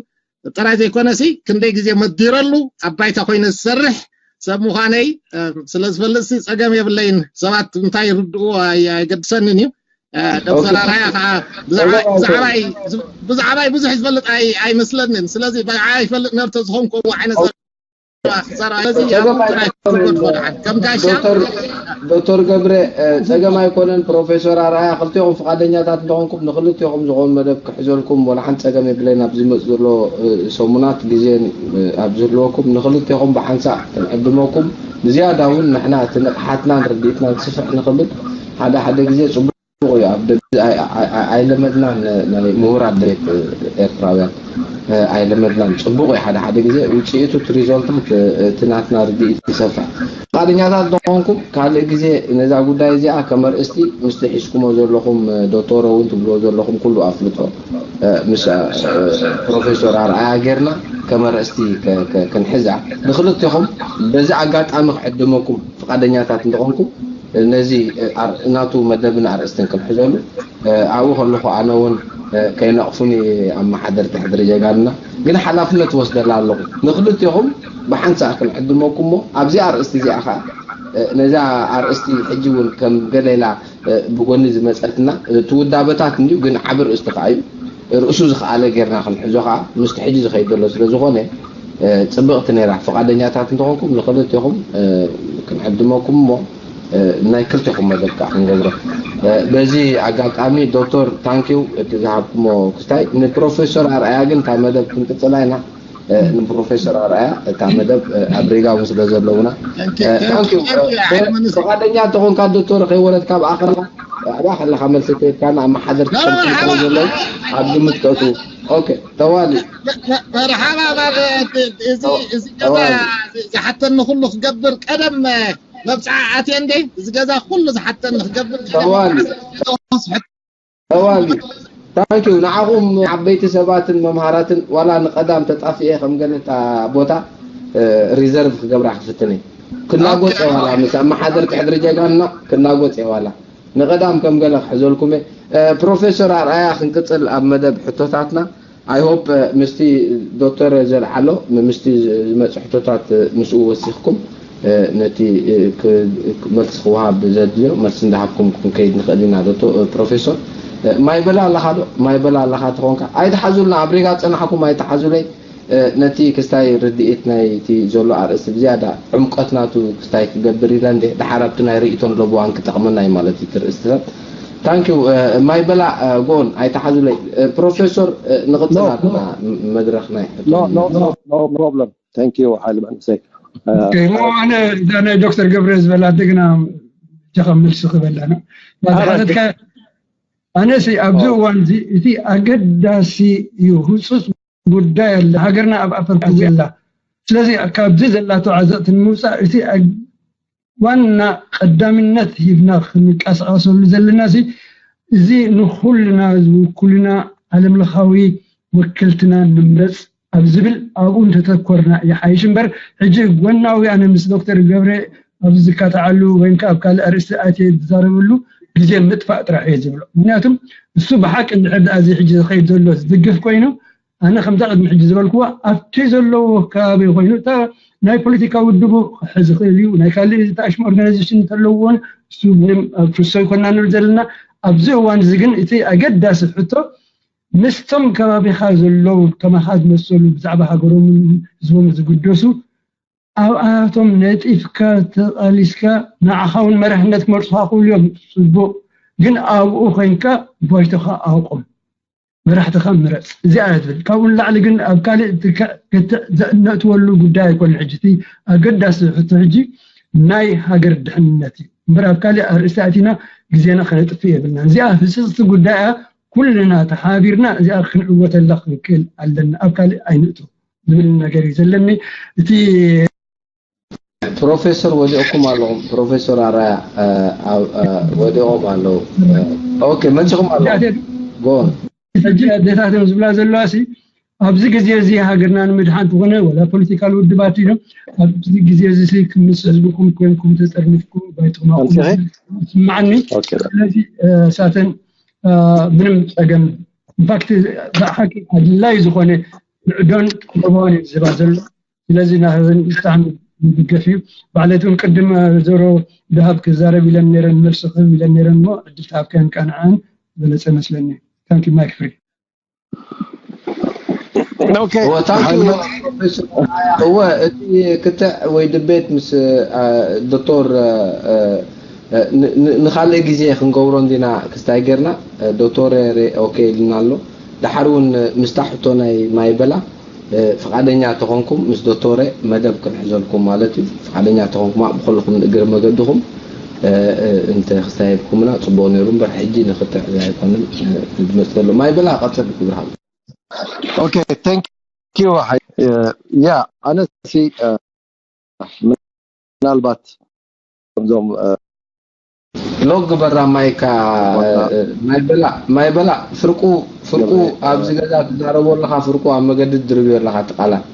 ጥራይ ዘይኮነሲ ክንደይ ግዜ መዲረሉ ኣብ ባይታ ኮይነ ዝሰርሕ ሰብ ምዃነይ ስለ ዝፈልጥሲ ፀገም የብለይን። ሰባት እንታይ ይርድእዎ ኣይገድሰንን እዩ። ዶክተር ኣርኣያ ከዓ ብዛዕባይ ብዙሕ ዝፈልጥ ኣይመስለንን። ስለዚ ብዓይ ይፈልጥ ነብተ ዝኾንኩ ዓይነት ዶክተር ገብረ፣ ፀገም ኣይኮነን። ፕሮፌሰር ኣርኣያ ክልቴኹም ፍቓደኛታት እንተኾንኩም ንክልቴኹም ዝኾን መደብ ክሕዘልኩም ወላ ሓንቲ ፀገም የብለይን። ኣብ ዝመፅ ዘሎ ሰሙናት ግዜ ኣብ ዝህልወኩም ንክልቴኹም ብሓንሳእ ክንዕድመኩም ብዝያዳ እውን ንሕና እቲ ንቕሓትናን ርድኢትናን ክስፍሕ ንኽብል ሓደ ሓደ ግዜ ፅቡቅ እዩ። ኣብ ደገ ኣይለመድናን፣ ናይ ምሁራት ድሌት ኤርትራውያን ኣይለመድናን። ፅቡቅ እዩ ሓደ ሓደ ግዜ ውፅኢቱ እቲ ሪዞልታት እቲ ናትና ርድኢት ይሰፍሕ። ፍቃደኛታት እንተኾንኩም ካልእ ግዜ ነዛ ጉዳይ እዚኣ ከም ኣርእስቲ ምስቲ ሒዝኩሞ ዘለኹም ዶክተር እውን ትብልዎ ዘለኹም ኩሉ ኣፍልጦ ምስ ፕሮፌሰር ኣርኣያ ጌርና ከም ኣርእስቲ ክንሕዛ ንክልቴኹም በዚ ኣጋጣሚ ክዕድመኩም ፍቃደኛታት እንተኾንኩም ነዚ ናቱ መደብን ኣርእስትን ክንሕዘሉ ኣብኡ ከለኹ ኣነ እውን ከይነቕፉኒ ኣመሓደርቲ ሕድሪ ጀጋኑና ግን ሓላፍነት ወስደላ ኣለኹ። ንክልቴኹም ብሓንሳእ ክንዕድመኩም እሞ ኣብዚ ኣርእስቲ እዚኣ ከዓ ነዛ ኣርእስቲ ሕጂ እውን ከም ገሌላ ብጎኒ ዝመፀትና እቲ ውዳበታት እንድዩ ግን ዓቢ ርእስቲ ከዓ እዩ። ርእሱ ዝኸኣለ ጌርና ክንሕዞ ከዓ ምስቲ ሕጂ ዝኸይድ ዘሎ ስለ ዝኾነ ፅብቕቲ ነይራ። ፍቓደኛታት እንተኾንኩም ንክልቴኹም ክንዕድመኩም እሞ ናይ ክልቴኹም መደብ ከዓ ክንገብሮ በዚ ኣጋጣሚ ዶክተር ታንኪው እቲ ዝሃብኩሞ ክስታይ ንፕሮፌሰር ኣርኣያ ግን እታ መደብ ክንቅፅላ ኢና። ንፕሮፌሰር ኣርኣያ እታ መደብ ኣብ ሪጋ እውን ስለ ዘለውና ፍቓደኛ እንተኾንካ ዶክተር ከይወረድካ ብኣኸላ ኣብኣ ከለካ መልሲ ተይብካና ኣብ መሓደርቲ ክሰምዑ ስለ ዘለዉ ኣብ ግምት ከእትዉ ኦኬ ተዋሊ መርሓባ ማለት እዚ እዚ ገዛ ዝሓተኒ ኩሉ ክገብር ቀደም መብፅዓ ኣትየ እንደ እዚ ገዛ ኩሉ ዝሓተኒ ክገብር ተዋሊ ተዋሊ ታንኪዩ ንዓኹም ዓበይቲ ሰባትን መምሃራትን ዋላ ንቀዳም ተጣፊኤ ከም ገለ እታ ቦታ ሪዘርቭ ክገብራ ክፍትን እየ ክናጎፀ ዋላ ምስ ኣመሓደርቲ ሕድሪ ጀጋንና ክናጎፀ ዋላ ንቐዳም ከም ገለ ክሕዘልኩም እየ። ፕሮፌሰር ኣርኣያ ክንቅፅል ኣብ መደብ ሕቶታትና I hope ምስቲ ዶክተር ዘልዓሎ ምስቲ ዝመፅ ሕቶታት ምስኡ ወሲኽኩም ነቲ መልሲ ክወሃብ ዘድልዮ መልሲ እንዳሃብኩም ክንከይድ ንኽእል ኢና። ዶ ፕሮፌሰር ማይ በላ ኣለኻ ዶ? ማይ በላ ኣለኻ ተኾንካ ኣይትሓዙልና። ኣብ ሪጋ ፀናሕኩም ኣይትሓዙለይ። ነቲ ክስታይ ርድኢት ናይቲ ዘሎ ኣርእስቲ ብዝያዳ ዕምቀት ናቱ ክስታይ ክገብር ኢለ እንደ ድሓር ኣብቲ ናይ ርእይቶን ለብዋን ክጠቕመና እዩ ማለት እዩ እቲ ርእስትታት። ታንኪዩ። ማይ በላ ጎን ኣይተሓዙለይ። ፕሮፌሶር ንቕፅል ኣለና መድረኽ ናይ problem. Thank you, ሓይሊ መንእሰይ። እሞ ኣነ እዛ ናይ ዶክተር ገብረ ዝበላ እንደገና ጀኻ መልሲ ክበላ ነው። ሓተትካ ኣነሲ ኣብዚ እዋን እዚ እቲ ኣገዳሲ እዩ፣ ህፁፅ ጉዳይ ኣለ። ሃገርና ኣብ ኣፈር ዘላ፣ ስለዚ ካብዚ ዘላቶ ዓዘቕቲ ንምውፃእ እቲ ዋና ቀዳምነት ሂብና ክንቀሳቀሰሉ ዘለና እዚ ንኩልና ዝውክሉና ዓለም ለኻዊ ወክልትና ንምረፅ ኣብ ዝብል ኣብኡ እንተተኮርና ይሓይሽ እምበር ሕጂ ጎናዊ ኣነ ምስ ዶክተር ገብረ ኣብዚ ዝካትዓሉ ወይም ከዓ ኣብ ካልእ ኣርእስቲ ኣትየ ዝዛረበሉ ግዜ ምጥፋእ ጥራሕ እየ ዝብሎ። ምክንያቱም እሱ ብሓቂ እንድሕር ደኣ እዚ ሕጂ ዝኸይድ ዘሎ ዝድግፍ ኮይኑ ኣነ ከምዛ ቅድሚ ሕጂ ዝበልክዋ ኣብቲ ዘለዎ ከባቢ ኮይኑ እታ ናይ ፖለቲካ ውድቡ ክሕዝ ይኽእል እዩ። ናይ ካልእ ዝተኣሽሙ ኦርጋናይዜሽን እንተለውዎን እሱ ምንም ኣብ ፍሶ ይኮና ንብል ዘለና ኣብዚ እዋን እዚ ግን እቲ ኣገዳሲ ሕቶ ምስቶም ከባቢኻ ዘለዉ ከማኻ ዝመሰሉ ብዛዕባ ሃገሮምን ህዝቦም ዝግደሱ ኣብኣቶም ነጢፍካ ተቓሊስካ ንዓኻ እውን መራሕነት ክመርፁኻ ክብሉ እዮም። ፅቡቕ ግን ኣብኡ ኮይንካ ባይቶኻ ኣቁም። መራሕትኻ ምረፅ እዚኣ እያ ትብል። ካብኡ ንላዕሊ ግን ኣብ ካልእ ትክዕ ክትዕ ዘእነእትወሉ ጉዳይ ኣይኮነን። ሕጂ እቲ ኣገዳሲ ሕቶ ሕጂ ናይ ሃገር ድሕንነት እዩ እምበር ኣብ ካልእ ኣርእስቲ ኣቲና ግዜና ከነጥፍእ የብልናን። እዚኣ ህፅፅቲ ጉዳይ እያ። ኩልና ተሓባቢርና እዚኣ ክንዕወተላ ክንክእል ኣለና። ኣብ ካልእ ኣይንእቶ ዝብል ነገር እዩ ዘለኒ። እቲ ፕሮፌሰር ወዲቕኩም ኣለኹም። ፕሮፌሰር ኣራያ ወዲቖም ኣለዉ። ኦኬ መፂኹም ኣለኹም። ጎን ሕጂ ኣዴታቶም ዝብላ ዘለዋ ሲ ኣብዚ ግዜ እዚ ሃገርና ንምድሓን ትኾነ ወላ ፖለቲካል ውድባት ኢሎም ኣብዚ ግዜ እዚ ሲ ምስ ህዝብኩም ኮይንኩም ተጠርኒፍኩም ባይቶማኩም ስማዓኒ። ስለዚ እሳተን ምንም ፀገም ኢንፋክት ብሓቂ ኣድላይ ዝኾነ ንዕዶን ለበዋን እዩ ዝህባ ዘሎ። ስለዚ ናህብን ብጣዕሚ ዝድገፍ እዩ። ባዕለይ እውን ቅድም ዘሮ ድሃብ ክዛረብ ኢለን ነይረን መልሲ ክህብ ኢለን ነይረን እሞ ዕድል ተሃብካየን ከዓ ንዐን ዝበለፀ መስለኒ። ታንኪ ማይክ ፍሪ። እወ እቲ ክትዕ ወይ ድቤት ምስ ዶክተር ንካልእ ግዜ ክንገብሮ እንዲና ክስታይ ጌርና ዶክተር ኦኬ ኢልና ኣሎ። ደሓር እውን ምስታ ሕቶ ናይ ማይበላ ፍቃደኛ ተኾንኩም ምስ ዶክተረ መደብ ክንሕዘልኩም ማለት እዩ። ፍቃደኛ ተኾንኩም ኣብኡ ከለኹም ንእግሪ መገድኹም እንተ ክስታይ ሂብኩምና ጽቡቕ ነይሩ እምበር ሕጂ ንክትዕ ኣይኮነን ዝመጽእ ዘሎ። ማይበላ ቀጽል ክብርሃሉ። Okay, thank you. Yeah, ኣነ ሲ ምናልባት ከምዞም ሎግ ግበራ ማይካ ማይበላ ማይበላ ፍርቁ ፍርቁ ኣብዚ ገዛ ትዛረቦ ኣለኻ ፍርቁ ኣብ መገዲ ትድርብዮ ኣለኻ እቲ ቃላት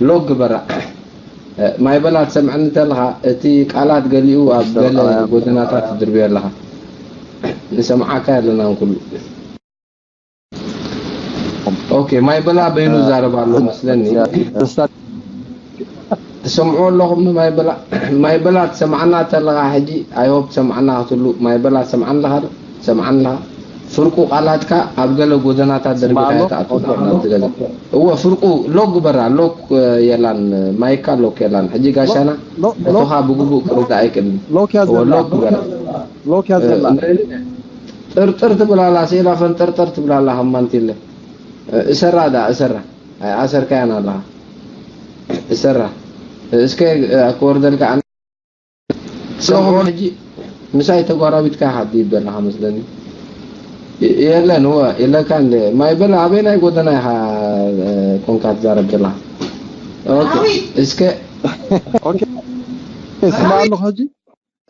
ሎግ ግበራ ማይበላ ትሰምዐኒ ተለኻ እቲ ቃላት ገሊኡ ኣብ ገለ ጎደናታት ትድርብዮ ኣለኻ ንሰምዓካ ኣለና ንኩሉ ኦኬ ማይ በላ በይኑ ዛረብ ኣሎ መስለኒ ትሰምዑ ኣለኹም ማይ በላ ማይ በላ ትሰምዓና ተለኻ ሕጂ ኣይሆፕ ትሰምዓና ክትሉ ማይ በላ ትሰምዓን ኣለኻ ዶ ትሰምዓን ኣለኻ ፍርቁ ቃላትካ ኣብ ገለ ጎደናታት ደርቢኻ ተኣቱ ናብቲ ገዛ እወ ፍርቁ ሎክ ግበራ ሎክ የላን ማይካ ሎክ የላን ሕጂ ጋሻና እቶኻ ብግቡእ ክርዳእ ኣይክእልን ሎክ ግበራ ሎክ ያዘላ ጥርጥር ትብል ኣላ ሴላ ፈንጠርጠር ትብል ኣላ ከም ማንቲለ እሰራ ዳ እሰራ ኣይኣሰርካያን ኣለኻ እሰራ እስከ ክወርደልካ ኣለኹም ሕጂ ምሳይ ተጓራቢትካ ኢኻ ትድይብ ዘለኻ መስለኒ የለን እወ ኢለካ እንደ ማይ በል ኣበይ ናይ ጎደና ኢኻ ኮንካ ትዛረብ ዘለኻ እስከ ስማ ኣለኹ ሕጂ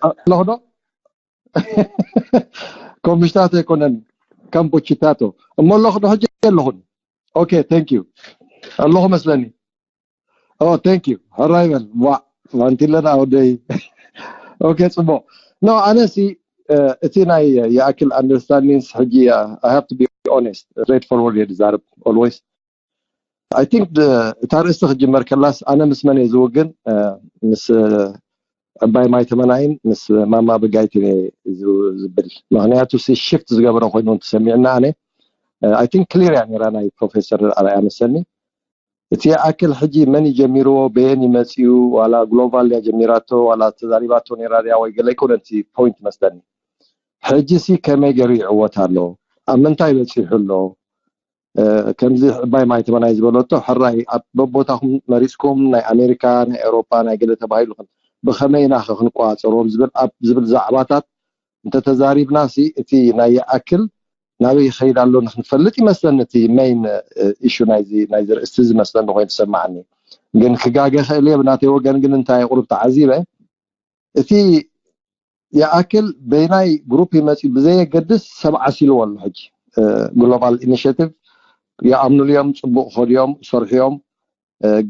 ኣለኹ ዶ ኮምሽታት ኣይኮነን ከም ቦችታቶ እሞ ኣለኹ ዶ ሕጂ ኣለኹን ኦኬ ቴንክ ዩ ኣለኹ መስለኒ ኦ ቴንክ ዩ ሕራይ በል ዋ ማንቲለና ወደይ ኦኬ ፅቡቅ ኖ ኣነሲ እቲ ናይ የኣክል ኣንደርስታንዲንስ ሕጂ I have to be honest straight forward እየ ዝዛረብ always I think እታ ርእስቲ ክጅመር ከላስ ኣነ ምስ መን እየ ዝውግን ምስ ዕባይ ማይ ተመናይን ምስ ማማ ብጋይትን እየ ዝብል ምክንያቱ ሲ ሽፍት ዝገበረ ኮይኑ ተሰሚዕና ኣነ I think clear እያ ነራ ናይ ፕሮፌሰር ኣርኣያ መሰኒ እቲ ይኣክል ሕጂ መን ይጀሚርዎ፣ በየን ይመፅኡ፣ ዋላ ግሎባል እያ ጀሚራቶ፣ ዋላ ተዛሪባቶ ነይራ ድያ ወይ ገለ ኣይኮነን እቲ ፖይንት መስለኒ። ሕጂ ሲ ከመይ ገይሩ ይዕወት ኣሎ፣ ኣብ ምንታይ በፂሑ ኣሎ? ከምዚ ዕባይ ማይ ተመናይ ዝበለቶ ሕራይ ኣብ በቦታኹም መሪፅኩም ናይ ኣሜሪካ ናይ ኤውሮጳ ናይ ገለ ተባሂሉ ብኸመይ ኢና ክንቆፃፀሮም ዝብል ኣብ ዝብል ዛዕባታት እንተተዛሪብና ሲ እቲ ናይ ይኣክል ናበይ ይኸይድ ኣሎ ንክንፈልጥ ይመስለኒ። እቲ መይን ኢሹ ናይዚ ናይዚ ርእስቲ ዝመስለኒ ኮይኑ ተሰማዓኒ። ግን ክጋገ ክእል እየ ብናተይ ወገን። ግን እንታይ ቁሩብ ተዓዚበ እቲ ይኣክል በይናይ ግሩፕ ይመፅእ ብዘየገድስ ሰብ ዓሲልዎ ኣሎ። ሕጂ ግሎባል ኢኒሽቲቭ ይኣምኑሉ እዮም፣ ፅቡቅ ከድዮም ሰርሑ እዮም።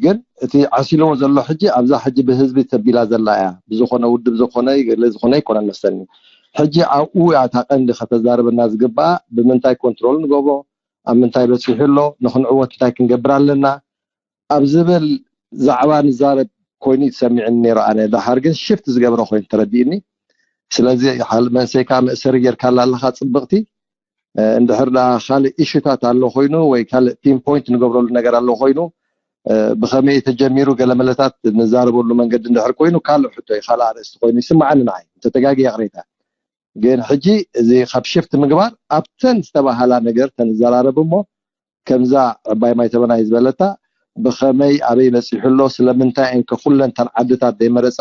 ግን እቲ ዓሲልዎ ዘሎ ሕጂ ኣብዛ ሕጂ ብህዝቢ ተቢላ ዘላ እያ። ብዝኮነ ውድብ ዝኮነ ገለ ዝኮነ ኣይኮነን መሰለኒ። ሕጂ ኣብኡ እያ እታ ቀንዲ ከተዛርበና ዝግባኣ። ብምንታይ ኮንትሮል ንገብሮ፣ ኣብ ምንታይ በፂሑ ኣሎ፣ ንክንዕወት እንታይ ክንገብር ኣለና፣ ኣብ ዝብል ዛዕባ ንዛረብ ኮይኑ ተሰሚዕኒ ነይሩ። ኣነ ደሓር ግን ሽፍት ዝገብረ ኮይኑ ተረዲእኒ። ስለዚ ሓል መንሰይካ መእሰሪ ጌርካላ ኣለኻ ጽብቕቲ። እንድሕር ደኣ ካልእ ኢሹታት ኣሎ ኮይኑ ወይ ካልእ ፒን ፖይንት ንገብረሉ ነገር ኣሎ ኮይኑ ብኸመይ ተጀሚሩ ገለ መለታት ንዛረበሉ መንገዲ እንድሕር ኮይኑ ካልእ ሕቶ እዩ፣ ካልእ ኣርእስቲ ኮይኑ ይስምዓኒ ንዓይ። እንተተጋግየ ይቕሬታ። ግን ሕጂ እዚ ካብ ሽፍት ምግባር ኣብተን ዝተባሃላ ነገር ተንዘራረብ እሞ ከምዛ ዕባይ ማይ ተበናይ ዝበለታ ብኸመይ ኣበይ በፂሑ ኣሎ፣ ስለምንታይ እንከ ኩለን ተን ዓድታት ዘይመረፃ፣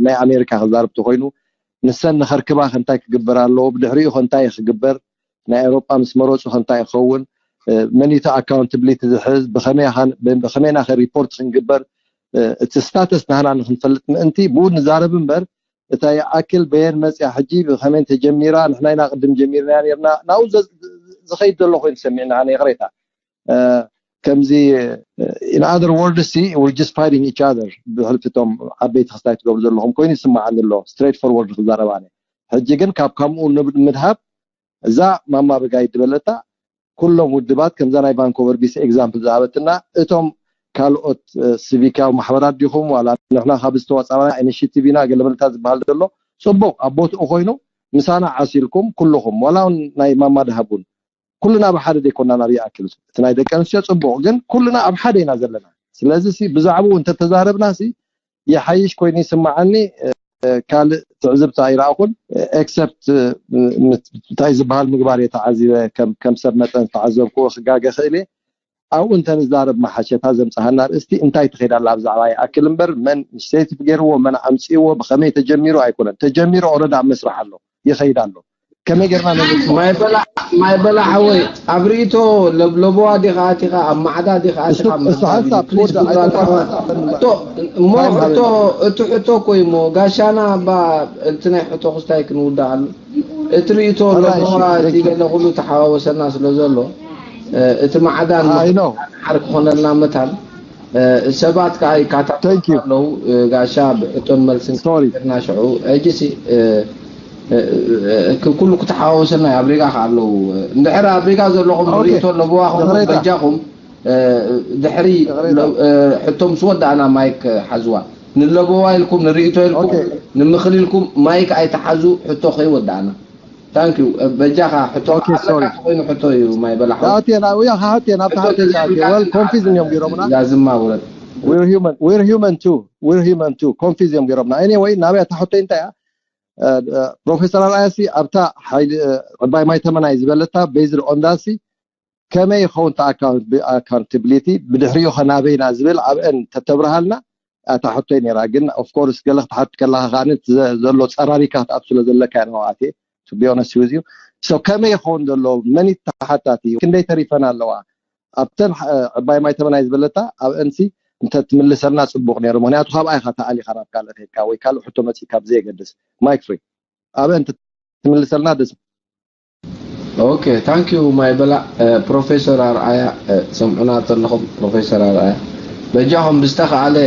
ናይ ኣሜሪካ ክዛረብ ተኮይኑ ንሰን ንኸርክባ ከንታይ ክግበር ኣለዎ፣ ብድሕሪኡ ከንታይ ክግበር፣ ናይ ኤሮጳ ምስ መረፁ ከንታይ ይኸውን፣ መኒቱ ኣካውንትብሊቲ ዝሕዝ፣ ብኸመይና ከ ሪፖርት ክንግበር፣ እቲ ስታተስ ናህና ንክንፈልጥ ምእንቲ ብኡ ንዛረብ እምበር እታ ይኣክል በየን መፅያ ሕጂ ብኸመይ ተጀሚራ ንሕና ኢና ቅድም ጀሚርና ነርና ናብኡ ዝኸይድ ዘሎ ኮይኑ ተሰሚዕና ኣነ ይቕሬታ ከምዚ in other words ሲ we're just fighting each other ብሕልፊ እቶም ዓበይቲ ክስታይ ትገብሩ ዘለኹም ኮይኑ ይስማዓኒ ኣሎ straight forward ክዛረብ ኣነ ሕጂ ግን ካብ ከምኡ ምድሃብ እዛ ማማ ብጋይ ዝበለታ ኩሎም ውድባት ከምዛ ናይ ቫንኮቨር ቢስ ኤግዛምፕል ዝሃበትና እቶም ካልኦት ሲቪካዊ ማሕበራት ዲኹም ዋላ ንሕና ካብ ዝተዋፃእና ኢኒሽቲቭ ኢና ገለመለታት ዝበሃል ዘሎ ፅቡቅ ኣብ ቦትኡ ኮይኑ ምሳና ዓሲልኩም ኩልኹም ዋላ እውን ናይ ማማ ድሃብ እውን ኩልና ኣብ ሓደ ዘይኮና ናብ ይኣክል እቲ ናይ ደቂ ኣንስትዮ ፅቡቅ ግን ኩልና ኣብ ሓደ ኢና ዘለና ስለዚ ብዛዕባኡ እንተተዛረብና ይሓይሽ ኮይኑ ይስምዓኒ ካልእ ትዕዝብቲ ኣይረኣኹን except እንታይ ዝበሃል ምግባር እየ ተዓዚበ ከም ሰብ መጠን ዝተዓዘብክዎ ክጋገ ክእል እየ ኣብኡ እንተንዛረብ መሓሸ እታ ዘምፀሃና ኣርእስቲ እንታይ ትኸይድ ኣላ ብዛዕባ ይኣክል እምበር መን ኢኒሽቲቭ ገይርዎ መን ኣምፅእዎ ብኸመይ ተጀሚሩ ኣይኮነን ተጀሚሩ ኦረዳ ኣብ መስርሕ ኣሎ ይኸይድ ኣሎ ከመይ ጌርና ነብፅሖ? ማይ በላዕ ማይ በላዕ ሓወይ ኣብ ርእይቶ ለብለቦዋ ዲኻ ኣቲኻ ኣብ ማዕዳ ዲኻ ኣቲኻ እሱ ሓንሳብ ፕሊዝ ክወዳእ ጉዳይ ኣይተቋረጥን። እቶ እሞ ሕቶ እቲ ሕቶ እኮ እዩ እሞ ጋሻና እባ እቲ ናይ ሕቶ ክስታይ ክንውዳኣሉ እቲ ርእይቶ ለብለቦዋ እቲ ገለ ኩሉ ተሓዋወሰና ስለ ዘሎ እቲ ማዕዳን I know. ሓር ክኾነልና መታን ሰባት ከዓ ይካታተሉ ኣለዉ ጋሻ ብሕቶን መልስን ርና ሽዑ ሕጂ ኩሉ ክተሓዋወሰና ኣብ ሪጋ ከዓ ኣለዉ እንድሕር ኣብ ሪጋ ዘለኹም ርእቶ ኣለብዋ ኹም በጃኹም ድሕሪ ሕቶ ምስ ወዳእና ማይክ ሓዝዋ ንለበዋ ኢልኩም ንርእቶ ኢልኩም ንምኽሪ ኢልኩም ማይክ ኣይተሓዙ ሕቶ ከይወዳእና ታንክ ዩ በጃኻ ሕቶ ኮይኑ ሕቶ እዩ ማይ በላሕ ኣቴና ውያ ሃቴና ኣብታ ሃቴና well confusing እዮም ገይሮምና ላዝማ ውረድ we're human we're human too we're human too confuse እዮም ገይሮምና anyway ናበይ ኣታ ሕቶይ እንታይ እያ ፕሮፌሰር ኣርኣያ ሲ ኣብታ ሓይሊ ዕባይ ማይ ተመናይ ዝበለታ based on that ሲ ከመይ ይኸውን ኣካውንታብሊቲ ብድሕሪኡ ከናበይና ዝብል ኣብአን ተተብርሃልና እታ ሕቶይ ነይራ ግን of course ገለ ክትሓት ከለካ ከዓ ዘሎ ፀራሪካ ክትኣቱ ስለ ዘለካ እያ ንዋኣት to be honest with you so ከመይ ይኸውን ዘሎ መን ተሓታቲ እዩ ክንደይ ተሪፈን ኣለዋ ኣብተን ዕባይ ማይ ተመናይ ዝበለታ ኣብአንሲ እንተ ትምልሰልና ፅቡቅ ነይሩ ምክንያቱ ካብኣ ኢካ ተኣሊካ ናብ ካልእ ከድካ ወይ ካልእ ሕቶ መፂካ ብዘየገድስ ማይክ ፍሪ ኣብአን ትምልሰልና ደስ ኦኬ ታንክ ዩ ማይ በላ ፕሮፌሰር ኣርኣያ ሰምዑና ተለኹም ፕሮፌሰር ኣርኣያ በጃኹም ብዝተኸኣለ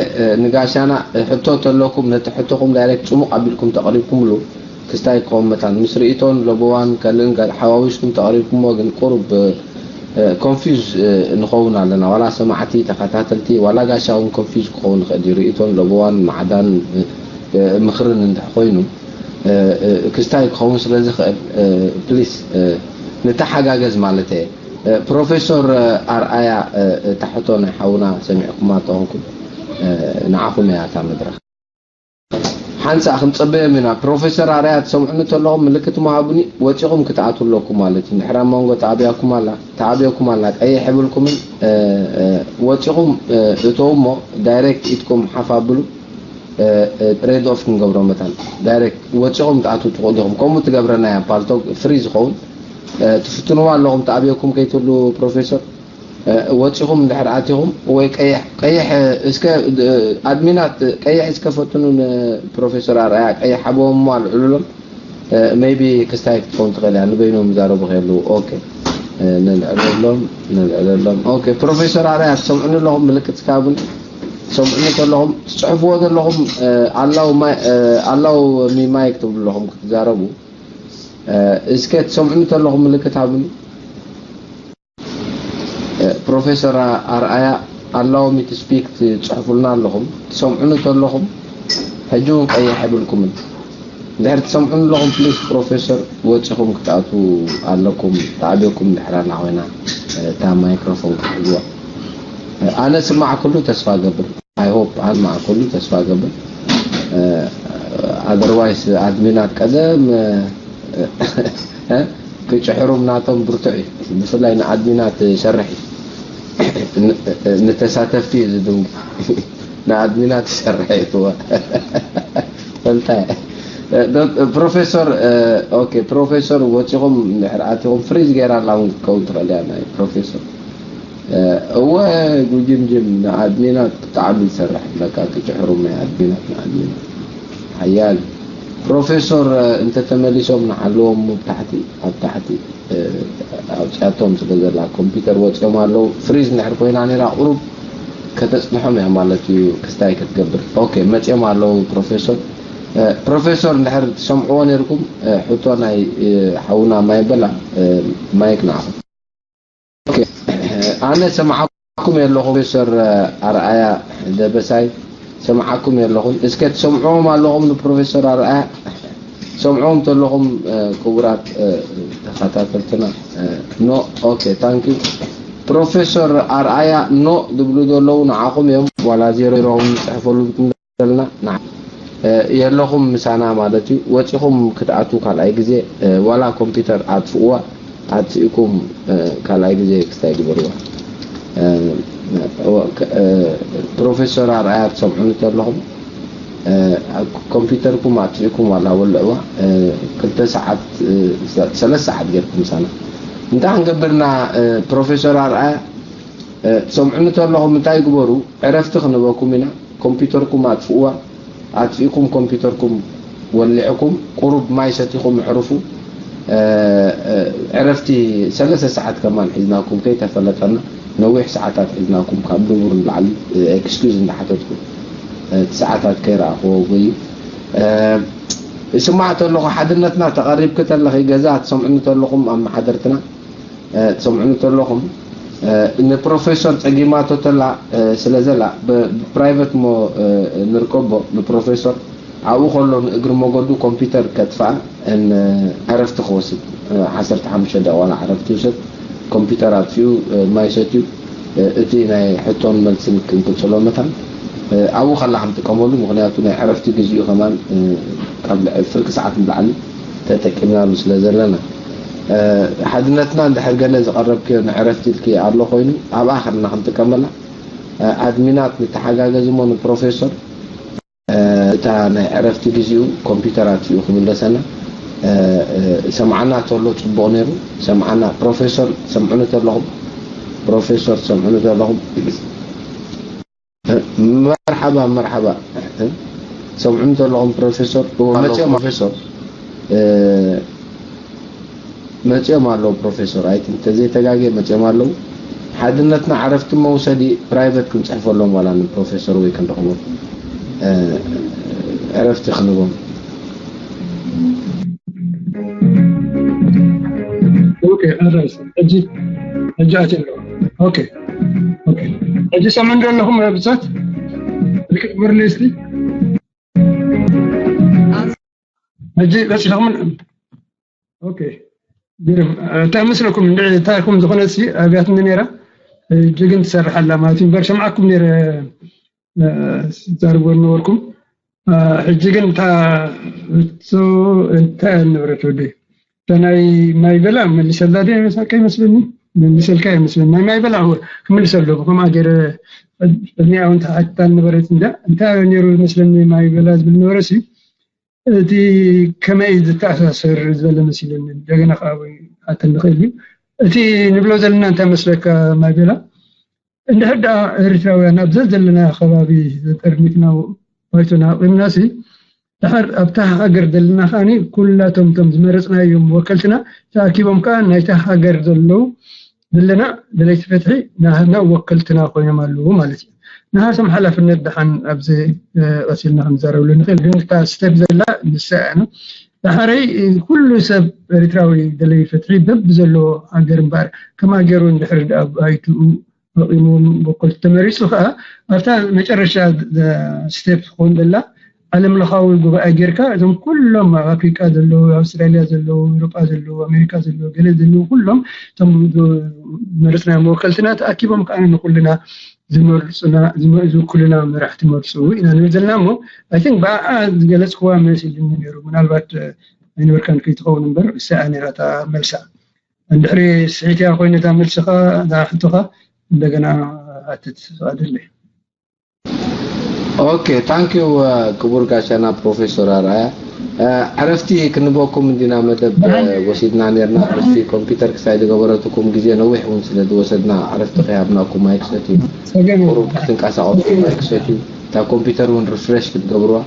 ንጋሻና ሕቶ ተለኩም ነቲ ሕቶኹም ዳይሬክት ፅሙቕ ኣቢልኩም ተቕሪብኩምሉ ክስታይ ክኸውን መታን ምስ ርእቶን ለበዋን ካልእን ሓዋዊስኩም ተቕሪብኩሞ ግን ቁሩብ ኮንፊዝ ንኸውን ኣለና ዋላ ሰማዕቲ ተኸታተልቲ ዋላ ጋሻ እውን ኮንፊዝ ክኸውን ይኽእል እዩ ርእቶን ለበዋን ማዕዳን ምኽርን እንድሕ ኮይኑ ክስታይ ክኸውን ስለ ዝኽእል ፕሊስ ንተሓጋገዝ ማለት እየ ፕሮፌሶር ኣርኣያ፣ እታ ሕቶ ናይ ሓውና ሰሚዕኩማ ተኾንኩም፣ ንዓኹም እያ እታ መድረኽ። ሓንሳእ ክንጽበዮም ኢና። ፕሮፌሰር ኣርኣያ ትሰምዑኒ ተለኹም ምልክት ምሃቡኒ፣ ወጺኹም ክትኣትዉ ኣለኩም ማለት እዩ። እንድሕር ኣብ መንጎ ተኣብያኩም ኣላ፣ ተኣብየኩም ኣላ፣ ቀይሕ የብልኩምን፣ ወጺኹም እተዉ እሞ ዳይሬክት ኢድኩም ሓፍ ኣብሉ። ሬድ ኦፍ ክንገብሮ መታን ዳይሬክት ወፂኹም ትኣትዉ ትኽእሉ ኢኹም። ከምኡ ትገብረና እያ ፓልቶክ ፍሪ ዝኸውን። ትፍትንዋ ኣለኹም ተኣብየኩም ከይትህሉ ፕሮፌሰር። ወፂኹም እንድሕር ኣቲኹም ወይ ቀይሕ ቀይሕ እስከ ኣድሚናት ቀይሕ እስከ ፈትኑ ንፕሮፌሰር ኣርኣያ ቀይሕ ሓቦም ኣልዕሉሎም። ሜይቢ ክስታይ ክትከውን ትኽእል እያ። ንበይኖም ይዛረቡ ከየለዉ። ኦኬ፣ ነልዕለሎም፣ ነልዕለሎም። ኦኬ፣ ፕሮፌሰር ኣርኣያ ትሰምዑኒ ኣለኹም? ምልክት ስካቡን ትሰምዑኒ ተለኹም ትፅሕፍዎ ዘለኹም ኣላው ማይ ኣላው ሚ ማይክ ትብሉ ኣለኹም ክትዛረቡ። እስከ ትሰምዑኒ ተለኹም ምልክት ሃቡኒ። ፕሮፌሰር ኣርኣያ ኣላው ሚ ቱ ስፒክ ትፅሕፉልና ኣለኹም። ትሰምዑኒ ተለኹም ሕጂ እውን ቀይሕ የብልኩምን። እንድሕር ትሰምዑኒ ኣለኹም ፕሊስ ፕሮፌሰር ወፂኹም ክትኣትዉ ኣለኩም። ተኣብየኩም እንድሕር ኣላ ኮይና እታ ማይክሮፎን ክትሕዝዋ። ኣነ ስማዕ ኩሉ ተስፋ ገብር። ኣይ ሆፕ ኣነ ስማዕ ኩሉ ተስፋ ገብር። ኣደርዋይስ ኣድሚናት ቀደም ክጭሕሩም ናቶም ብርቱዕ እዩ። ብፍላይ ንኣድሚናት ሰርሕ እዩ። ንተሳተፍቲ እዩ ዝድንግ ንኣድሚናት ሰርሕ እዩ። እንታይ ፕሮፌሰር ኦኬ ፕሮፌሰር ወፂኹም ድሕር ኣቲኹም ፍሪዝ ገይራ ኣላ እውን ክትከውን ትኽእል እያ ናይ ፕሮፌሰር። እወ ጉጅምጅም ንኣድሚናት ብጣዕሚ ይሰርሕ ኣለካ። ክጭሕሩም ናይ ኣድሚናት ንኣድሚናት ሓያል ፕሮፌሰር እንተተመሊሶም ንዓለዎም ኣብ ታሕቲ ኣብ ታሕቲ ኣውፅኣቶም ስለ ዘላ ኮምፒውተር ወፂኦም ኣለዉ። ፍሪዝ እንድሕር ኮይና ነይራ ቁሩብ ከተፅንሖም እያ ማለት እዩ። ክስታይ ክትገብር ኦኬ መፂኦም ኣለዉ ፕሮፌሰር። ፕሮፌሰር እንድሕር ትሰምዕዎ ነይርኩም ሕቶ ናይ ሓውና ማይ በላ ማይክ ንዓኹም። ኣነ ሰምዓኩም የለኹ ፕሮፌሰር ኣርኣያ ደበሳይ ሰምዓኩም የለኹን። እስከ ትሰምዕዎም ኣለኹም ንፕሮፌሰር ኣርኣያ ትሰምዕዎም ተለኹም ክቡራት ተኸታተልትና። ኖ ኦኬ ታንክ ዩ። ፕሮፌሰር ኣርኣያ ኖ ዝብሉ ዘለዉ ንዓኹም እዮም ዋላ ዜሮ ዜሮ ክፅሕፈሉ ዘለና የለኹም ምሳና ማለት እዩ። ወፂኹም ክትኣትዉ ካልኣይ ግዜ ዋላ ኮምፒውተር ኣጥፍእዋ ኣጥፊእኩም ካልኣይ ግዜ ክስታይ ግበርዋ። ፕሮፌሰር ኣርኣያ ትሰምዑኒ ተለኹም ኮምፒውተርኩም ኣጥፊእኩም ዋላ ወልዕዋ ክልተ ሰዓት ሰለስተ ሰዓት ጌርኩም ምሳና እንታይ ክንገብርና ፕሮፌሰር ኣርኣያ ትሰምዑኒ ተለኹም እንታይ ግበሩ ዕረፍቲ ክንበኩም ኢና። ኮምፒውተርኩም ኣጥፍእዋ ኣጥፊእኩም ኮምፒውተርኩም ወሊዕኩም ቁሩብ ማይ ሰቲኹም ኣዕርፉ። ዕረፍቲ ሰለስተ ሰዓት ከማን ሒዝናኩም ከይተፈለጠና ነዊሕ ሰዓታት ሒዝናኩም ካብ ንቡር ንላዕሊ ኤክስኪዩዝ እንዳሓተትኩ እቲ ሰዓታት ከይረኣኽዎ ጎዩ። ስማዕ ተለኹ ሓድነትና ተቐሪብኪ ተለኺ ገዛ ትሰምዑኒ ተለኹም ኣመሓደርትና ትሰምዑኒ ተለኹም ንፕሮፌሰር ጸጊማቶ ተላ ስለ ዘላ ብፕራይቨት ሞ ንርከቦ ንፕሮፌሰር ኣብኡ ከሎ ንእግሪ መገዱ ኮምፒውተር ከጥፍኣ ዕረፍቲ ክወስድ ዓሰርተ ሓሙሽተ ደቂቕ ዋላ ዕረፍቲ ይውሰድ ኮምፒውተር ኣጥፊኡ ማይ ሰትዩ እቲ ናይ ሕቶን መልስን ክንቅጽሎ መታን ኣብኡ ከላ ክንጥቀመሉ ምክንያቱ ናይ ዕረፍቲ ግዚኡ ከማን ካብ ፍርቂ ሰዓት ንላዕሊ ተጠቂምናሉ ስለ ዘለና ሓድነትና እንድሕር ገለ ዝቐረብክዮ ንዕረፍቲ ኢልኪ ኣሎ ኮይኑ ኣብኣ ከለና ክንጥቀመላ ኣድሚናት ንተሓጋገዝ እሞ ንፕሮፌሰር እታ ናይ ዕረፍቲ ግዚኡ ኮምፒውተር ኣጥፊኡ ክምለሰና ሰምዓና ተሎ ፅቡቕ ነይሩ ሰምዓና ፕሮፌሰር ሰምዑኒ ተለኹም ፕሮፌሰር ሰምዑኒ ተለኹም መርሓባ መርሓባ ሰምዑኒ ዘለኹም ፕሮፌሰር መፅኦም ፕሮፌሰር መፅኦም ኣለዉ ፕሮፌሰር ኣይ ተዘይተጋግየ መፅኦም ኣለዉ ሓድነትና ዕረፍቲ መውሰዲ ፕራይቨት ክንፅሕፈሎም ዋላ ንፕሮፌሰር ወይ ክንረኽቦም ዕረፍቲ ክንቦም ሕጂ ኣትየ ኣለኹ ሕጂ ሰምዑ ዶ ኣለኹም ብዛት ርክብ ግበርለይ እስቲ ሕጂ በፂሕኹም ኦኬ ግርም። እንታይ መስለኩም? እንድዒ እንታይ ኩም ዝኾነ ሲ ኣብያትኒ ነይራ፣ ሕጂ ግን ትሰርሕ ኣላ ማለት እዩ። እምበር ሰምዓኩም ነይረ፣ እ፣ ትዛረብዎ ነበርኩም። እ፣ ሕጂ ግን እታ እቶ እንታይ ነበረት ወደይ? እታ ናይ ማይ በላ መልሰላ ዶ ይመስለካ? ይመስለኒ፣ መልሰልካ ይመስለኒ። ናይ ማይ በላ ክምልሰሉ ብኸምኣ ገይረ፣ ቅድሚኣ እውን ተሓትታ ነበረት። እንዳ እንታይ ነይሩ ይመስለኒ ማይ በላ ዝብል ነበረ ሲ፣ እቲ ከመይ ዝተኣሳሰር ዘሎ መሲለኒ። እንደገና ከዓ ወይ ኣተን ንኽእል እዩ። እቲ ንብሎ ዘለና እንታይ መስለካ ማይ በላ? እንድሕር ደኣ ኤርትራውያን ኣብ ዘዘለና ከባቢ ተጠርኒፍና ባይቶና ኣቑምና ሲ፣ ድሓር ኣብታ ሃገር ዘለና ከኣኒ ኩላቶም እቶም ዝመረጽናዮም ወከልትና ተኣኪቦም ከኣ ናይታ ሃገር ዘለዉ ዘለና ደለይቲ ፍትሒ ናህና ወከልትና ኮይኖም ኣለዉ ማለት እዩ። ንሃቶም ሓላፍነት ደሓን ኣብዚ፣ እ፣ ቀሲልና ክንዛረብሉ ንኽእል፣ ግን እታ ስቴፕ ዘላ ንሳ እያ። ደሓረይ፣ እ፣ ኩሉ ሰብ ኤርትራዊ ደለይ ፍትሒ በብዘለዎ ሃገር እምበኣር፣ ከማ ገይሩ እንድሕር ደኣ ባይትኡ ኣቑሞም ወከልቲ ተመሪጹ ከኣ ኣብታ መጨረሻ ስቴፕ ትኸውን ዘላ ዓለም ለኻዊ ጉባኤ ጌርካ እዞም ኩሎም ኣብ ኣፍሪቃ ዘለዉ፣ ኣብ ኣውስትራልያ ዘለዉ፣ ኤውሮጳ ዘለዉ፣ ኣሜሪካ ዘለዉ፣ ገለ ዘለዉ ኩሎም እቶም ዝመረጽናዮም ወከልትና ተኣኪቦም ከኣ ንኹልና ዝመርጹና፣ ዝመ-፣ ዝውክሉና መራሕቲ መርጹ ኢና ንብል ዘለና እሞ፣ I think ብኣኣ ዝገለጽክዋ መሲልኒ ነይሩ። ምናልባት፣ እ፣ ኣይነበርካን ከይትኸውን እምበር፣ እሳ እያ ነይራ እታ መልሳ። እንድሕሪ ስሒትያ ኮይነ እታ መልስኻ፣ እታ ሕቶኻ እንደገና ኣትት ኣድለይ። ኦኬ፣ ታንክ ዩ፣ ክቡር ጋሻና ፕሮፌሰር ኣርኣያ። እ፣ ዕረፍቲ ክንበኩም እንዲና መደብ፣ እ፣ ወሲድና ነርና። ዕረፍቲ ኮምፒውተር ክሳይ ዝገበረትኩም ግዜ ነዊሕ እውን ስለ ዝወሰድና ዕረፍቲ ከይሃብናኩም ማይክ ሰትዩ፣ ቁሩብ ክትንቀሳቐሱ ማይክ ሰትዩ፣ እታ ኮምፒውተር እውን ሪፍሬሽ ክትገብርዋ።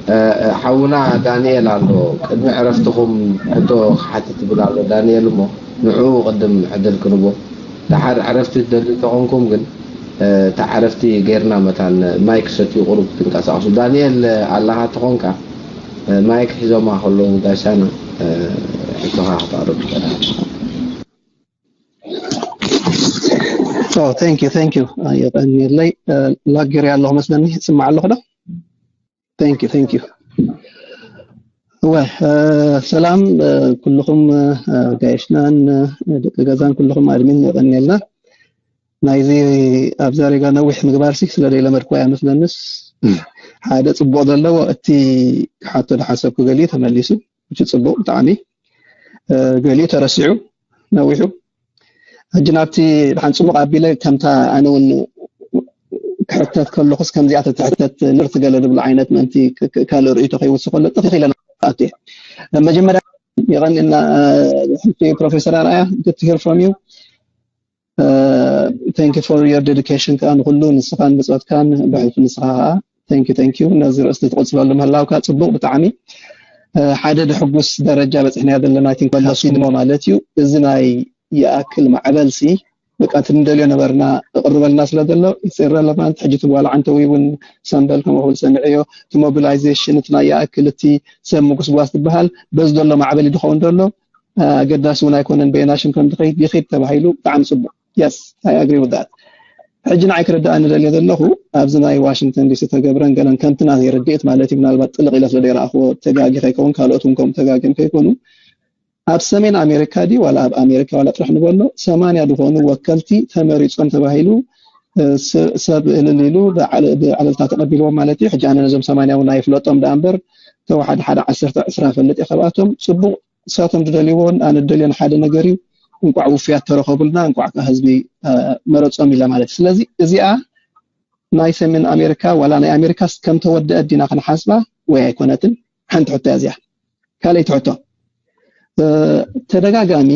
እ፣ እ፣ ሓውና ዳንኤል ኣሎ፣ ቅድሚ ዕረፍትኹም ሕቶ ክሓትት ይብል ኣሎ ዳንኤል፣ እሞ ንዕኡ ቅድም ዕድል ክንቦ። ደሓር ዕረፍቲ ትደልዩ እንተኾንኩም ግን፣ እ፣ እታ ዕረፍቲ ጌርና መታን ማይክ ሰትዩ ቁሩብ ክትንቀሳቐሱ። ዳንኤል ኣለኻ ተኾንካ፣ እ፣ ማይክ ሒዞማ ከለዉ ጋሻና፣ እ፣ ሕቶኻ ክተቕርብ ትኽእል። Oh, thank you, thank you። የቐንየለይ። እ፣ ላግ ገይረ ኣለኹ መስለኒ። ይስማዕ ኣለኹ ዶ? Thank you, thank you። እወ፣ እ፣ ሰላም፣ እ፣ ኩልኹም፣ እ፣ ጋይሽናን፣ እ፣ ደቂ ገዛን ኩልኹም ኣድሚን የቐንየልና። ናይዚ ኣብ ዛሬጋ ነዊሕ ምግባር ሲ ስለ ዘይለመድኩ እያ መስለንስ። ሓደ ጽቡቕ ዘለዎ እቲ ክሓቶ ዝሓሰብኩ ገሊኡ ተመሊሱ። እቲ ጽቡቕ ብጣዕሚ፣ እ፣ ገሊኡ ተረሲዑ ነዊሑ። ሕጂ ናብቲ ድሓን ጽቡቕ ኣቢለ ከምታ ኣነ እውን ክሕተት ከለኹስ ከምዚኣ ተትሕተት ንርቲ ገለ ዝብሉ ዓይነት ምእንቲ ክ-፣ ክ-፣ ካልእ ርእይቶ ከይውስኽ ከሎ ጥፍ ኢለ ንኣቱ እየ። መጀመርያ የቐንየልና፣ እ፣ ሕጂ ፕሮፌሰር ኣርኣያ፣ good to hear from you። እ፣ thank you for your dedication ከኣ ንኹሉ ንስኻን ብጾትካን ብሕልፊ ንስኻ ከኣ thank you, thank you ነዚ ርእስቲ ትቕጽለሉ ምህላውካ ጽቡቕ ብጣዕሚ። እ፣ ሓደ ድሕጉስ ደረጃ በጺሕናዮ ዘለና I think መለሱ እሞ ማለት እዩ። እዚ ናይ ይኣክል ማዕበልሲ በቃ እቲ ንደልዮ ነበርና እቕርበልና ስለ ዘሎ it's irrelevant። ሕጂ እቲ ጓል ዓንተዊ እውን ሰምበል ከምኡ ክብል ሰሚዐዮ። እቲ ሞቢላይዜሽን እቲ ናይ ይኣክል እቲ ሰብ ምጉስጓስ ዝበሃል በዚ ዘሎ ማዕበል እዩ ዝኸውን ዘሎ። እ፣ ኣገዳሲ እውን ኣይኮነን በየናይ ሽም ከም ዝኸይድ ይኺድ ተባሂሉ ብጣዕሚ ጽቡቕ። Yes, I agree with that። ሕጂ ንዓይ ክርድኣኒ ደልየ ዘለኹ ኣብዚ ናይ ዋሽንግተን ዲሲ ተገብረን ገለን ከምቲ ናተይ ርድኢት ማለት እዩ፣ ምናልባት ጥልቕ ኢለ ስለ ዘይረኣኽዎ ተጋጊ ከይከውን ካልኦት እውን ከምኡ ተጋግዮም ከይኮኑ ኣብ ሰሜን ኣሜሪካ ድዩ ዋላ ኣብ ኣሜሪካ ዋላ ጥራሕ ንበሎ ሰማንያ ዝኾኑ ወከልቲ ተመሪጾም ተባሂሉ፣ እ፣ ስ-፣ ሰብ እልል ኢሉ ብዓለ-፣ ብዕልልታ ተቐቢልዎም ማለት እዩ። ሕጂ ኣነ ነዞም ሰማንያ እውን ኣይፍለጦም ደኣ እምበር ተወሓደ ሓደ ዓሰርተ ዕስራ ፈልጥ እየ ካብኣቶም። ጽቡቕ ንሳቶም ዝደልይዎን ኣነ ዝደልዮን ሓደ ነገር እዩ። እንቋዕ ውፉያት ተረኸቡልና፣ እንቋዕ ከኣ ህዝቢ፣ እ፣ መረጾም ኢለ ማለት እዩ። ስለዚ እዚኣ ናይ ሰሜን ኣሜሪካ ዋላ ናይ ኣሜሪካስ ከም ተወደአት ዲና ክንሓስባ ወይ ኣይኮነትን? ሓንቲ ሕቶ እያ እዚኣ። ካልኣይቲ ሕቶ፣ እ፣ ተደጋጋሚ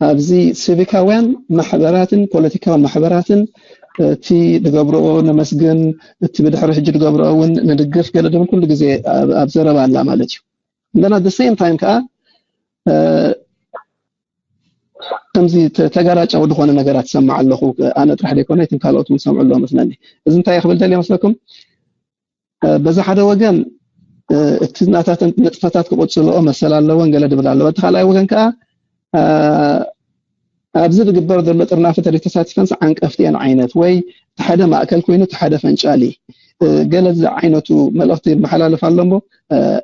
ኣብዚ ሲቪካውያን ማሕበራትን ፖለቲካዊ ማሕበራትን እቲ ዝገብርኦ ነመስግን፣ እቲ ብድሕሪ ሕጂ ዝገብርኦ እውን ንድግፍ ገለ ዝብል ኩሉ ግዜ ኣብ፣ ኣብ ዘረባ ኣላ ማለት እዩ። እንደና the same time ከኣ፣ እ፣ ከምዚ ተ-፣ ተጋራጫዊ ዝኾነ ነገራት ትሰማዕ ኣለኹ። ኣነ ጥራሕ ዘይኮነ እቶም ካልኦት እውን ዝሰምዑ ኣለዉ መስለኒ። እዚ እንታይ ክብል ደልየ መስለኩም? እ፣ በዚ ሓደ ወገን፣ እ፣ እቲ ናታተን ንጥፈታት ክቕጽልኦ መሰል ኣለወን ገለ ዝብል ኣለዎ። እቲ ካልኣይ ወገን ከኣ፣ እ፣ ኣብዚ ዝግበር ዘሎ ጥርናፈ ተዘይተሳቲፈንስ ዓንቀፍቲ እየን ዓይነት ወይ እቲ ሓደ ማእከል ኮይኑ እቲ ሓደ ፈንጫሊ። ገለ ዝዓይነቱ መልእኽቲ ይመሓላለፍ ኣሎ እሞ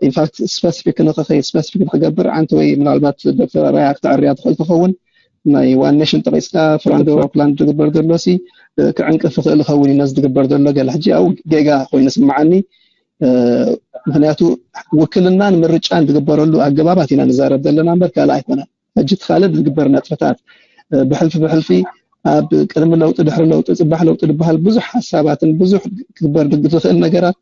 ኢንፋክት ስፐሲፊክ ንክኸይድ ስፐሲፊክ ንክገብር ዓንተ ወይ ምናልባት ዶክተር ኣራያ ክተዕርያ ትኽእል ትኸውን ናይ ዋን ኔሽን ጠቂስካ ፍራንዶ ፕላን ዝግበር ዘሎ ሲ ክዕንቅፍ ይኽእል ይኸውን እዩ ነዚ ዝግበር ዘሎ ገለ ሕጂ ያው ጌጋ ኮይኑ ስምዓኒ ምክንያቱ ውክልናን ምርጫን ዝግበረሉ ኣገባባት ኢና ንዛረብ ዘለና እምበር ካልእ ኣይኮነን ሕጂ እቲ ካልእ ዝግበር ነጥፍታት ብሕልፊ ብሕልፊ ኣብ ቅድሚ ለውጢ ድሕሪ ለውጢ ፅባሕ ለውጢ ዝበሃል ብዙሕ ሓሳባትን ብዙሕ ክግበር ዝኽእል ነገራት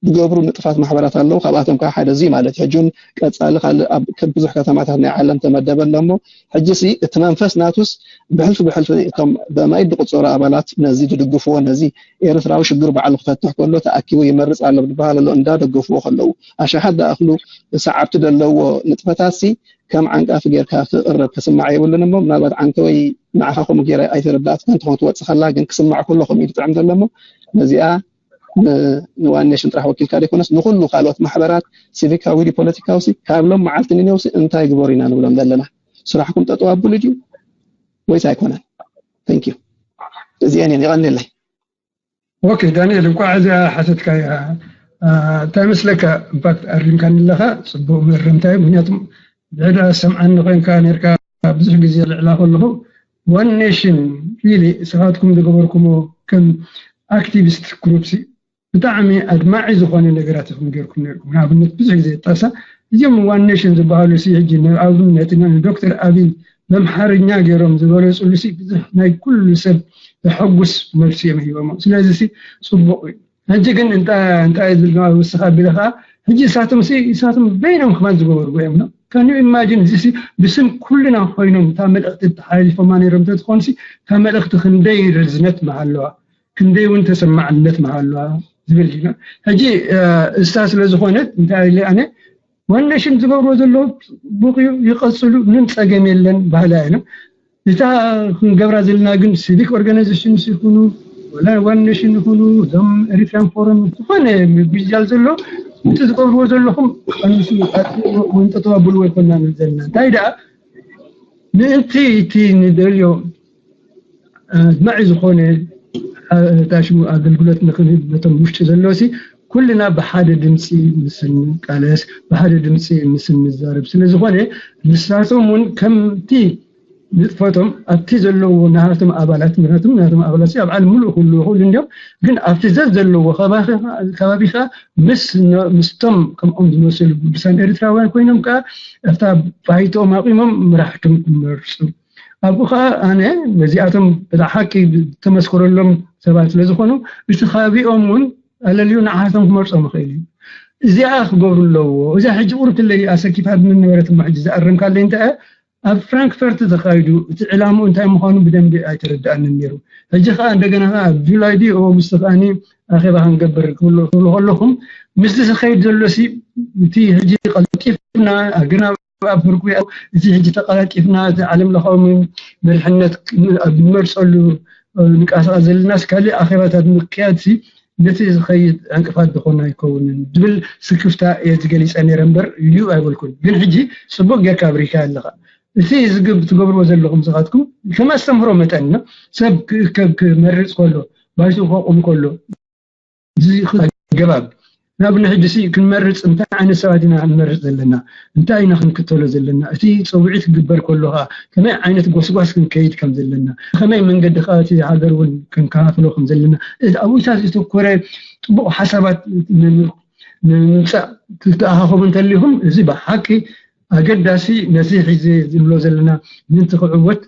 ዝገብሩ ንጥፋት ማሕበራት ኣለዉ ካብኣቶም ከዓ ሓደ እዚ ማለት ሕጂ እውን ቀፃሊ ካልእ ኣብ ብዙሕ ከተማታት ናይ ዓለም ተመደበ ኣሎ እሞ ሕጂ ሲ እቲ መንፈስ ናቱስ ብሕልፊ ብሕልፊ እቶም በማይ ዝቁፀሩ ኣባላት ነዚ ዝድግፍዎ ነዚ ኤርትራዊ ሽግር ባዕሉ ክፈትሕ ከሎ ተኣኪቡ ይመርፅ ኣሎ ዝበሃል ኣሎ እንዳደገፍዎ ከለዉ ኣሻሓት ዝኣኽሉ ሰዓብቲ ዘለዎ ንጥፈታት ሲ ከም ዓንቃፊ ጌርካ ክቕረብ ክስማዕ የብሉን እሞ ምናልባት ዓንተ ወይ ንዓኻ ከምኡ ገይረ ኣይተረዳእትካን ትኾን ትወፅእ ከላ ግን ክስማዕ ከሎ ከምኡ እዩ ዝጥዕም ዘሎ እሞ ነዚኣ ንዋን ኔሽን ጥራሕ ወኪልካ ዘይኮነስ ንኩሉ ካልኦት ማሕበራት ሲቪካዊ ፖለቲካዊ ካብ ሎም መዓልቲ ንኔውሲ እንታይ ግበሩ ኢና ንብሎም ዘለና ስራሕኩም ጠጠው ኣብሉ ድዩ ወይስ ኣይኮነን thank you እዚአን እየን ይቐንየለይ ኦኬ ዳንኤል እንኳዕ እዚኣ ሓተትካ እያ እንታይ መስለካ ኢንፋክት ኣሪምካኒ ኣለኻ ፅቡቅ መረምታ እዩ ምክንያቱም ብዕዳ ሰምዓኒ ኮይንካ ነርካ ብዙሕ ግዜ ልዕላ ከለኹ ዋን ኔሽን ሪሊ ስኻትኩም ዝገበርኩሞ ከም ኣክቲቪስት ግሩፕ ብጣዕሚ ኣድማዒ ዝኾነ ነገራት ኢኹም ገይርኩም ነርኩም ንኣብነት ብዙሕ ግዜ ጣሳ እዚኦም ዋን ኔሽን ዝበሃሉ ሲ ሕጂ ንኣብነት ዶክተር ኣብይ በምሓርኛ ገይሮም ዝበለፅሉ ሲ ብዙሕ ናይ ኩሉ ሰብ ዘሐጉስ መልሲ እዮም ሂቦሞ ስለዚ ሲ ፅቡቅ እዩ ሕጂ ግን እንታይ እንታይ ዝብልና ውስኻ ቢለ ከዓ ሕጂ እሳቶም ሲ እሳቶም በይኖም ክማን ዝገበርዎ እዮም ነው ከን ኢማጂን እዚ ሲ ብስም ኩልና ኮይኖም እታ መልእክቲ ተሓላሊፎማ ነይሮም ተትኾን ሲ እታ መልእክቲ ክንደይ ርዝነት መሃለዋ ክንደይ እውን ተሰማዕነት መሃለዋ ዝብል ዲና ሕጂ እሳ ስለ ዝኾነት እንታይ ኢለ ኣነ ዋን ኔሽን ዝገብርዎ ዘለዉ ጽቡቕ እዩ ይቐጽሉ ምንም ጸገም የለን ባህላ ኢና እታ ክንገብራ ዘለና ግን ሲቪክ ኦርጋናይዜሽን ይኹኑ ወላ ዋን ኔሽን ይኹኑ እዞም ኤሪትሪያን ፎረም ዝኾነ ምብጃል ዘሎ እቲ ዝገብርዎ ዘለኹም ኣንሱ ወንጠጠው ኣብልዎ ይኮና ዘለና እንታይ ደኣ ምእንቲ እቲ ንደልዮ ኣድማዒ ዝኾነ ታሽሙ ኣገልግሎት ንክንህብ ነቶም ውሽጢ ዘለዎሲ ኩልና ብሓደ ድምፂ ምስ ንቃለስ ብሓደ ድምፂ ምስ ንዛረብ ስለ ዝኾነ ንሳቶም እውን ከምቲ ንጥፈቶም ኣብቲ ዘለዎ ናሃቶም ኣባላት ምክንያቱም ናሃቶም ኣባላት ኣብ ዓለም ሙሉእ ክህልዎ ይኽእሉ እንዲዮም ግን ኣብቲ ዘዝ ዘለዎ ከባቢ ከዓ ምስ ምስቶም ከምኦም ዝመስሉ ቅዱሳን ኤርትራውያን ኮይኖም ከዓ ኣብታ ባይቶኦም ኣቂሞም መራሕቶም ክመርፁ ኣብኡ ከዓ ኣነ ነዚኣቶም ብሓቂ ተመስክረሎም ሰባት ስለዝኾኑ እቲ ከባቢኦም እውን ኣለልዩ ንዓቶም ክመርፆም ይኽእል እዩ እዚኣ ክገብሩ ኣለዎ እዚኣ ሕጂ ቁርብ ክለይ ኣሰኪፋ ዝነበረት እሞ ሕጂ ዝኣረምካለይ እንተ ኣብ ፍራንክፈርት ተኻይዱ እቲ ዕላምኡ እንታይ ምዃኑ ብደንቢ ኣይተረድኣንን ነይሩ ሕጂ ከዓ እንደገና ከዓ ኣብ ጁላይ ዲ ኦጉስት ከዓኒ ኣኼባ ክንገብር ክብሉ ከለኹም ምስዚ ዝኸይድ ዘሎ ሲ እቲ ሕጂ ቀልጢፍና ኣገና ኣብ ፍርቁ እቲ ሕጂ ተቀላጢፍና እቲ ዓለም ለኻዊ መሪሕነት ኣብ ንመርፀሉ ንቃሳቀስ ዘለና ካልእ ኣኼባታት ምክያድ ነቲ ዝኸይድ ዕንቅፋት ዝኾነ ኣይከውንን ዝብል ስክፍታ እየ ዝገሊፀ ነይረ እምበር እዩ ኣይበልኩን ግን ሕጂ ፅቡቅ ጌርካ ኣብሪካ ኣለካ እቲ ዝግብ ትገብርዎ ዘለኹም ስኻትኩም ከም ኣስተምህሮ መጠን ሰብ ክእከብ ክመርፅ ከሎ ባይቱ ከቁም ከሎ እዚ ኣገባብ ንኣብነት ሕጂ ሲ ክንመርፅ እንታይ ዓይነት ሰባት ኢና ክንመርፅ ዘለና እንታይ ኢና ክንክተሎ ዘለና እቲ ፀውዒት ክግበር ከሎ ከዓ ከመይ ዓይነት ጎስጓስ ክንከይድ ከም ዘለና ከመይ መንገዲ ከዓ እቲ ሃገር እውን ክንከፋፍሎ ከም ዘለና ኣብኡታት ዝተኮረ ፅቡቅ ሓሳባት ንምምፃእ ክትኣኻኸቡ እንተሊኹም እዚ ብሓቂ ኣገዳሲ ነዚ ሕዚ ዝብሎ ዘለና ምእንቲ ክዕወት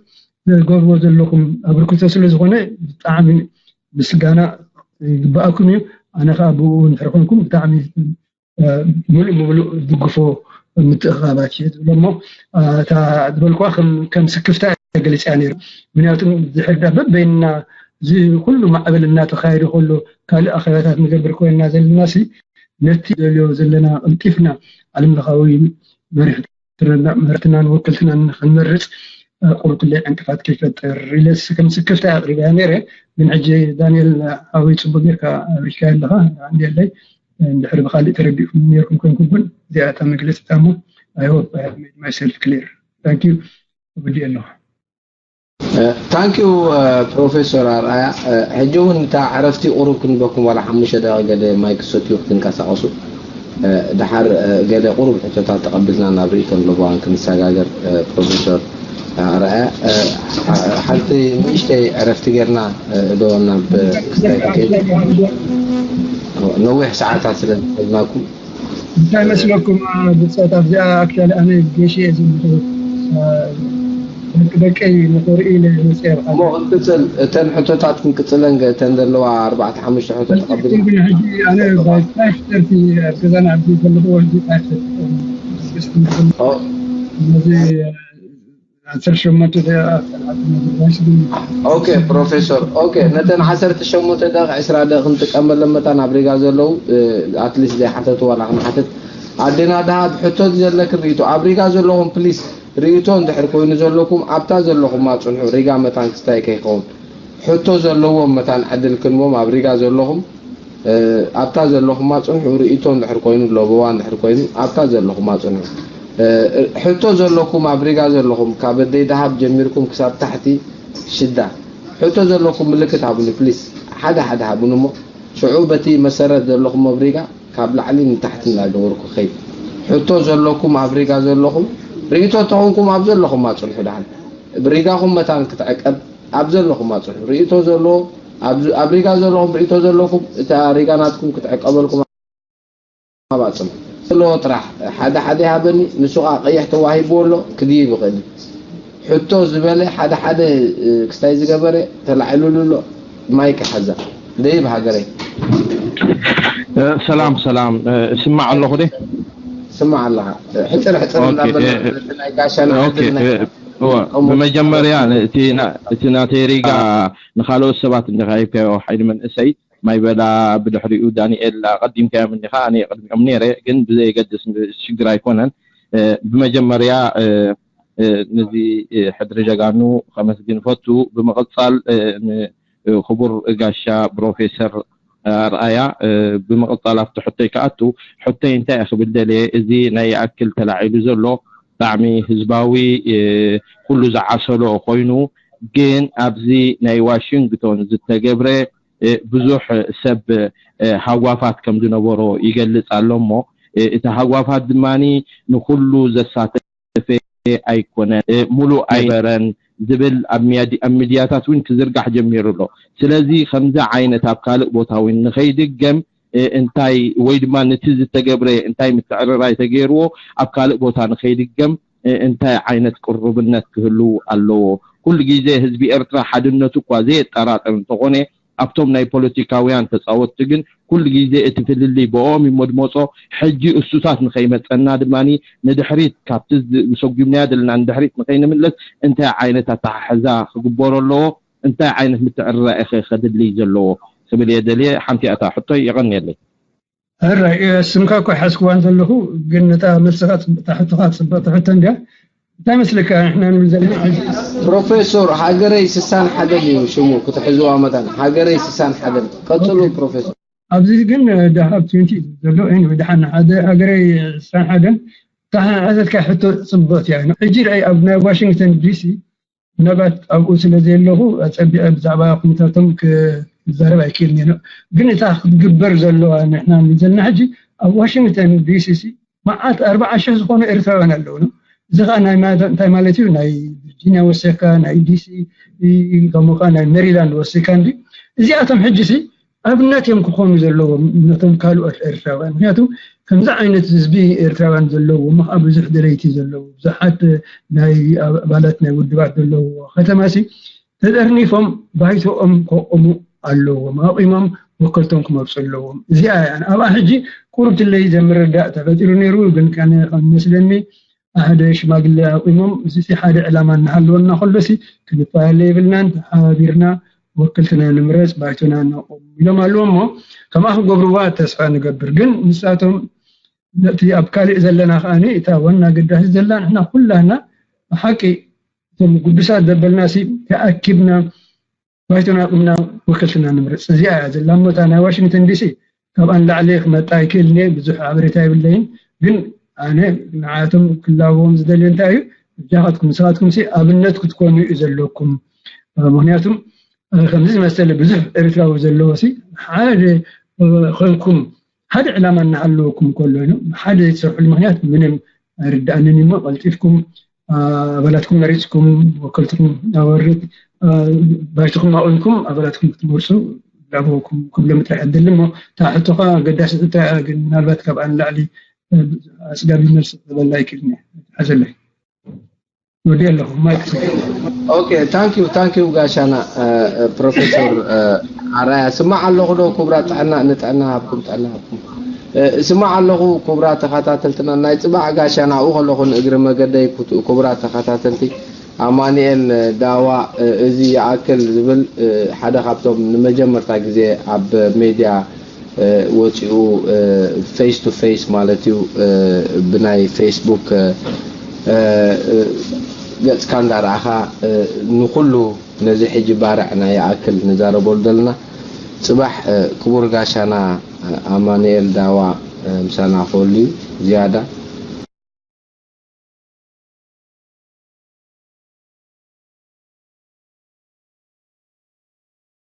ዝገብርዎ ዘለኹም ኣበርክቶ ስለ ዝኾነ ብጣዕሚ ምስጋና ይግበኣኩም እዩ ኣነ ከዓ ብኡ እንድሕር ኮንኩም ብጣዕሚ ሙሉእ ብምሉእ ዝድግፎ ምትእኻባት እዩ ዝብሎ እሞ እታ ዝበልኳ ከም ስክፍታ ገሊፅያ ነይሩ ምክንያቱ ድሕር ዳ በበይንና እዚ ኩሉ ማዕበል እናተካየደ ከሎ ካልእ ኣኼባታት ንገብር ኮይንና ዘለና ሲ ነቲ ደልዮ ዘለና ቀልጢፍና ዓለም ለኻዊ መሪሕትናን ወክልትናን ክንመርፅ ቁርብ ክለይ ዕንቅፋት ከይፈጥር ኢለስ ከም ስክፍታ ኣቅሪበያ ነይረ ግን ሕጂ ዳንኤል ሓወይ ፅቡቅ ጌርካ ኣብሪካ ኣለካ እንዲለይ እንድሕር ብካሊእ ተረዲእኩም ነርኩም ኮንኩም ግን እዚኣ እታ መግለፂ እታ እሞ I hope I have made myself clear thank you ወዲ ኣለኹ ታንኪዩ ፕሮፌሰር ኣርኣያ። ሕጂ እውን እታ ዕረፍቲ ቁሩብ ክንበኩም ዋላ ሓሙሽተ ደቂቕ ገለ ማይክ ሰትዩ ክትንቀሳቐሱ። ድሓር ገለ ቁሩብ ሕቶታት ተቐቢልና ናብ ርእይቶን ለበዋን ክንሰጋገር። ፕሮፌሰር ኣርኣያ፣ ሓንቲ ንእሽተይ ዕረፍቲ ጌርና እዶ ናብ ክስታይ ክንከይድ። ነዊሕ ሰዓታት ስለ ዝኸድናኩም። እንታይ መስለኩም? ብፀት ኣብዚኣ ኣክል ኣነ ገሽ እየ ዝምት ደቂ ደቀይ ንኽርኢ ኢለ መፅአ። እሞ ክንቅፅል፣ እተን ሕቶታት ክንቅፅለን፣ እተን ዘለዋ ኣርባዕተ ሓሙሽተ ሕቶ ተቐቢልና። ሕጂ ኣነ ፋይፍ ተርቲ ኣብ ገዛና ኣብዚ ዘለኹ ሕጂ ፋይፍ ተርቲ ነዚ ዓሰርተ ሸሞንተ ደቂቓ ኦኬ ፕሮፌሰር፣ ኦኬ፣ ነተን ዓሰርተ ሸሞንተ ደቂቕ ዕስራ ደቂቕ ክንጥቀመለን መታን ኣብ ሪጋ ዘለዉ ኣትሊስት ዘይሓተቱ ዋላ ክንሓትት። ኣዴና ደሃብ፣ ሕቶ ዘለክን ርእይቶ ኣብ ሪጋ ዘለኹም ፕሊስ ርእይቶ እንድሕር ኮይኑ ዘለኩም ኣብታ ዘለኹማ ጽንሑ። ሪጋ መታን ክስታይ ከይኸውን ሕቶ ዘለዎም መታን ዕድል ክንቦም ኣብ ሪጋ ዘለኹም ኣብታ ዘለኹማ ጽንሑ። ርእይቶ እንድሕር ኮይኑ፣ ለበዋ እንድሕር ኮይኑ ኣብታ ዘለኹማ ጽንሑ። ሕቶ ዘለኩም ኣብ ሪጋ ዘለኹም ካብ ኣደይ ደሃብ ጀሚርኩም ክሳብ ታሕቲ ሽዳ ሕቶ ዘለኩም ምልክት ሃቡኒ ፕሊስ። ሓደ ሓደ ሃቡኒ እሞ ሽዑ በቲ መሰረት ዘለኹም ኣብ ሪጋ ካብ ላዕሊ ንታሕቲ እናገበርኩ ኸይድ። ሕቶ ዘለኩም ኣብ ሪጋ ዘለኹም ርእይቶ ተኾንኩም ኣብ ዘለኹማ ጽንሑ። ደሓን ብሪጋኹም መታን ክትዕቀብ ኣብ ዘለኹም ኣጽንሑ። ርእይቶ ዘለዎ ኣብ ሪጋ ዘለኹም ርእይቶ ዘለኩም እታ ሪጋ ናትኩም ክትዕቀበልኩም ኣብ ኣጽንሑ። ዘለዎ ጥራሕ ሓደ ሓደ ይሃበኒ። ንሱ ኸኣ ቀይሕ ተዋሂብዎ ኣሎ ክድይብ ይኽእል። ሕቶ ዝበለ ሓደ ሓደ ክስታይ ዝገበረ ተላዒሉሉ ኣሎ። ማይክ ሓዛ ደይብ ሃገረይ። ሰላም ሰላም፣ እስማዕ ኣለኹ ደ ስማዕ ኣለኻ። ሕፅር ሕፅር እናበለ ናይ ጋሻ ንዓድል ናይ ብመጀመርያ እቲ ናተይ ሪጋ ንካልኦት ሰባት እንዲካ ሂብካዮ ሓይሊ መንእሰይ ማይ በላ ብድሕሪኡ ዳንኤል ኣቀዲምካዮም እንዲካ ኣነ ቅድሚኦም ነይረ ግን ብዘየገድስ ሽግር ኣይኮነን። ብመጀመርያ ነዚ ሕድሪ ጀጋኑ ከመስግን ፈቱ። ብምቅፃል ክቡር ጋሻ ፕሮፌሰር ኣርኣያ ብምቕጻል ኣብቲ ሕቶይ ክኣቱ ሕቶይ እንታይ እየ ክብል ደልየ እዚ ናይ ይኣክል ተላዒሉ ዘሎ ብጣዕሚ ህዝባዊ ኩሉ ዝዓሰሎ ኮይኑ ግን ኣብዚ ናይ ዋሽንግቶን ዝተገብረ ብዙሕ ሰብ ሃጓፋት ከም ዝነበሮ ይገልጽ ኣሎ እሞ እቲ ሃጓፋት ድማ ንኩሉ ዘሳተፈ ኣይኮነን፣ ሙሉእ ኣይበረን ዝብል ኣብ ሚድያታት እውን ክዝርጋሕ ጀሚሩ ኣሎ። ስለዚ ከምዚ ዓይነት ኣብ ካልእ ቦታ እውን ንኸይድገም እንታይ ወይ ድማ ነቲ ዝተገብረ እንታይ ምትዕርራይ ተገይርዎ ኣብ ካልእ ቦታ ንኸይድገም እንታይ ዓይነት ቅሩብነት ክህሉ ኣለዎ? ኩሉ ግዜ ህዝቢ ኤርትራ ሓድነቱ እኳ ዘየጠራጥር እንተኾነ ኣብቶም ናይ ፖለቲካውያን ተጻወትቲ ግን ኩሉ ግዜ እቲ ፍልልይ ብኦም ይመድመጾ። ሕጂ እሱታት ንኸይመጸና ድማ ንድሕሪት ካብቲ ዝሰጉምናዮ ዘለና ንድሕሪት ንኸይንምለስ እንታይ ዓይነት ኣተሓሕዛ ክግበሮ ኣለዎ? እንታይ ዓይነት ምትዕርራይ ከ ከድሊ ዘለዎ ክብል እየ ደልየ። ሓንቲ እታ ሕቶይ የቐንየለይ። ሕራይ ስምካ እኮ ሓዝክዋ እንተለኹ ግን ነታ መልስኻ እታ ሕቶኻ ፅብቕቲ ሕቶ እንድያ። እንታይ መስለካ ንሕና ንብል ዘለና ሕጂ ፕሮፌሶር ሃገረይ ስሳን ሓደን እዩ ሽሙ ክትሕዝዋ መታን ሃገረይ ስሳን ሓደን ቀፅሉ ፕሮፌሶር። ኣብዚ ግን ደሃብ ትንቲ ዘሎ ወይ ደሓን ሓደ ሃገረይ ስሳን ሓደን እታ ሓዘትካ ሕቶ ፅብቕቲ እያ። ሕጂ ርኣይ ኣብ ናይ ዋሽንግተን ዲሲ ምናልባት ኣብኡ ስለ ዘለኹ ኣፀቢቐ ብዛዕባ ኩነታቶም ክዛረብ ኣይክእልን እየ። ግን እታ ክትግበር ዘለዋ ንሕና ዘለና ሕጂ ኣብ ዋሽንግተን ዲሲ ሲ መዓት ኣርባዓ ሽሕ ዝኾኑ ኤርትራውያን ኣለዉ። እዚ ከዓ ናይ ማለት እንታይ ማለት እዩ? ናይ ቪርጂኒያ ወሲኽካ ናይ ዲሲ ከምኡ ከዓ ናይ ሜሪላንድ ወሲኽካ እንዲ እዚኣቶም ሕጂ ሲ ኣብነት እዮም ክኾኑ ዘለዎም ነቶም ካልኦት ኤርትራውያን። ምክንያቱ ከምዚ ዓይነት ህዝቢ ኤርትራውያን ዘለዎም ከዓ ብዙሕ ደለይቲ ዘለዉ ብዙሓት ናይ ኣባላት ናይ ውድባት ዘለውዎ ከተማ ሲ ተጠርኒፎም ባይቶኦም ከቆሙ ኣለዎም። ኣቂሞም ወከልቶም ክመርፁ ኣለዎም። እዚኣ እያ ኣብኣ ሕጂ ቁሩብ ትለይ ዘምርዳእ ተፈጢሩ ነይሩ ግን ከነ ከም መስለኒ ሓደ ሽማግለ ኣቂሞም እዚ ሓደ ዕላማ እናሃለወና ከሎሲ ክንፈላለ የብልናን ተሓባቢርና ወክልትና ንምረፅ ባይቶና ነቆም ኢሎም ኣለዎ እሞ ከምኣ ክገብርዋ ተስፋ ንገብር ግን ንሳቶም ነቲ ኣብ ካሊእ ዘለና ከዓኒ እታ ዋና ኣገዳሲ ዘላ ንሕና ኩላና ብሓቂ እቶም ጉዱሳት ዘበልና ሲ ተኣኪብና ባይቶና ኣቂምና ወከልትና ንምረፅ እዚኣ እያ ዘላ እሞ እታ ናይ ዋሽንግተን ዲሲ ካብኣ ንላዕሊ ክመጣ ኣይክእልን እየ ብዙሕ ሓበሬታ የብለይን ግን ኣነ ንዓቶም ክላበዎም ዝደልዮ እንታይ እዩ እጃኻትኩም ንስኻትኩም ሲ ኣብነት ክትኮኑ እዩ ዘለኩም። ምክንያቱም ከምዚ ዝመሰለ ብዙሕ ኤርትራዊ ዘለዎ ሲ ሓደ ኮይንኩም ሓደ ዕላማ እናሃለወኩም ከሎ ሓደ ዝሰርሕሉ ምክንያት ምንም ኣይርዳእንን እሞ ቀልጢፍኩም ኣባላትኩም መሪፅኩም ወከልትኩም ኣወርድ ባይትኩም ኣቑምኩም ኣባላትኩም ክትመርፁ ላቦኩም ክብሎም ጥራሕ ዕድል እሞ እታ ሕቶኻ ገዳሲ ጥራሕ ግን ምናልባት ካብኣ ንላዕሊ ኣፅጋቢ መልሲ ክበላ ይክእል ሓዘለይ ወዲ ኣለኹ ማይክ okay thank you thank you ጋሻና ፕሮፌሰር ኣራያ ስማዕ ኣለኹ ዶ ክቡራ ጥዕና ንጥዕና ሃብኩም ጥዕና ሃብኩም ስማዕ ኣለኹ ክቡራ ተኸታተልትና ናይ ፅባሕ ጋሻና ኣብኡ ከለኹ ንእግሪ መገደይ ክብራ ተኸታተልቲ ኣማኑኤል ዳዋ እዚ ይኣክል ዝብል ሓደ ካብቶም ንመጀመርታ ግዜ ኣብ ሜድያ ወፂኡ face to face ማለት እዩ ብናይ ፌስቡክ ገፅካ እንዳረኣኻ ንኩሉ ነዚ ሕጂ ባርዕ ናይ ይኣክል ንዛረበሉ ዘለና ፅባሕ ክቡር ጋሻና ኣማኑኤል ዳዋ ምሳና ክህሉ እዩ ዝያዳ